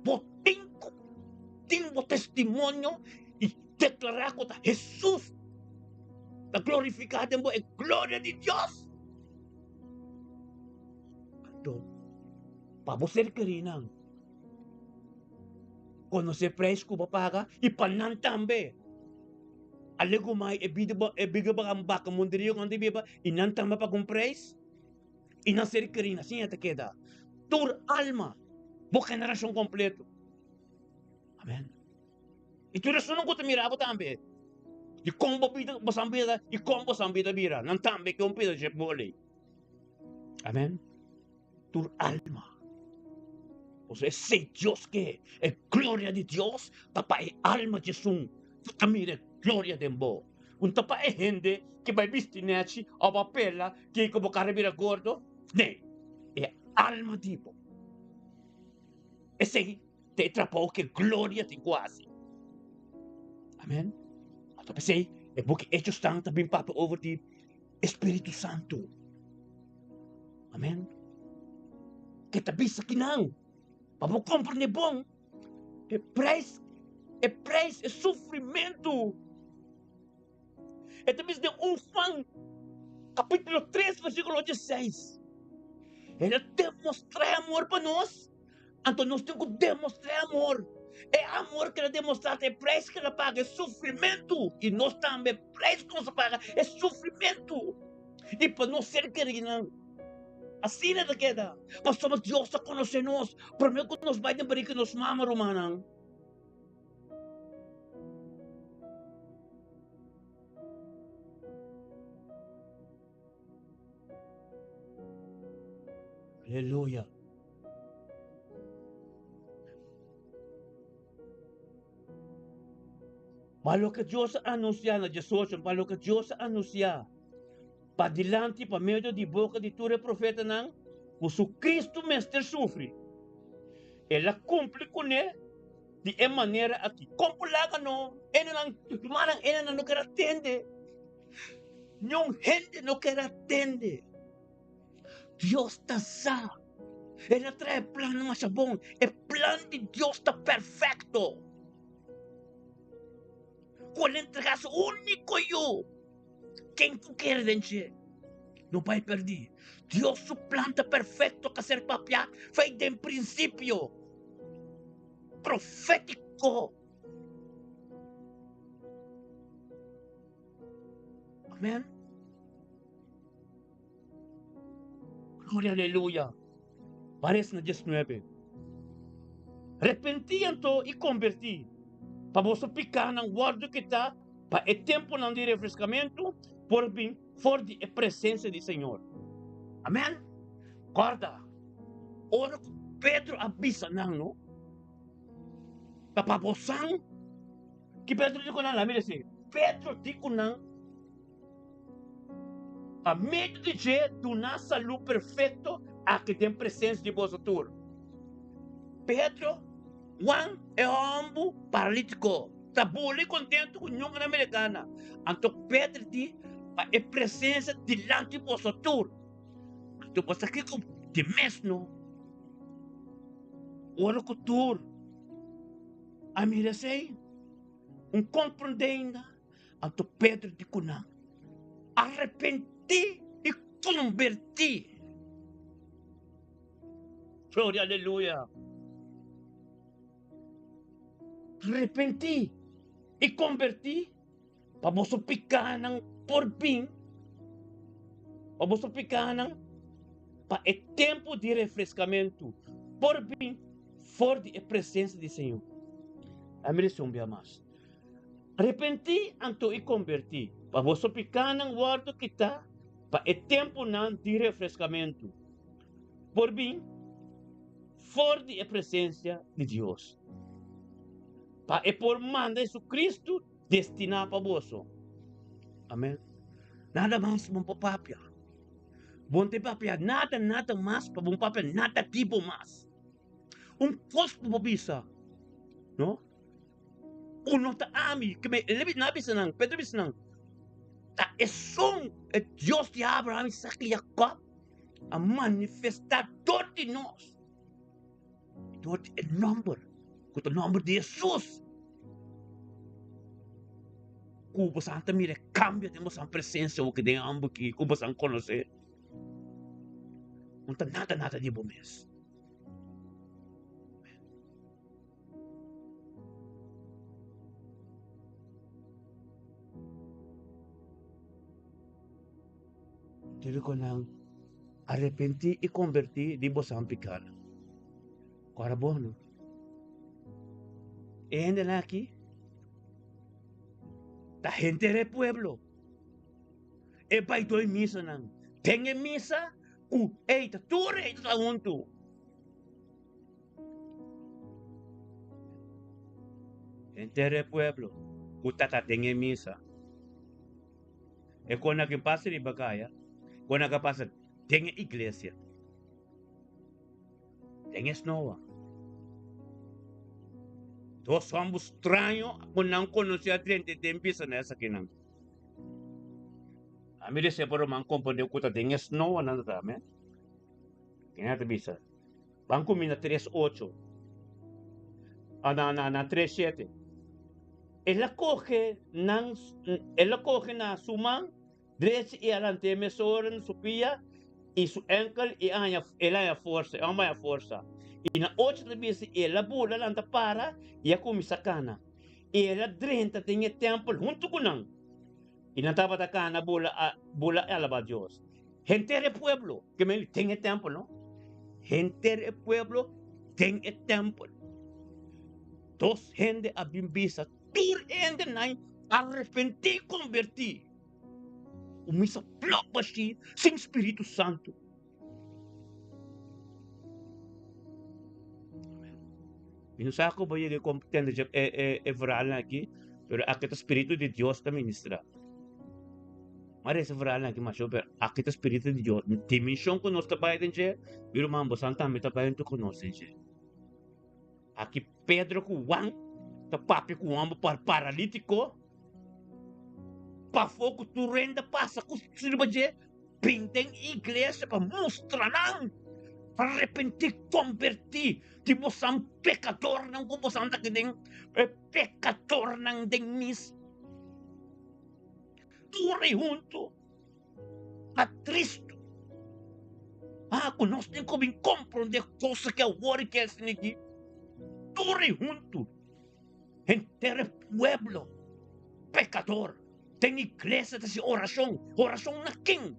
Bo tin ku tin bo testimonio i deklará ku ta Hesus ta glorifiká den bo, e gloria di Dios. Anto, pa bo ser kerinan, konosé preis ku bo paga i pa nan tambe. Alegumai e bida bo e biga bo baka mundirio ku nan ta biba i nan tambe paga un preis i nan ser kerin asin e ta keda tur alma bo generashon kompleto. Amen. I tur esunnan ku ta mira bo tambe di kon bo bida bo san bida i kon bo san bida bira nan tambe ke un pida dje boli. Amen. Tur alma. Pasobra esei Dios ke, e gloria di Dios ta pa e alma di esun ku ta mira e gloria den bo. Un ta pa e hende ke bai bisti nechi òf a pela ke ku bo kara bira gordo. Nee, e alma di bo. Esei ta e trabou ku e gloria tin ku hasi. Amen. Anto p'esei e buki Hechosnan ta bin papia over di e Spiritu Santu. Amen. Ke ta bisa kinan pa bo komprende bon e preis, e preis, e sufrimentu. E ta bisa den 1 Juan kapítulo 3 versíkulo 16. El a demostrá e amor pa nos. Anto nos tin ku demostrá e amor. E amor ku el a demostrá ta e preis ku el a paga, e sufrimentu. I nos tambe, e preis ku nos a paga, e sufrimentu. I pa nos ser kerinan, asina ta keda. Pasobra Dios ta konosé nos promé ku nos bai den barika di nos mama, rumannan. Aleluya. Pa loke Dios a anunsiá na diesocho, pa loke Dios a anunsiá padilanti pa medio di boka di tur e profetanan, ku su Kristu mester sufri, el a kumpli kuné di e manera aki. Kon por laga no hendenan, rumannan, hendenan no ker a tende? Niun hende no ker a tende. Dios ta sa. El a traha e plannan masha bon. E plan di Dios ta perfecto. Ku el entrega su único yu, ken ku kere den dje no bai perdí. Dios su plan ta perfecto ka ser papiá fei den principio. Profético. Amen. Gloria aleluya. Pares na diesnuebe. Repentí anto i kombertí, pa boso pikánan wòrdu kitá, pa e tempunan di refreskamentu por bin for di e presensia di Señor. Amèn. Kòrda, ora ku Pedro a bisa nan, no, ta pa bosan ki Pedro di ku nan? Laga mi desi, Pedro di ku nan. Pa medio di dje duna salú perfekto aki den presensia di boso tur. Pedro, Juan, e hòmbu paralítiko, ta buli kontentu ku ñunga na Amerikana. Anto Pedro di, Pa e presensia dilanti boso tur. Anto bo sa kiko di mes no? Ora ku tur a mira esei, un komprendé ainda. Anto Pedro di ku nan, Arepentí i kombertí. Gloria aleluya! Arepentí i kombertí pa boso pikánan por bin, pa boso pikánan pa e tempu di refreskamentu por bin for di e presensia di Señor. A mira esei un bia mas. Repentí anto i kombertí, pa boso pikánan wòrdu kitá, pa e tempunan di refreskamentu por bin for di e presensia di Dios, pa e por manda Jesucristo destiná pa boso. Amèn. Nada mas bon pa papia. Bon te papia nada, nada mas pa bon papia nada di bo mas. Un kos ku bo bisa, no? Ku no ta ami. Ke me el a bisa nan, Pedro a bisa nan, ta esun e Dios di Abraham, Isaac i Jacob a manifestá dor di nos, dor di e nòmber ku ta nòmber di Hesus, ku boso ta mira e kambio den boso presensia oki den ambo aki ku boso konosé. No ta nada nada di bo mes. Debe ku nan arepentí i kombertí di bosan pikánan. Ora bo no. E hendenan aki ta henter e pueblo. E bai doi misanan. Den e misa ku ei ta tur ei ta huntu. Henter e pueblo ku ta den e misa. E kona ki pasa riba kaya, kona ka pasa den e iglesia, den e snoa. Dos homber straño ku nan konosé a drenta den bisa na esakinan. Ami di sepa ruman komprendé ku ta den e snoa nan ta traha, amen. Kina ta bisa? Ban ku mi na tres ocho. Ah, na, na, na tres shete. El a kohe nan, el a kohe na su man drechi i a lant'é mesora na su pia i su enkel i a haña, el a haña forsa, e hòmber a haña forsa. I na ocho ta bisa el a bula lanta para i a kuminsá kana. I el a drenta den e tèmpel huntu ku nan. I nan tabata kana bula, bula i alabá Dios. Henter e pueblo, ke men den e tèmpel, no? Henter e pueblo den e tèmpel. Dos hende a bin bisa, tur hende nan arepentí i konbertí. Un misa plòk bashí sin Spiritu Santu. Mi no sa ku bo yega tende e verhaalnan aki, pero aki ta Spiritu di Dios ta ministra. Mi a resa verhaalnan aki masha, pero aki ta Spiritu di Dios. Dimenshon ku nos ta bai den dje, mi ruman, bosan tambe ta bai huntu ku nos den dje. Aki Pedro ku Juan ta papia ku un hòmber paralítiko, pafó ku tur hende pasa ku riba dje, bin den iglesia pa mustra nan pa arepentí, kombertí di bosan pekadornan ku bosan ta aki den e pekadornan den mis tur ei huntu. Ta tristu. Ah, ku nos tin ku bin komprondé kosa ku awor i ke esei aki. Tur ei huntu, henter e pueblo pekador den iglesia ta hasi orashon. Orashon na ken?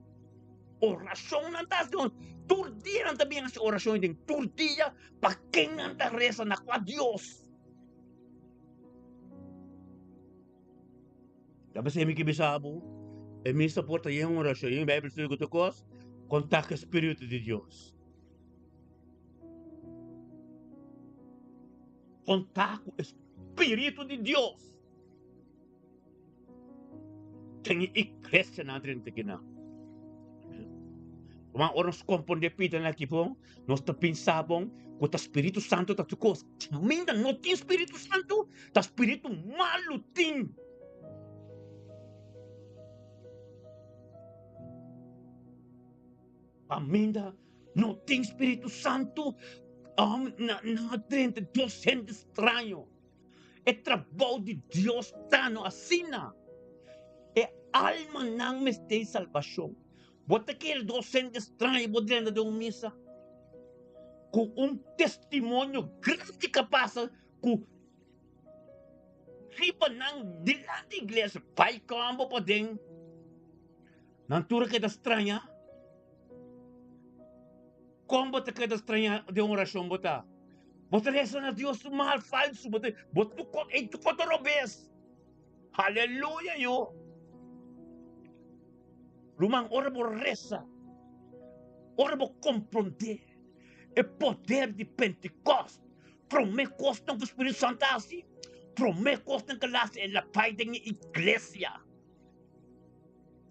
Orashon nan ta hasi tur dia nan ta bin hasi orashon den tur dia pa ken nan ta resa na kua Dios? Ta p'esei mi ke bisa bo, e misa por ta yen orashon, yen Bijbel studio ku tur kos, kontak e Spiritu di Dios. Kontak ku e Spiritu di Dios. Den e iglesianan drenta kinan. Ruman, ora nos komprondé pidanan aki bon, nos ta pensa bon ku ta Spiritu Santu ta tur kos. Kaminda no tin Spiritu Santu, ta spiritu malu tin. Kaminda no tin Spiritu Santu, nan a drenta dos hende straño. E trabou di Dios ta no asina. E almanan mester salbashon. Bo ta kere dos hende straño bo drenta den un misa ku un testimonio grandi ka pasa ku riba nan dilanti iglesia bai kambo paden nan tur a keda straña kon bo ta keda straña den orashon bo ta bo ta resa na Dios mal falsu bo ta bo tur ta robes. Aleluya yo. Ruman, ora bo resa, ora bo komprondé e poder di Pentekost, promé kosnan ku Spiritu Santu a hasi, promé kosnan ku el a hasi, el a bai den e iglesia.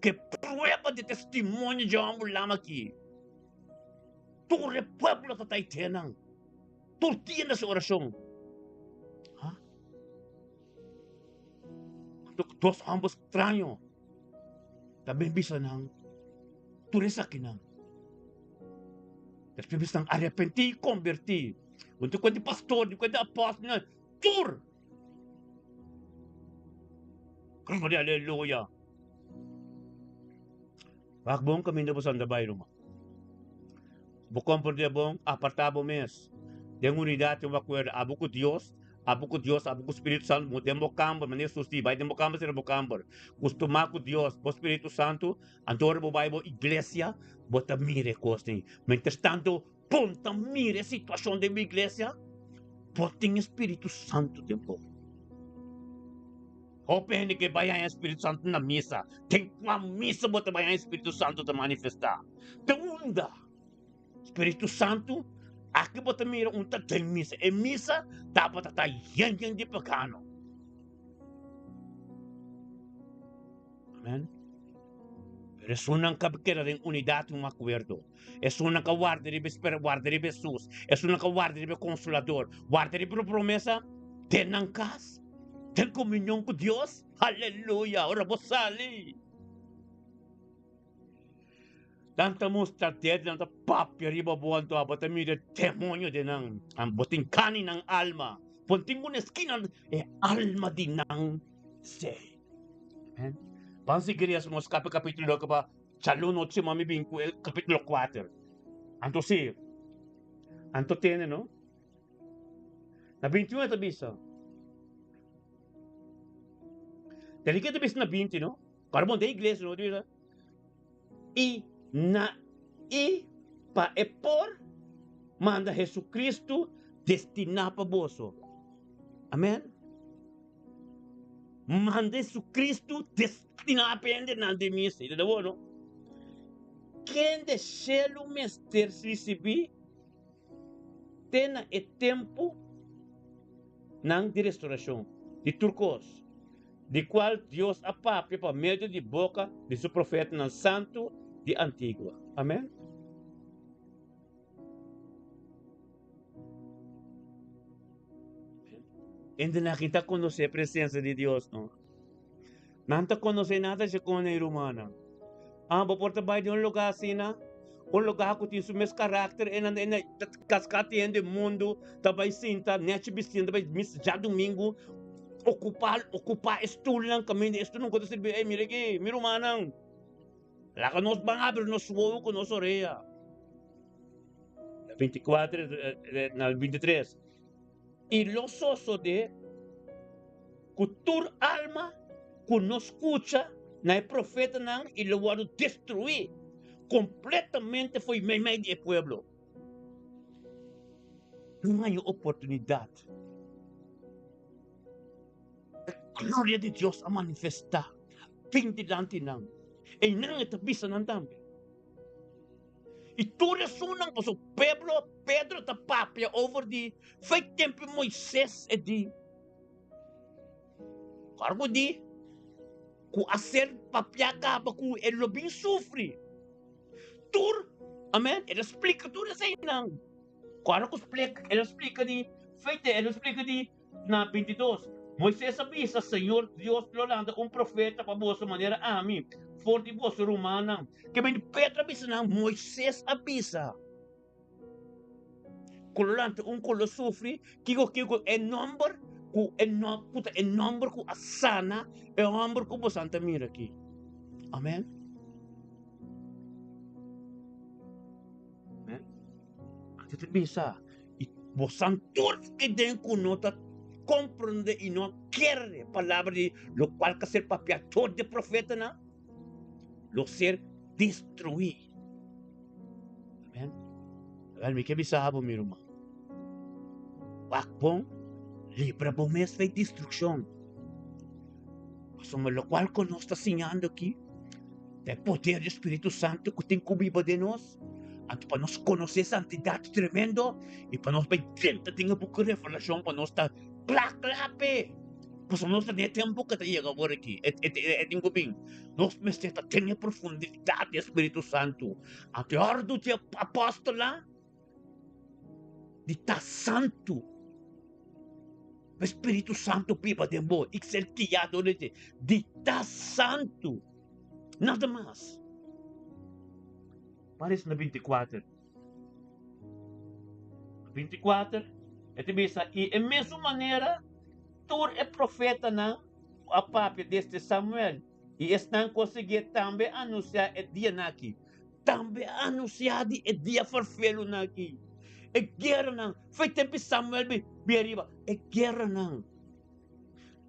Ke prueba di testimonio dje hòmber lama aki. Tur e pueblo ta ta ei nan. Tur dia na su orashon. Dos hòmber straño ta bin bisa nan tur esakinan. Despues bisa nan arepentí i kombertí. Bo no ta kuenta di pastor, ni kuenta di apòstel, ni tur. Gloria aleluya. Wak bon kaminda bo santa bai ruman. Bo komprendé bon, apartá bo mes den unidat i un akuerdo abo ku Dios, abo ku Dios, abo ku Spiritu Santu, bo den bo kamber, manera Hesus di, bai den bo kamber, sera bo kamber, kustumá ku Dios, bo Spiritu Santu, anto ora bo bai bo iglesia, bo ta mira e kosnan. Mientrastanto, bo ta mira e situashon den bo iglesia, bo tin e Spiritu Santu den bo. Hopi hende ke bai haña Spiritu Santu na misa. Den kua misa bo ta bai haña Spiritu Santu ta manifestá? Te unda? Spiritu Santu, aki bo ta mira un ta den misa. E misa tabata ta yen yen di pagano. Amen. Pero esunnan ka keda den unidat i un akuerdo. Esunnan ka warda riba e warda riba Hesus. Esunnan ka warda riba e Konsolador. Warda riba e promesa den nan kas, den komunion ku Dios. Aleluya! Ora bo sali. Nan ta mustra dedo, nan ta papia riba bo, anto abo ta mira demonio den nan. Bo tin kani nan alma. Bo tin un eskina e alma di nan sei. Amen. Ban sigui lees nos kapi kapitulo ke pa djalu nochi mami bin ku e kapitulo kuater. Anto si, anto tene no. Na 21 e ta bisa. Tene ke ta bisa na 20 no. Kòrda bon den iglesia no ta bisa. I na i pa e por manda Hesukristu destiná pa boso. Amen. Manda Hesukristu destiná pa hendenan den misa. I ta da bo no? Kende shelu mester risibí te na e tempu nan di restorashon di tur kos, di kual Dios a papia pa medio di boka di su profetanan santu di antigua. Amen. Hendenan aki ta konosé presensia di Dios, no? Nan ta konosé nada dje kon e rumannan. Ah, bo por ta bai den un lugá asina, un lugá ku tin su mes karakter, e nan e ta kaská tin hende mundu ta bai sinta nèchi bistí, nan ta bai misa djadumingu, okupá okupá e stulnan kaminda e stulnan ku ta sirbi. Ey, mira aki, mi rumannan, laga nos ban abri nos wowo ku nos orea. Na 24, na 23. I lo sosodé ku tur alma ku no skucha na e profetanan i lo wòrdu destruí kompletamente fo'i meimei di e pueblo. No haña oportunidat. E gloria di Dios a manifestá bin dilanti nan. Einan e ta bisa nan tambe. I tur esunnan, pasobra pueblo, Pedro ta papia over di fei tempu Moises e di, Ora ku di ku a ser papia kaba ku e lo bin sufri. Tur, amen, el a splika tur eseinan. Ora ku splika, el a splika di fei te, el a splika di Na 22, Moises a bisa, Señor Dios lo lanta un profeta pa boso manera ami, for di boso rumannan. Ke bini Pedro a bisa nan, Moises a bisa ku lo lanta un ku lo sufri, kiko kiko e nomber ku e no ku ta e nomber ku a sana e homber ku bosan ta mira aki. Amen. Amen. Anto ta bisa, I bosan tur ke den ku no ta komprende i no kere palabra di lokual ka ser papiá dor di e profetanan, lo ser destruí. Amen. Awel mi ke bisa bo, mi ruman, wak bon, libra bo mes fei destrukshon. Pasobra lokual ku nos ta siñando aki ta e poder di Spiritu Santu ku tin ku biba den nos, anto pa nos konosé santidat tremendo i pa nos bai drenta den e buki Revelashon pa nos ta kla kla p'e. Pasobra nos ta den e tempu ku ta yega awor aki, e tin ku bin. Nos mester ta den e profundidat di e Spiritu Santu. Anto e òrdu di e apòstelnan di ta santu. Pa Spiritu Santu biba den bo i ser guiá dor di dje. Di ta santu. Nada mas. Parece na 24. 24, e ta bisa, I e mesun manera tur e profetanan ku a papia desde Samuel i esnan ku a siguié tambe a anunsiá e dianan aki. Tambe a anunsiá di e dia ferfelunan aki, e gueranan, fo'i tempu Samuel bin ariba, e gueranan.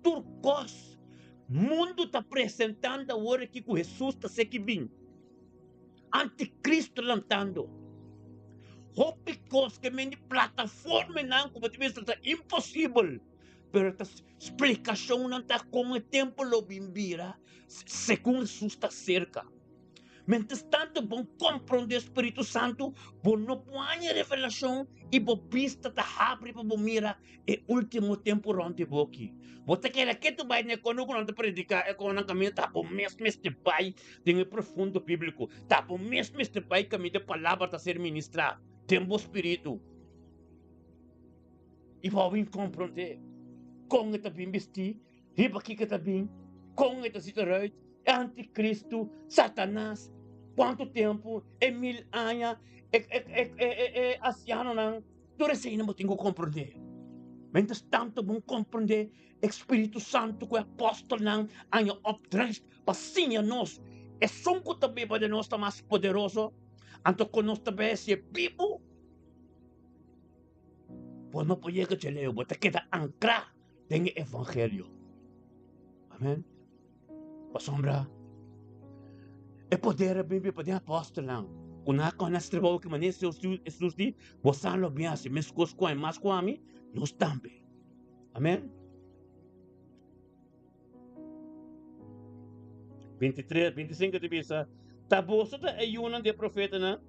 Tur kos mundu ta presentando awor aki ku Hesus ta seki bin. Anticristo lantando. Hopi kos ke men di plataformenan ku bo ta bisa ta imposibel, pero ta splikashonnan ta kon e tempu lo bin bira segun Hesus ta serka. Mientras tanto bo komprondé Spiritu Santu, bo no por haña revelashon i bo bista ta habri pa bo mira e último tempu rònt di bo aki. Bo ta keda ketu bai na e kono ku nan ta prediká e kononan kaminda ta bo mes mester bai den e profundo bíbliko. Ta bo mes mester bai kaminda e palabra ta ser ministrá den bo spiritu. I bo a bin komprondé kon e ta bin bistí. Riba kiko ta bin? Kon e ta sita ruit? E antikristu, Satanas, kuantu tempu, e mil aña, e, e, e, e, e, e asianonan, tur eseinan bo tin ku komprondé. Mientras tanto bo komprondé e Spiritu Santu ku e apòstelnan aña opdracht pa siña nos, esun ku ta biba den nos ta mas poderoso, anto ku nos ta bai hasié bibu, bo no por yega dje leu, bo ta keda ankrá. Den e evangelio. Amen. Pasobra e poder a bin pa den apòstelnan ku nan a konos trabou ki manera Hesus di, bosan lo bin hasi meskos ku ami, mas ku ami, nos tambe. Amen. 23, 25 ta bisa, Ta boso ta e yunan di e profetanan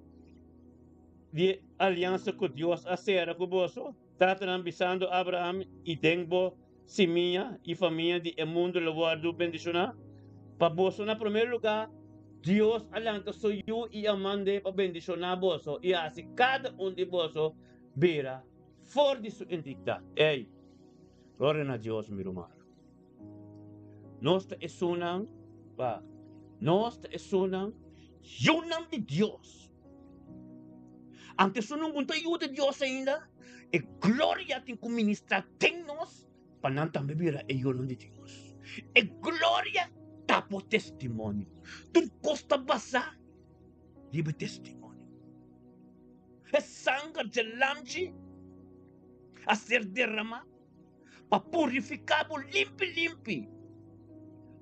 di e aliansa ku Dios a sera ku boso? Tatanan bisando Abraham, I den bo simia i famia di e mundu lo wòrdu bendishoná. Pa boso na promé lugá, Dios a lanta su Yu i a mand'é pa bendishoná boso i hasi kada un di boso bira for di su inikidat. Ey, gloria na Dios, mi rumannan. Nos ta esunnan pa nos ta esunnan yunan di Dios. Anto esunnan ku no ta yu di Dios ainda, e gloria tin ku ministrá den nos pa nan tambe bira e yunan di Dios. E gloria ta bo testimonio. Tur kos ta basá riba e testimonio. E sanger dje lamchi a ser derramá. pa purifiká bo limpi limpi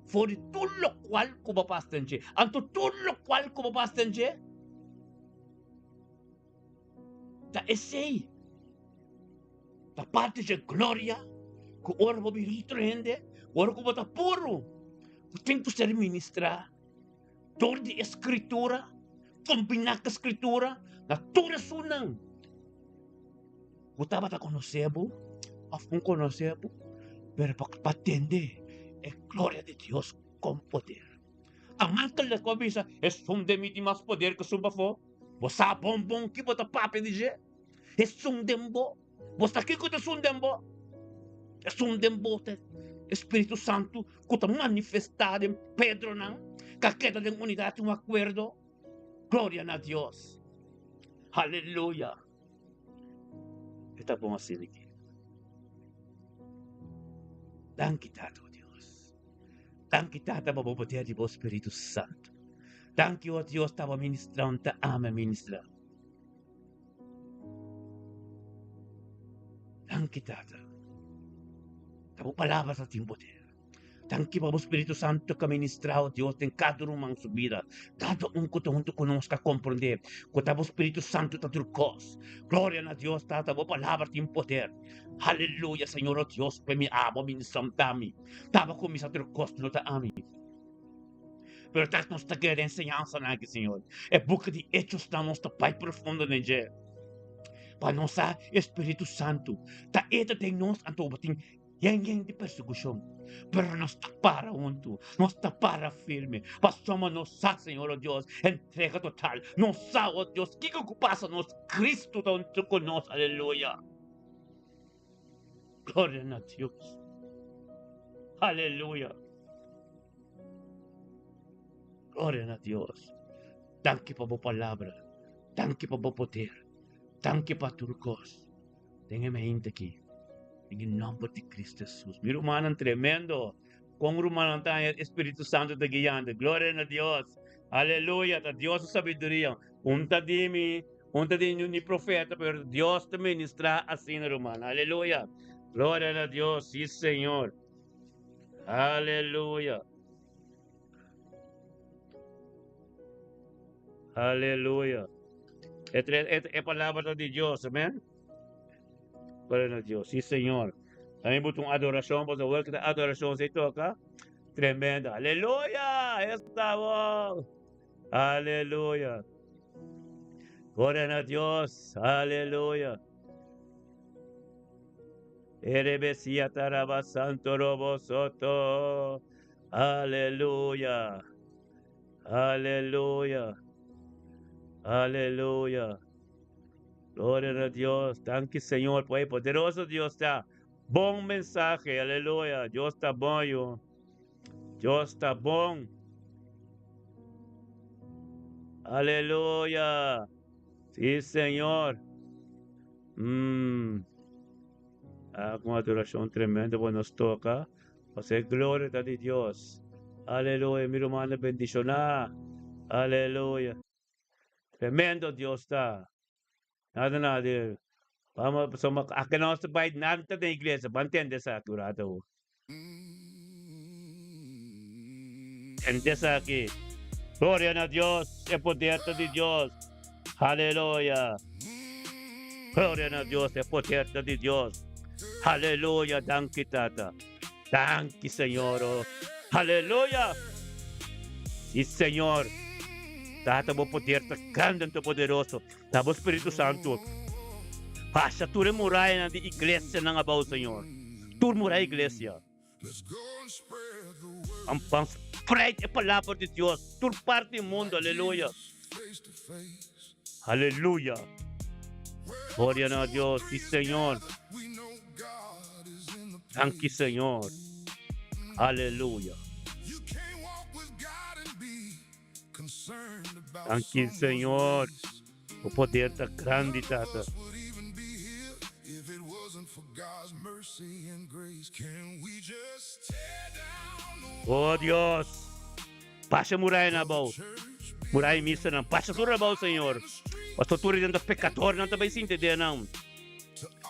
for di tur lokual ku bo pas den dje. Anto tur lokual ku bo pas den dje ta esei ta parti dje gloria ku ora bo bira otro hende, ora ku bo ta puru, bo tin ku ser ministrá dor di e Skritura, kombiná ku e Skritura na tur esunnan. Bo tabata konosé bo òf un konosé bo, pero pa pa tende e gloria di Dios kon poder. Ta makel ku a bisa, Esun den mi tin mas poder ku esun pafó. Bo sa bon bon ki bo ta papia di dje. Esun den bo. Bo sa kiko ta esun den bo? Esun den bo ta e Spiritu Santu ku ta manifestá den Pedronan ku a keda den unidat i un akuerdo. Gloria na Dios. Aleluya. E ta bon asina aki. Danki Tata, o Dios. Danki Tata pa bo poder di bo Spiritu Santu. Danki, o Dios, ta bo ministra un ta ama ministra. Danki Tata. Ta bo palabra ta tin poder. Danki pa bo Spiritu Santu ka ministra, o Dios, den kada ruman su bida. Kada un ku ta huntu ku nos ka komprendé ku ta bo Spiritu Santu ta tur kos. Gloria na Dios, Tata, bo palabra tin poder. Aleluya, Señor, o Dios, pe mi abo ministra un ta mi. Ta bo kuminsá tur kos, no ta ami. Pero ta nos ta kere enseñansanan aki, Señor. E buki di Hechosnan nos ta bai profundo den dje. Pa nos sa e Spiritu Santu ta e ta den nos, anto bo tin Yen yen di persekushon, pero nos ta para huntu, nos ta para firme, pasobra nos sa, Señor, o Dios, entrega total, nos sa, o Dios, kiko ku pasa nos, Cristo ta huntu ku nos, aleluya. Gloria na Dios. Aleluya. Gloria na Dios. Danki pa bo palabra. Danki pa bo poder. Danki pa tur kos. Den e mente aki. Den e nomber di Cristo Jesus. Mi rumannan tremendo. Kon rumannan ta haña e Spiritu Santu ta guiando. Gloria na Dios. Aleluya. Ta Dios su sabiduria. Un ta di mi, un ta di ni profeta, pero Dios ta ministra asina ruman. Aleluya. Gloria na Dios. Sí, Señor. Aleluya. Aleluya. E, e, e palabra di Dios, amén. Gloria na Dios. Sí, Señor. También buta un adoración, por favor, que adoración se toca. Tremendo. Aleluya. Estamos. Aleluya. Gloria na Dios. Aleluya. Erebesia taraba santo robo soto. Aleluya. Aleluya. Aleluya. Gloria na Dios. Danki Señor por e poderoso Dios ta. Bon mensahe. Aleluya. Dios ta bon yo. Dios ta bon. Aleluya. Sí, Señor. Mm. Ah, con adoración tremendo por nos toca. Pasé gloria ta di Dios. Aleluya. Mi hermano bendicioná. Aleluya. Tremendo Dios ta. Nada, nada. Vamos, somos, a que nos bai nada den iglesia. Ban tende esaki un rato. Tende esaki. Gloria na Dios. E poder ta di Dios. Aleluya. Gloria na Dios. E poder ta di Dios. Aleluya. Danki, Tata. Danki, Señor. Oh. Aleluya. Sí, Señor. Tata, bo poder ta grande en poderoso. Ta bo Spiritu Santu. Basha tur e murayanan di iglesianan abou, Señor. Tur muraya iglesia. Ban ban spreid e palabra di Dios tur parti di mundo. Aleluya. Aleluya. Gloria na Dios. Sí, Señor. Danki, Señor. Aleluya. Danki Señor. Bo poder ta grandi, Tata. Oh Dios, basha murayanan abou, muraya misanan, basha tur abou, Señor. Pasobra tur esnan ta pekadornan ta bai sinti den nan.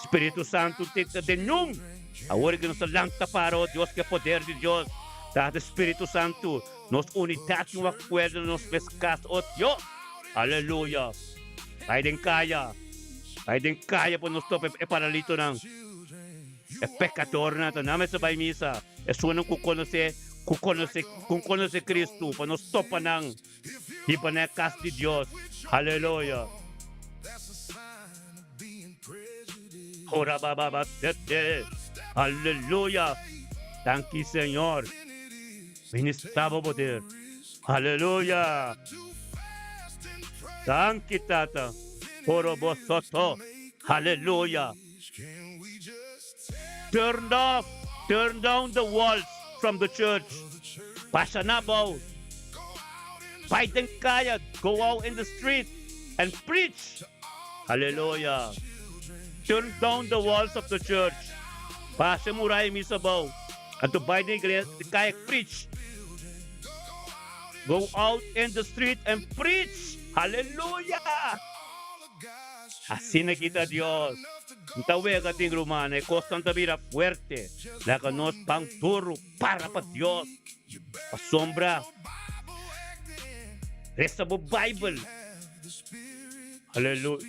Spiritu Santu ta den nun. Awor ku nos ta lanta para, oh Dios, ku e poder di Dios, Tata Spiritu Santu, nos unidat i un akuerdo na nos mes kas, oh Dios. Aleluya! Bai den kaya, bai den kaya pa nos topa e paralitonan, e pekadornan, ta nan mester bai misa, esunnan ku konosé, ku konosé, ku konosé Kristu, pa nos topa nan. Hiba na e kas di Dios. Aleluya. Ora ba ba ba sete. Aleluya. Danki Señor. Ministra bo poder. Aleluya. Danki Tata. Oro bo soto. Aleluya. Turn off, turn down the walls from the church. Basha na abou. Bai den kaya, go out in the street and preach. Aleluya. Turn down the walls of the church. Basha e muraya mis abou. Anto bai den iglesia, kaya preach. Go out in the street and preach. Aleluya. Asina ki ta Dios. N ta wega tin ruman, e kosnan ta bira fuerte. Laga nos ban duru para pa Dios. Pasobra resa bo Bijbel. Aleluya.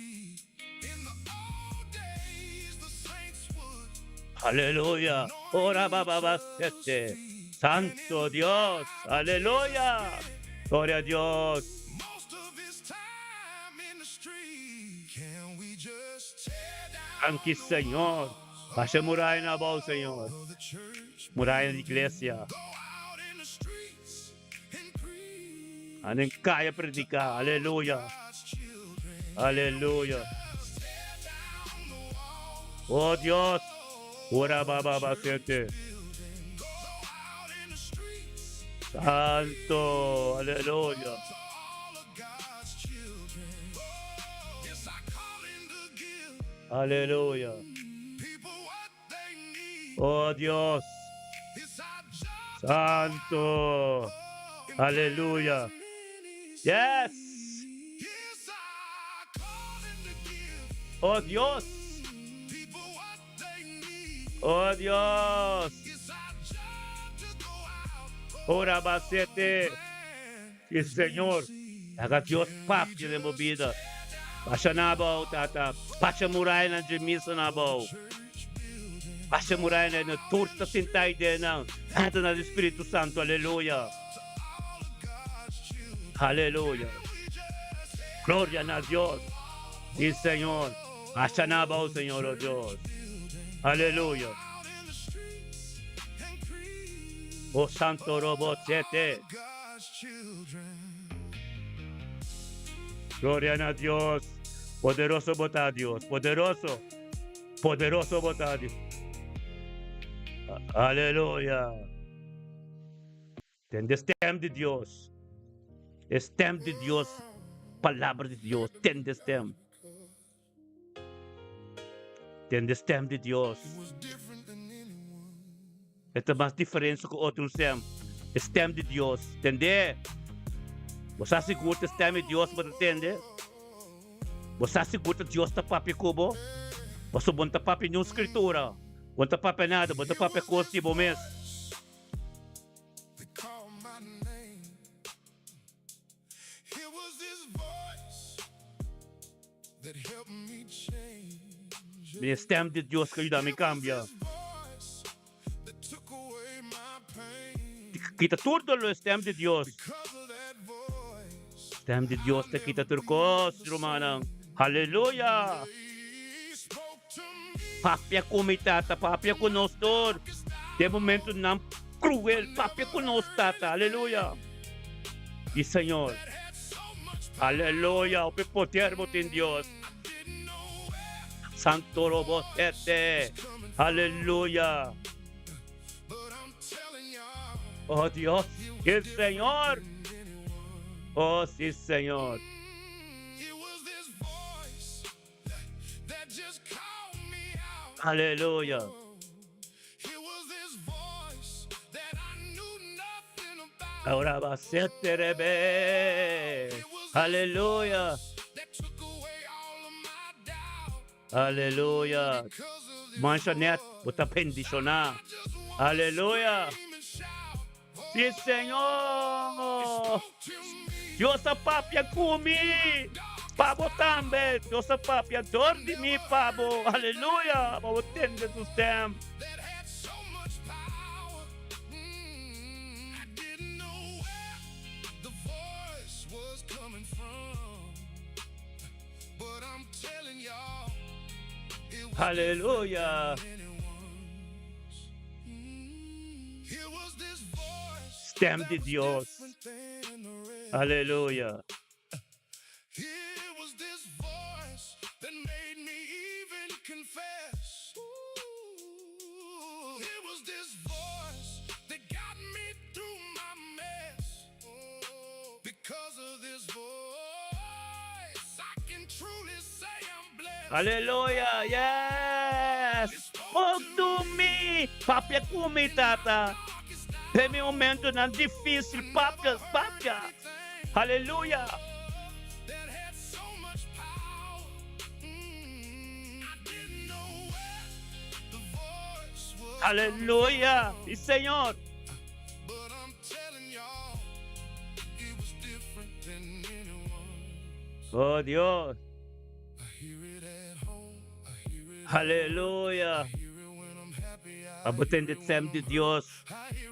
Aleluya. Ora ba ba ba sete. Santo Dios. Aleluya. Gloria a Dios. Danki Señor. Basha muraya na abou Señor. Muraya di iglesia. Anen kaya predica. Aleluya. Aleluya. Oh Dios. Ora baba basete. Santo, aleluya. Aleluya. Oh Dios. Santo. Aleluya. Yes. Oh Dios. Oh Dios. Ora basete. Sí, Señor. Laga Dios papia den bo bida. Basha nan abou, Tata. Basha murayanan dje misa nan abou. Basha murayanan na tur ta sinta ei den nan. Enta na di Spiritu Santu. Aleluya. Aleluya. Gloria na Dios. Sí, Señor. Basha nan abou, Señor, oh Dios. Aleluya. Oh Santo Robo Tete. Gloria na Dios. Poderoso bo ta Dios. Poderoso. Poderoso bo ta Dios. Aleluya. Tende stem di Dios. E stem di Dios. Palabra di Dios. Tende stem. Tende stem di Dios. E ta mas diferensia ku otro stem. E stem di Dios. Tende. Bo sa sigur ta stem di Dios bo ta tende? Bo sa sigur ta Dios ta papia ku bo? Pasobra bo no ta papia niun skritura. Bo no ta papia nada. Bo ta papia kos di bo mes. Mi e stem di Dios ku a yuda mi kambia. Kita tur doló e stem di Dios. Stem di Dios ta kita tur kos, rumannan. Haleluya! Papia ku mi, Tata, papia ku nos tur. Den momentunan kruel, papia ku nos, Tata. Aleluya! Di Señor. Aleluya! Hopi poder bo tin, Dios. Santo lo bo tete. Aleluya! Oh Dios, el Señor. Oh sí, Señor. Aleluya. Ahora va a ser terebe. Aleluya. Aleluya. Mancha net, bo ta bendiciona. Aleluya. Sí, Señor. Dios a papia cu mi, pa bo tambe. Dios a papia dor di mi pa bo. Aleluya. Pa bo tende su stem. Aleluya. Stem di Dios. Aleluya. Aleluya! Yes! Spoke to me! Papia ku mi, Tata. Den mi momentonan difícil, papia, papia. Aleluya! Aleluya! Sí, Señor. Oh Dios. Aleluya. Pa bo tende stem di Dios,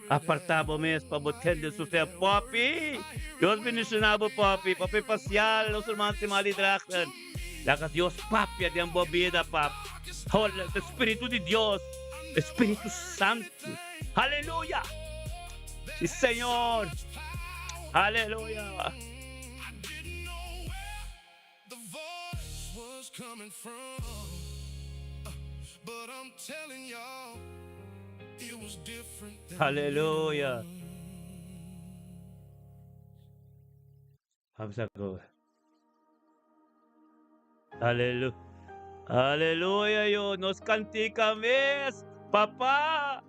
aparta bo mes pa bo tende su stem. Poppy, Dios bendiciona bo Poppy. Poppy Pacial, nos hermano stima di Drachten. Laga Dios papia den bo bida, pap. Hola, Spiritu di Dios, Spiritu Santo. Aleluya. Sí, Señor. Aleluya. Aleluya. Aleluya. Aleluya, yo. Nos cantica mes. Papá.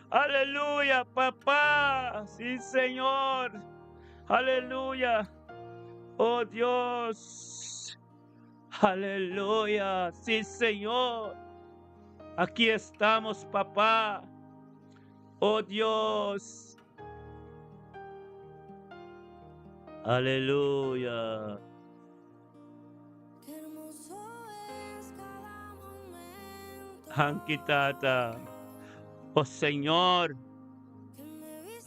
Aleluya, papá. Sí, Señor. Aleluya. Oh Dios. Aleluya. Sí, Señor. Aquí estamos, papá. Oh Dios. Aleluya. Danki Tata. Oh Señor.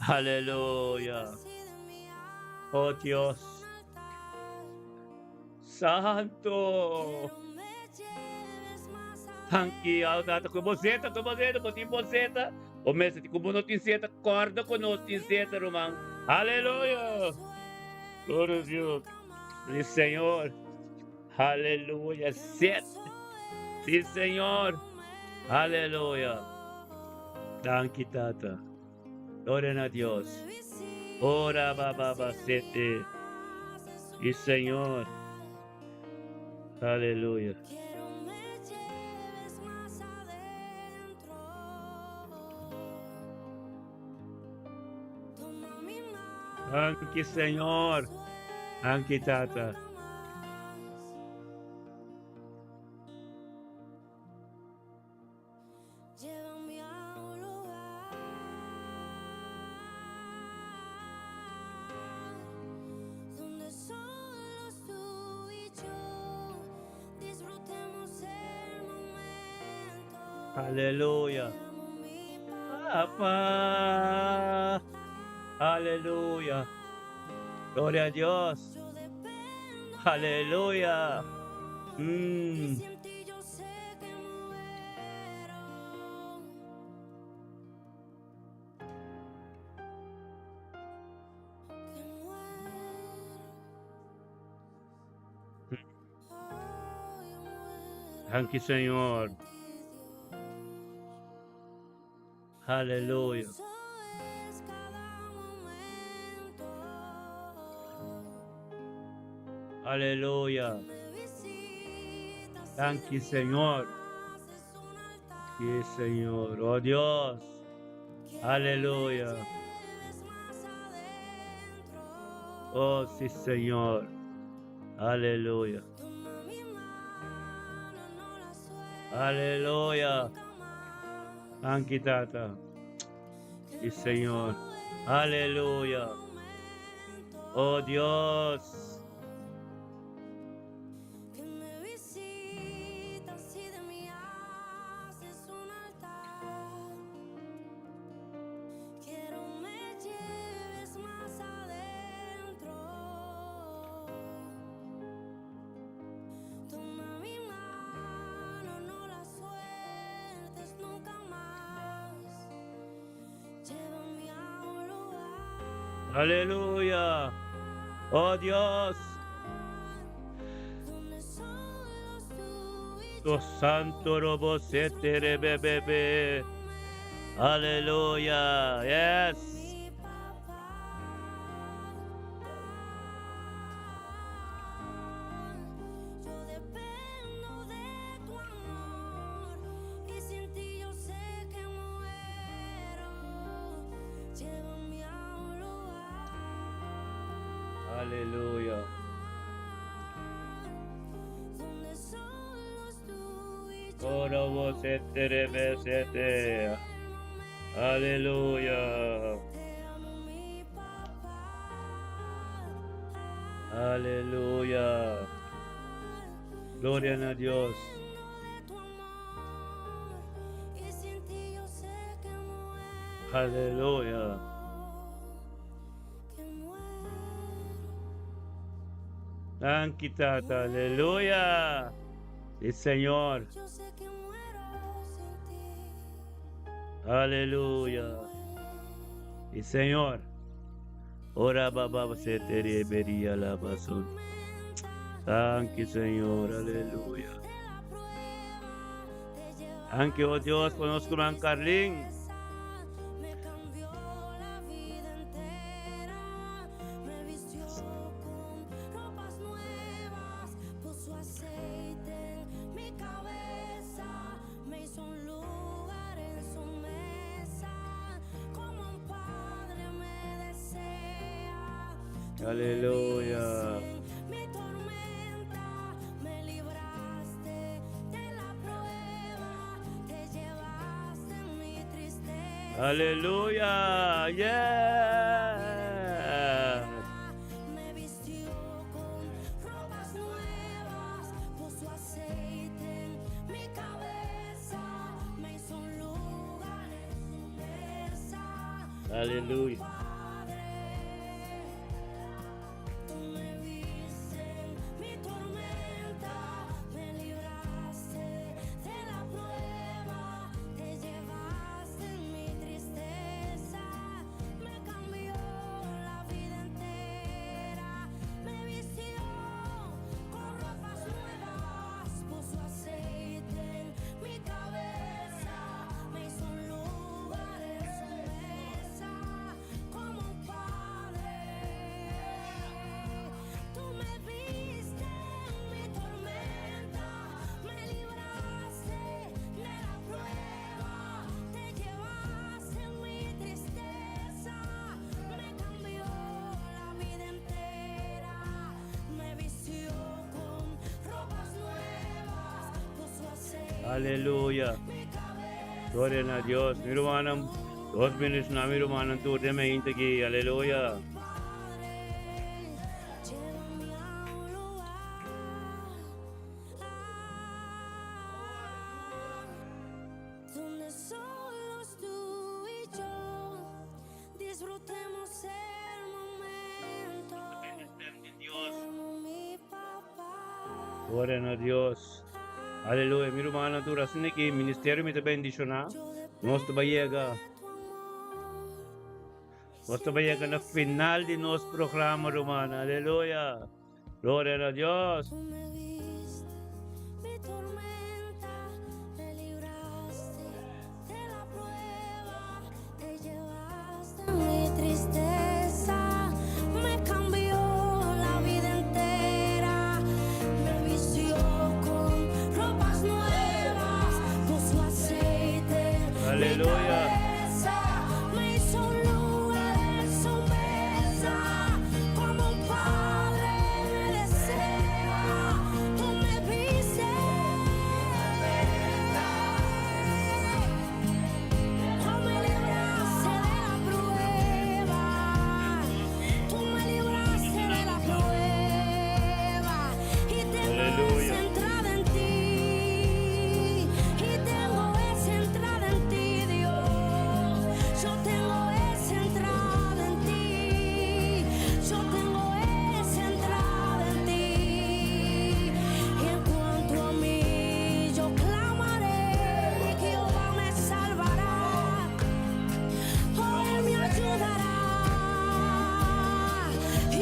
Aleluya. Oh Dios. Santo. Danki, oh Tata. Ku bo zeta, ku bo zeta, bo tin bo zeta. O mester ku bo no tin zeta, korda ku nos tin zeta, ruman. Aleluya. Gloria a Dios. Sí, Señor. Aleluya. Zet. Sí, Señor. Aleluya. Danki, Tata. Gloria na Dios. Ora ba ba ba sete. Sí, Señor. Aleluya. Danki, Señor. Danki, Tata. Aleluya. Papa. Aleluya. Gloria a Dios. Aleluya. Danki, Señor. Aleluya. Aleluya. Danki, Señor. Sí, Señor. Oh Dios. Aleluya. Oh, sí, Señor. Aleluya. Aleluya. Danki, Tata. Sí, Señor. Aleluya. Oh Dios. Aleluya. Oh Dios. Oh Santo Robo Sete Bebe. Aleluya. Yes. Aleluya. Orobo sete rebe sete. Aleluya. Aleluya. Gloria na Dios. Aleluya. Danki, Tata. Aleluya. Sí, Señor. Aleluya. Sí, Señor. Ora baba se tere beria la basun. Danki, Señor. Aleluya. Danki, o Dios, pa nos ruman Carlin. Aleluya. Aleluya. Yeah. Aleluya. Aleluya. Gloria na Dios. Mi rumannan, Dios bendiciona mi rumannan tur den mente aki. Aleluya. Gloria na Dios. Aleluya. Mi rumannan tur asina ki ministerio mi ta bendiciona. Nos ta bai yega. Nos ta bai yega na final di nos programa, ruman. Aleluya. Gloria na Dios. Aleluya. Aleluya.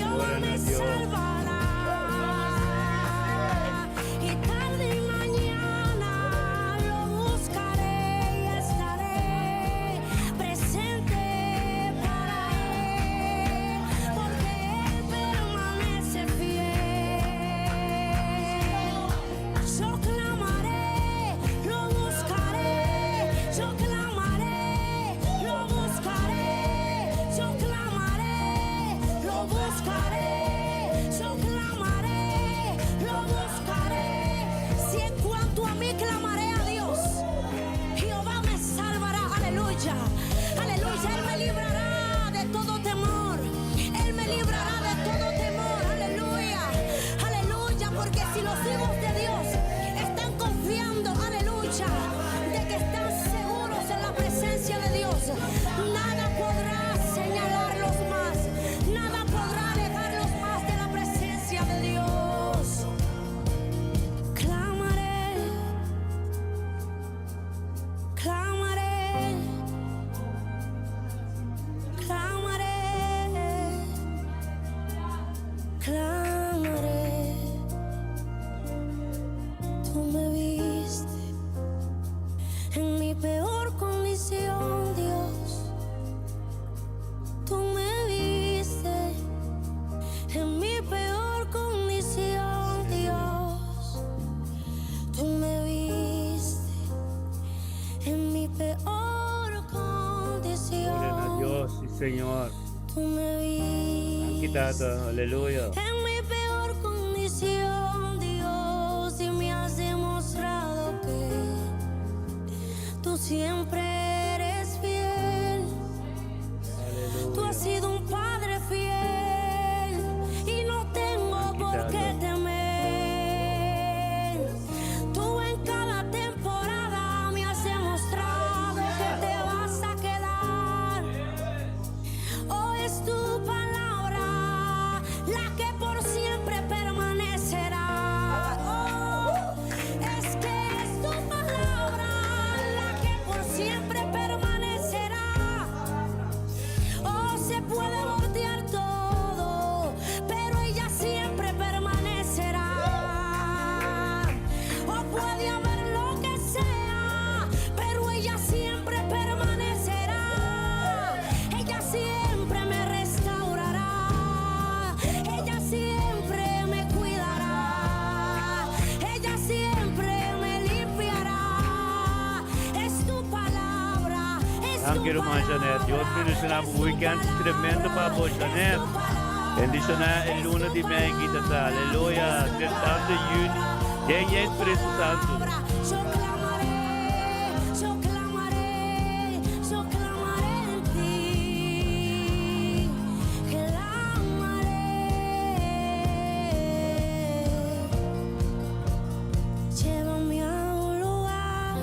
Gloria na Dios. mi peor condición, Dios, tú me viste. En mi peor condición, Dios, tú me viste. En mi peor Gloria na condición, Dios, si Señor. tú me Danki viste. Tata, aleluya. En mi peor condición, Dios, y me has demostrado que tú siempre eres fiel. Tú has Aleluya. sido un padre fiel y no tengo Danki por qué Tata. temer. Tú en cada temporada me has demostrado que te vas a quedar. Oh, es tu palabra la que por siempre permanecerá. Oh, es que es tu palabra la que por siempre permanecerá. Oh, se puede voltear todo, pero ella siempre permanecerá. Oh, puede haber lo que sea, pero ella siempre permanecerá. Ella siempre me restaurará. Ella siempre me cuidará. Ella siempre me limpiará. Es tu palabra, es Danki tu ruman Janet. Dios palabra, bendiciona es bo tu weekend tremendo pa palabra, bo es Janet. tu palabra, Bendiciona e es luna tu di mei kita ta. palabra, Aleluya. es tu 30 di juni. palabra, Den es e tu Spiritu Santo. palabra. Yo clamaré, yo clamaré, yo clamaré en ti. Clamaré. Llévame a un lugar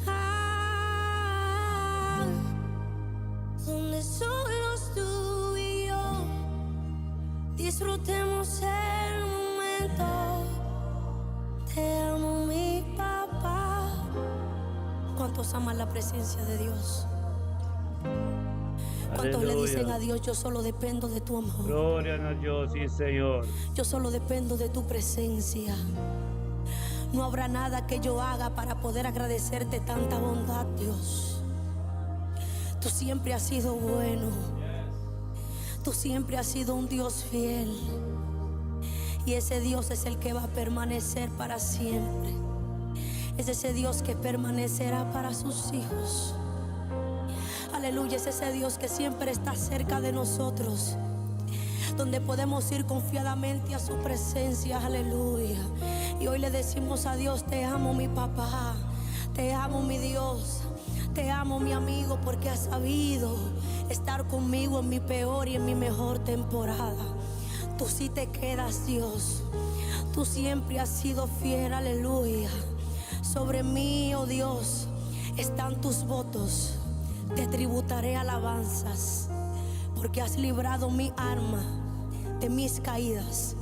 ah, donde solo tú y yo disfrutemos el momento. Te amo, mi papá. ¿Cuántos aman la presencia de Dios? ¿Cuántos le dicen Aleluya. a Dios, yo solo dependo de tu amor? Gloria na Dios, si Señor. Yo solo dependo de tu presencia. No habrá nada que yo haga para poder agradecerte tanta bondad, Dios. Tú siempre has sido bueno. Tú siempre has sido un Dios fiel. Y ese Dios es el que va a permanecer para siempre. Es ese Dios que permanecerá para sus hijos. Aleluya, es ese Dios que siempre está cerca de nosotros donde podemos ir confiadamente a su presencia, aleluya. Y hoy le decimos a Dios, te amo mi papá, te amo mi Dios, te amo mi amigo, porque has sabido estar conmigo en mi peor y en mi mejor temporada. Tú sí te quedas, Dios. Tú siempre has sido fiel, aleluya. Sobre mí, oh Dios, están tus votos. Te tributaré alabanzas, porque has librado mi alma de mis caídas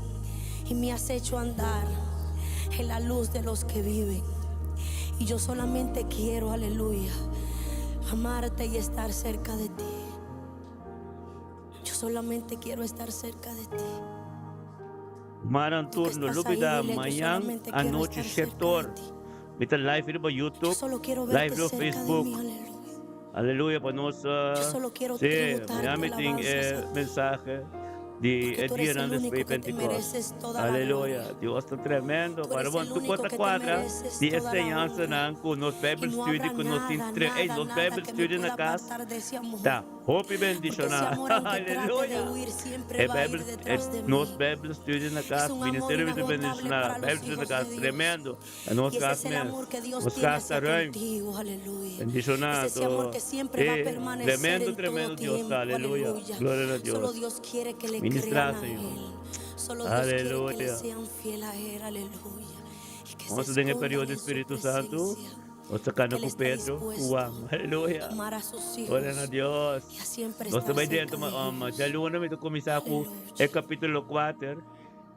y me has hecho andar en la luz de los que viven. Y yo solamente quiero, aleluya, amarte y estar cerca de ti. Yo solamente quiero estar cerca de ti. Maran Tú que turno estás ahí, lubida dile, yo mañan solamente quiero anoche estar cerca de sector. ti. Mi ta live riba Yo YouTube, solo quiero live verte riba cerca de Facebook. mí, aleluya. Aleluya pa nos. Yo solo quiero Si, tributarte mañan mi tin alabanzas e a ti. mensahe di Porque e tú eres dia el nan único despues que te Pentecost. mereces toda la Aleluya. gloria. Dios ta tremendo. Tú Para eres bon el tu único kota que te cuadra mereces di toda la enseñanza honra. nan ku nos Y Bijbel no studie habrá ku nos tin nada, tre ey nada, nos nada Bijbel que me studie na pueda kas apartar de ese amor. ta hopi Porque ese bendishoná. amor, aunque trate de Aleluya. huir, siempre E va a ir Bijbel detrás e de nos mí. Bijbel studie na Es kas un amor ministerio ta inagotable bendishoná. para los Bijbel studie na hijos kas de Dios. tremendo. A nos Y ese kas es el mes. amor que Dios Nos tiene kas ta hacia ruim. contigo, aleluya. Bendishoná Es ese amor to. que siempre va a permanecer Tremendo, en todo tremendo Dios tiempo, ta. Aleluya. aleluya. Gloria a Solo Dios. Dios quiere que le Ministra, crean a Señor. Él. Solo Dios quiere que le Aleluya. sean fiel a Él, aleluya. Y que se Nos ta den e escondan periodo en su Spiritu Santo. presencia. Nos ta kana Porque Él ku está Pedro, dispuesto Juan. Aleluya. a amar a sus Gloria a hijos Dios. y a siempre Nos estar ta bai cerca dentro, de ellos. djaluna mi ta kuminsá ku e Aleluya. kapítulo 4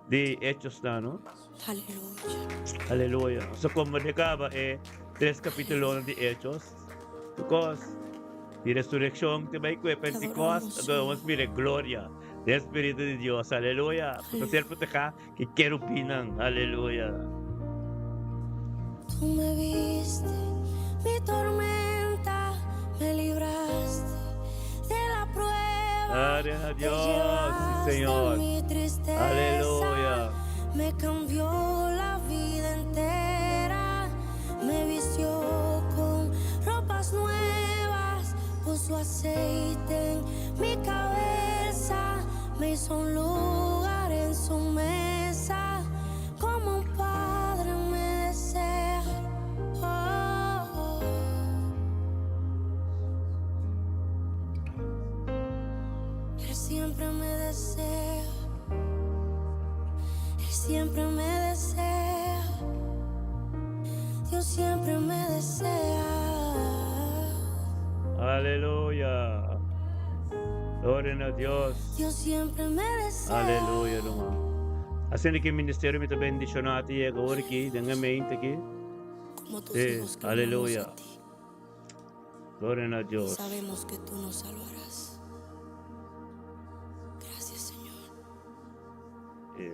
di Hechos na, no? Aleluya. Aleluya. So komo di kaba e tres kapítulonan di Hechos. Because di resurrección te bai ku e Te Pentecost, adoramos, anto nos Señor. mira e gloria di Spiritu di Dios. Aleluya. Ku ta ser Aleluya. protehá ki kerubinnan. Aleluya. Tú me viste. Mi tormenta, me libraste de la prueba. Gloria a Te Dios, sí, llevaste Señor. mi tristeza. Aleluya. Me cambió la vida entera. Me vistió con ropas nuevas. Puso aceite en mi cabeza. Me hizo un lugar en su mesa. Como un padre me desea. Oh, oh. Él siempre me desea. Él siempre me desea. Dios siempre me desea. Aleluya. Gloria na Dios. Dios siempre me desea. Aleluya, ruman. Asina ku ministerio mi ta bendishoná i awor aki, den e mente aki. Como tus Sí, hijos clamamos aleluya. a ti. Gloria na Dios. Sabemos que tú nos salvarás. Gracias, Señor. Sí.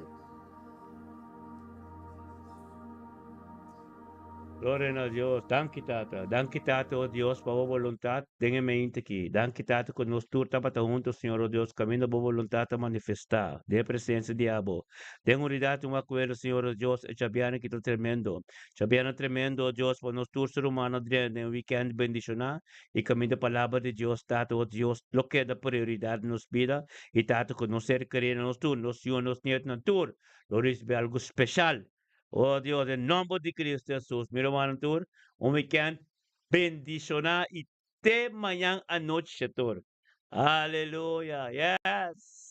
Gloria na Dios. Danki Tata. Danki Tata, o Dios, pa bo boluntat den e mente aki. Danki Tata ku nos tur tabata huntu, Señor, o Dios, kaminda bo boluntat ta manifestá den e presensia di abo. Den unidat un akuerdo, Señor, o Dios, e djabièrnè aki ta tremendo. Djabièrnè tremendo, o Dios, pa nos tur ser humano drenta den un wikènt bendishoná i kaminda palabra di Dios, Tata, o Dios, lo keda prioridat den nos bida i Tata ku nos ser kerí na nos tur, nos yu, nos nietunan tur lo risibí algu speshal. O Dios, den nomber di Cristo Jesus, mi rumannan tur, un weekend bendiciona y te mañan anochi tur. Aleluya, yes!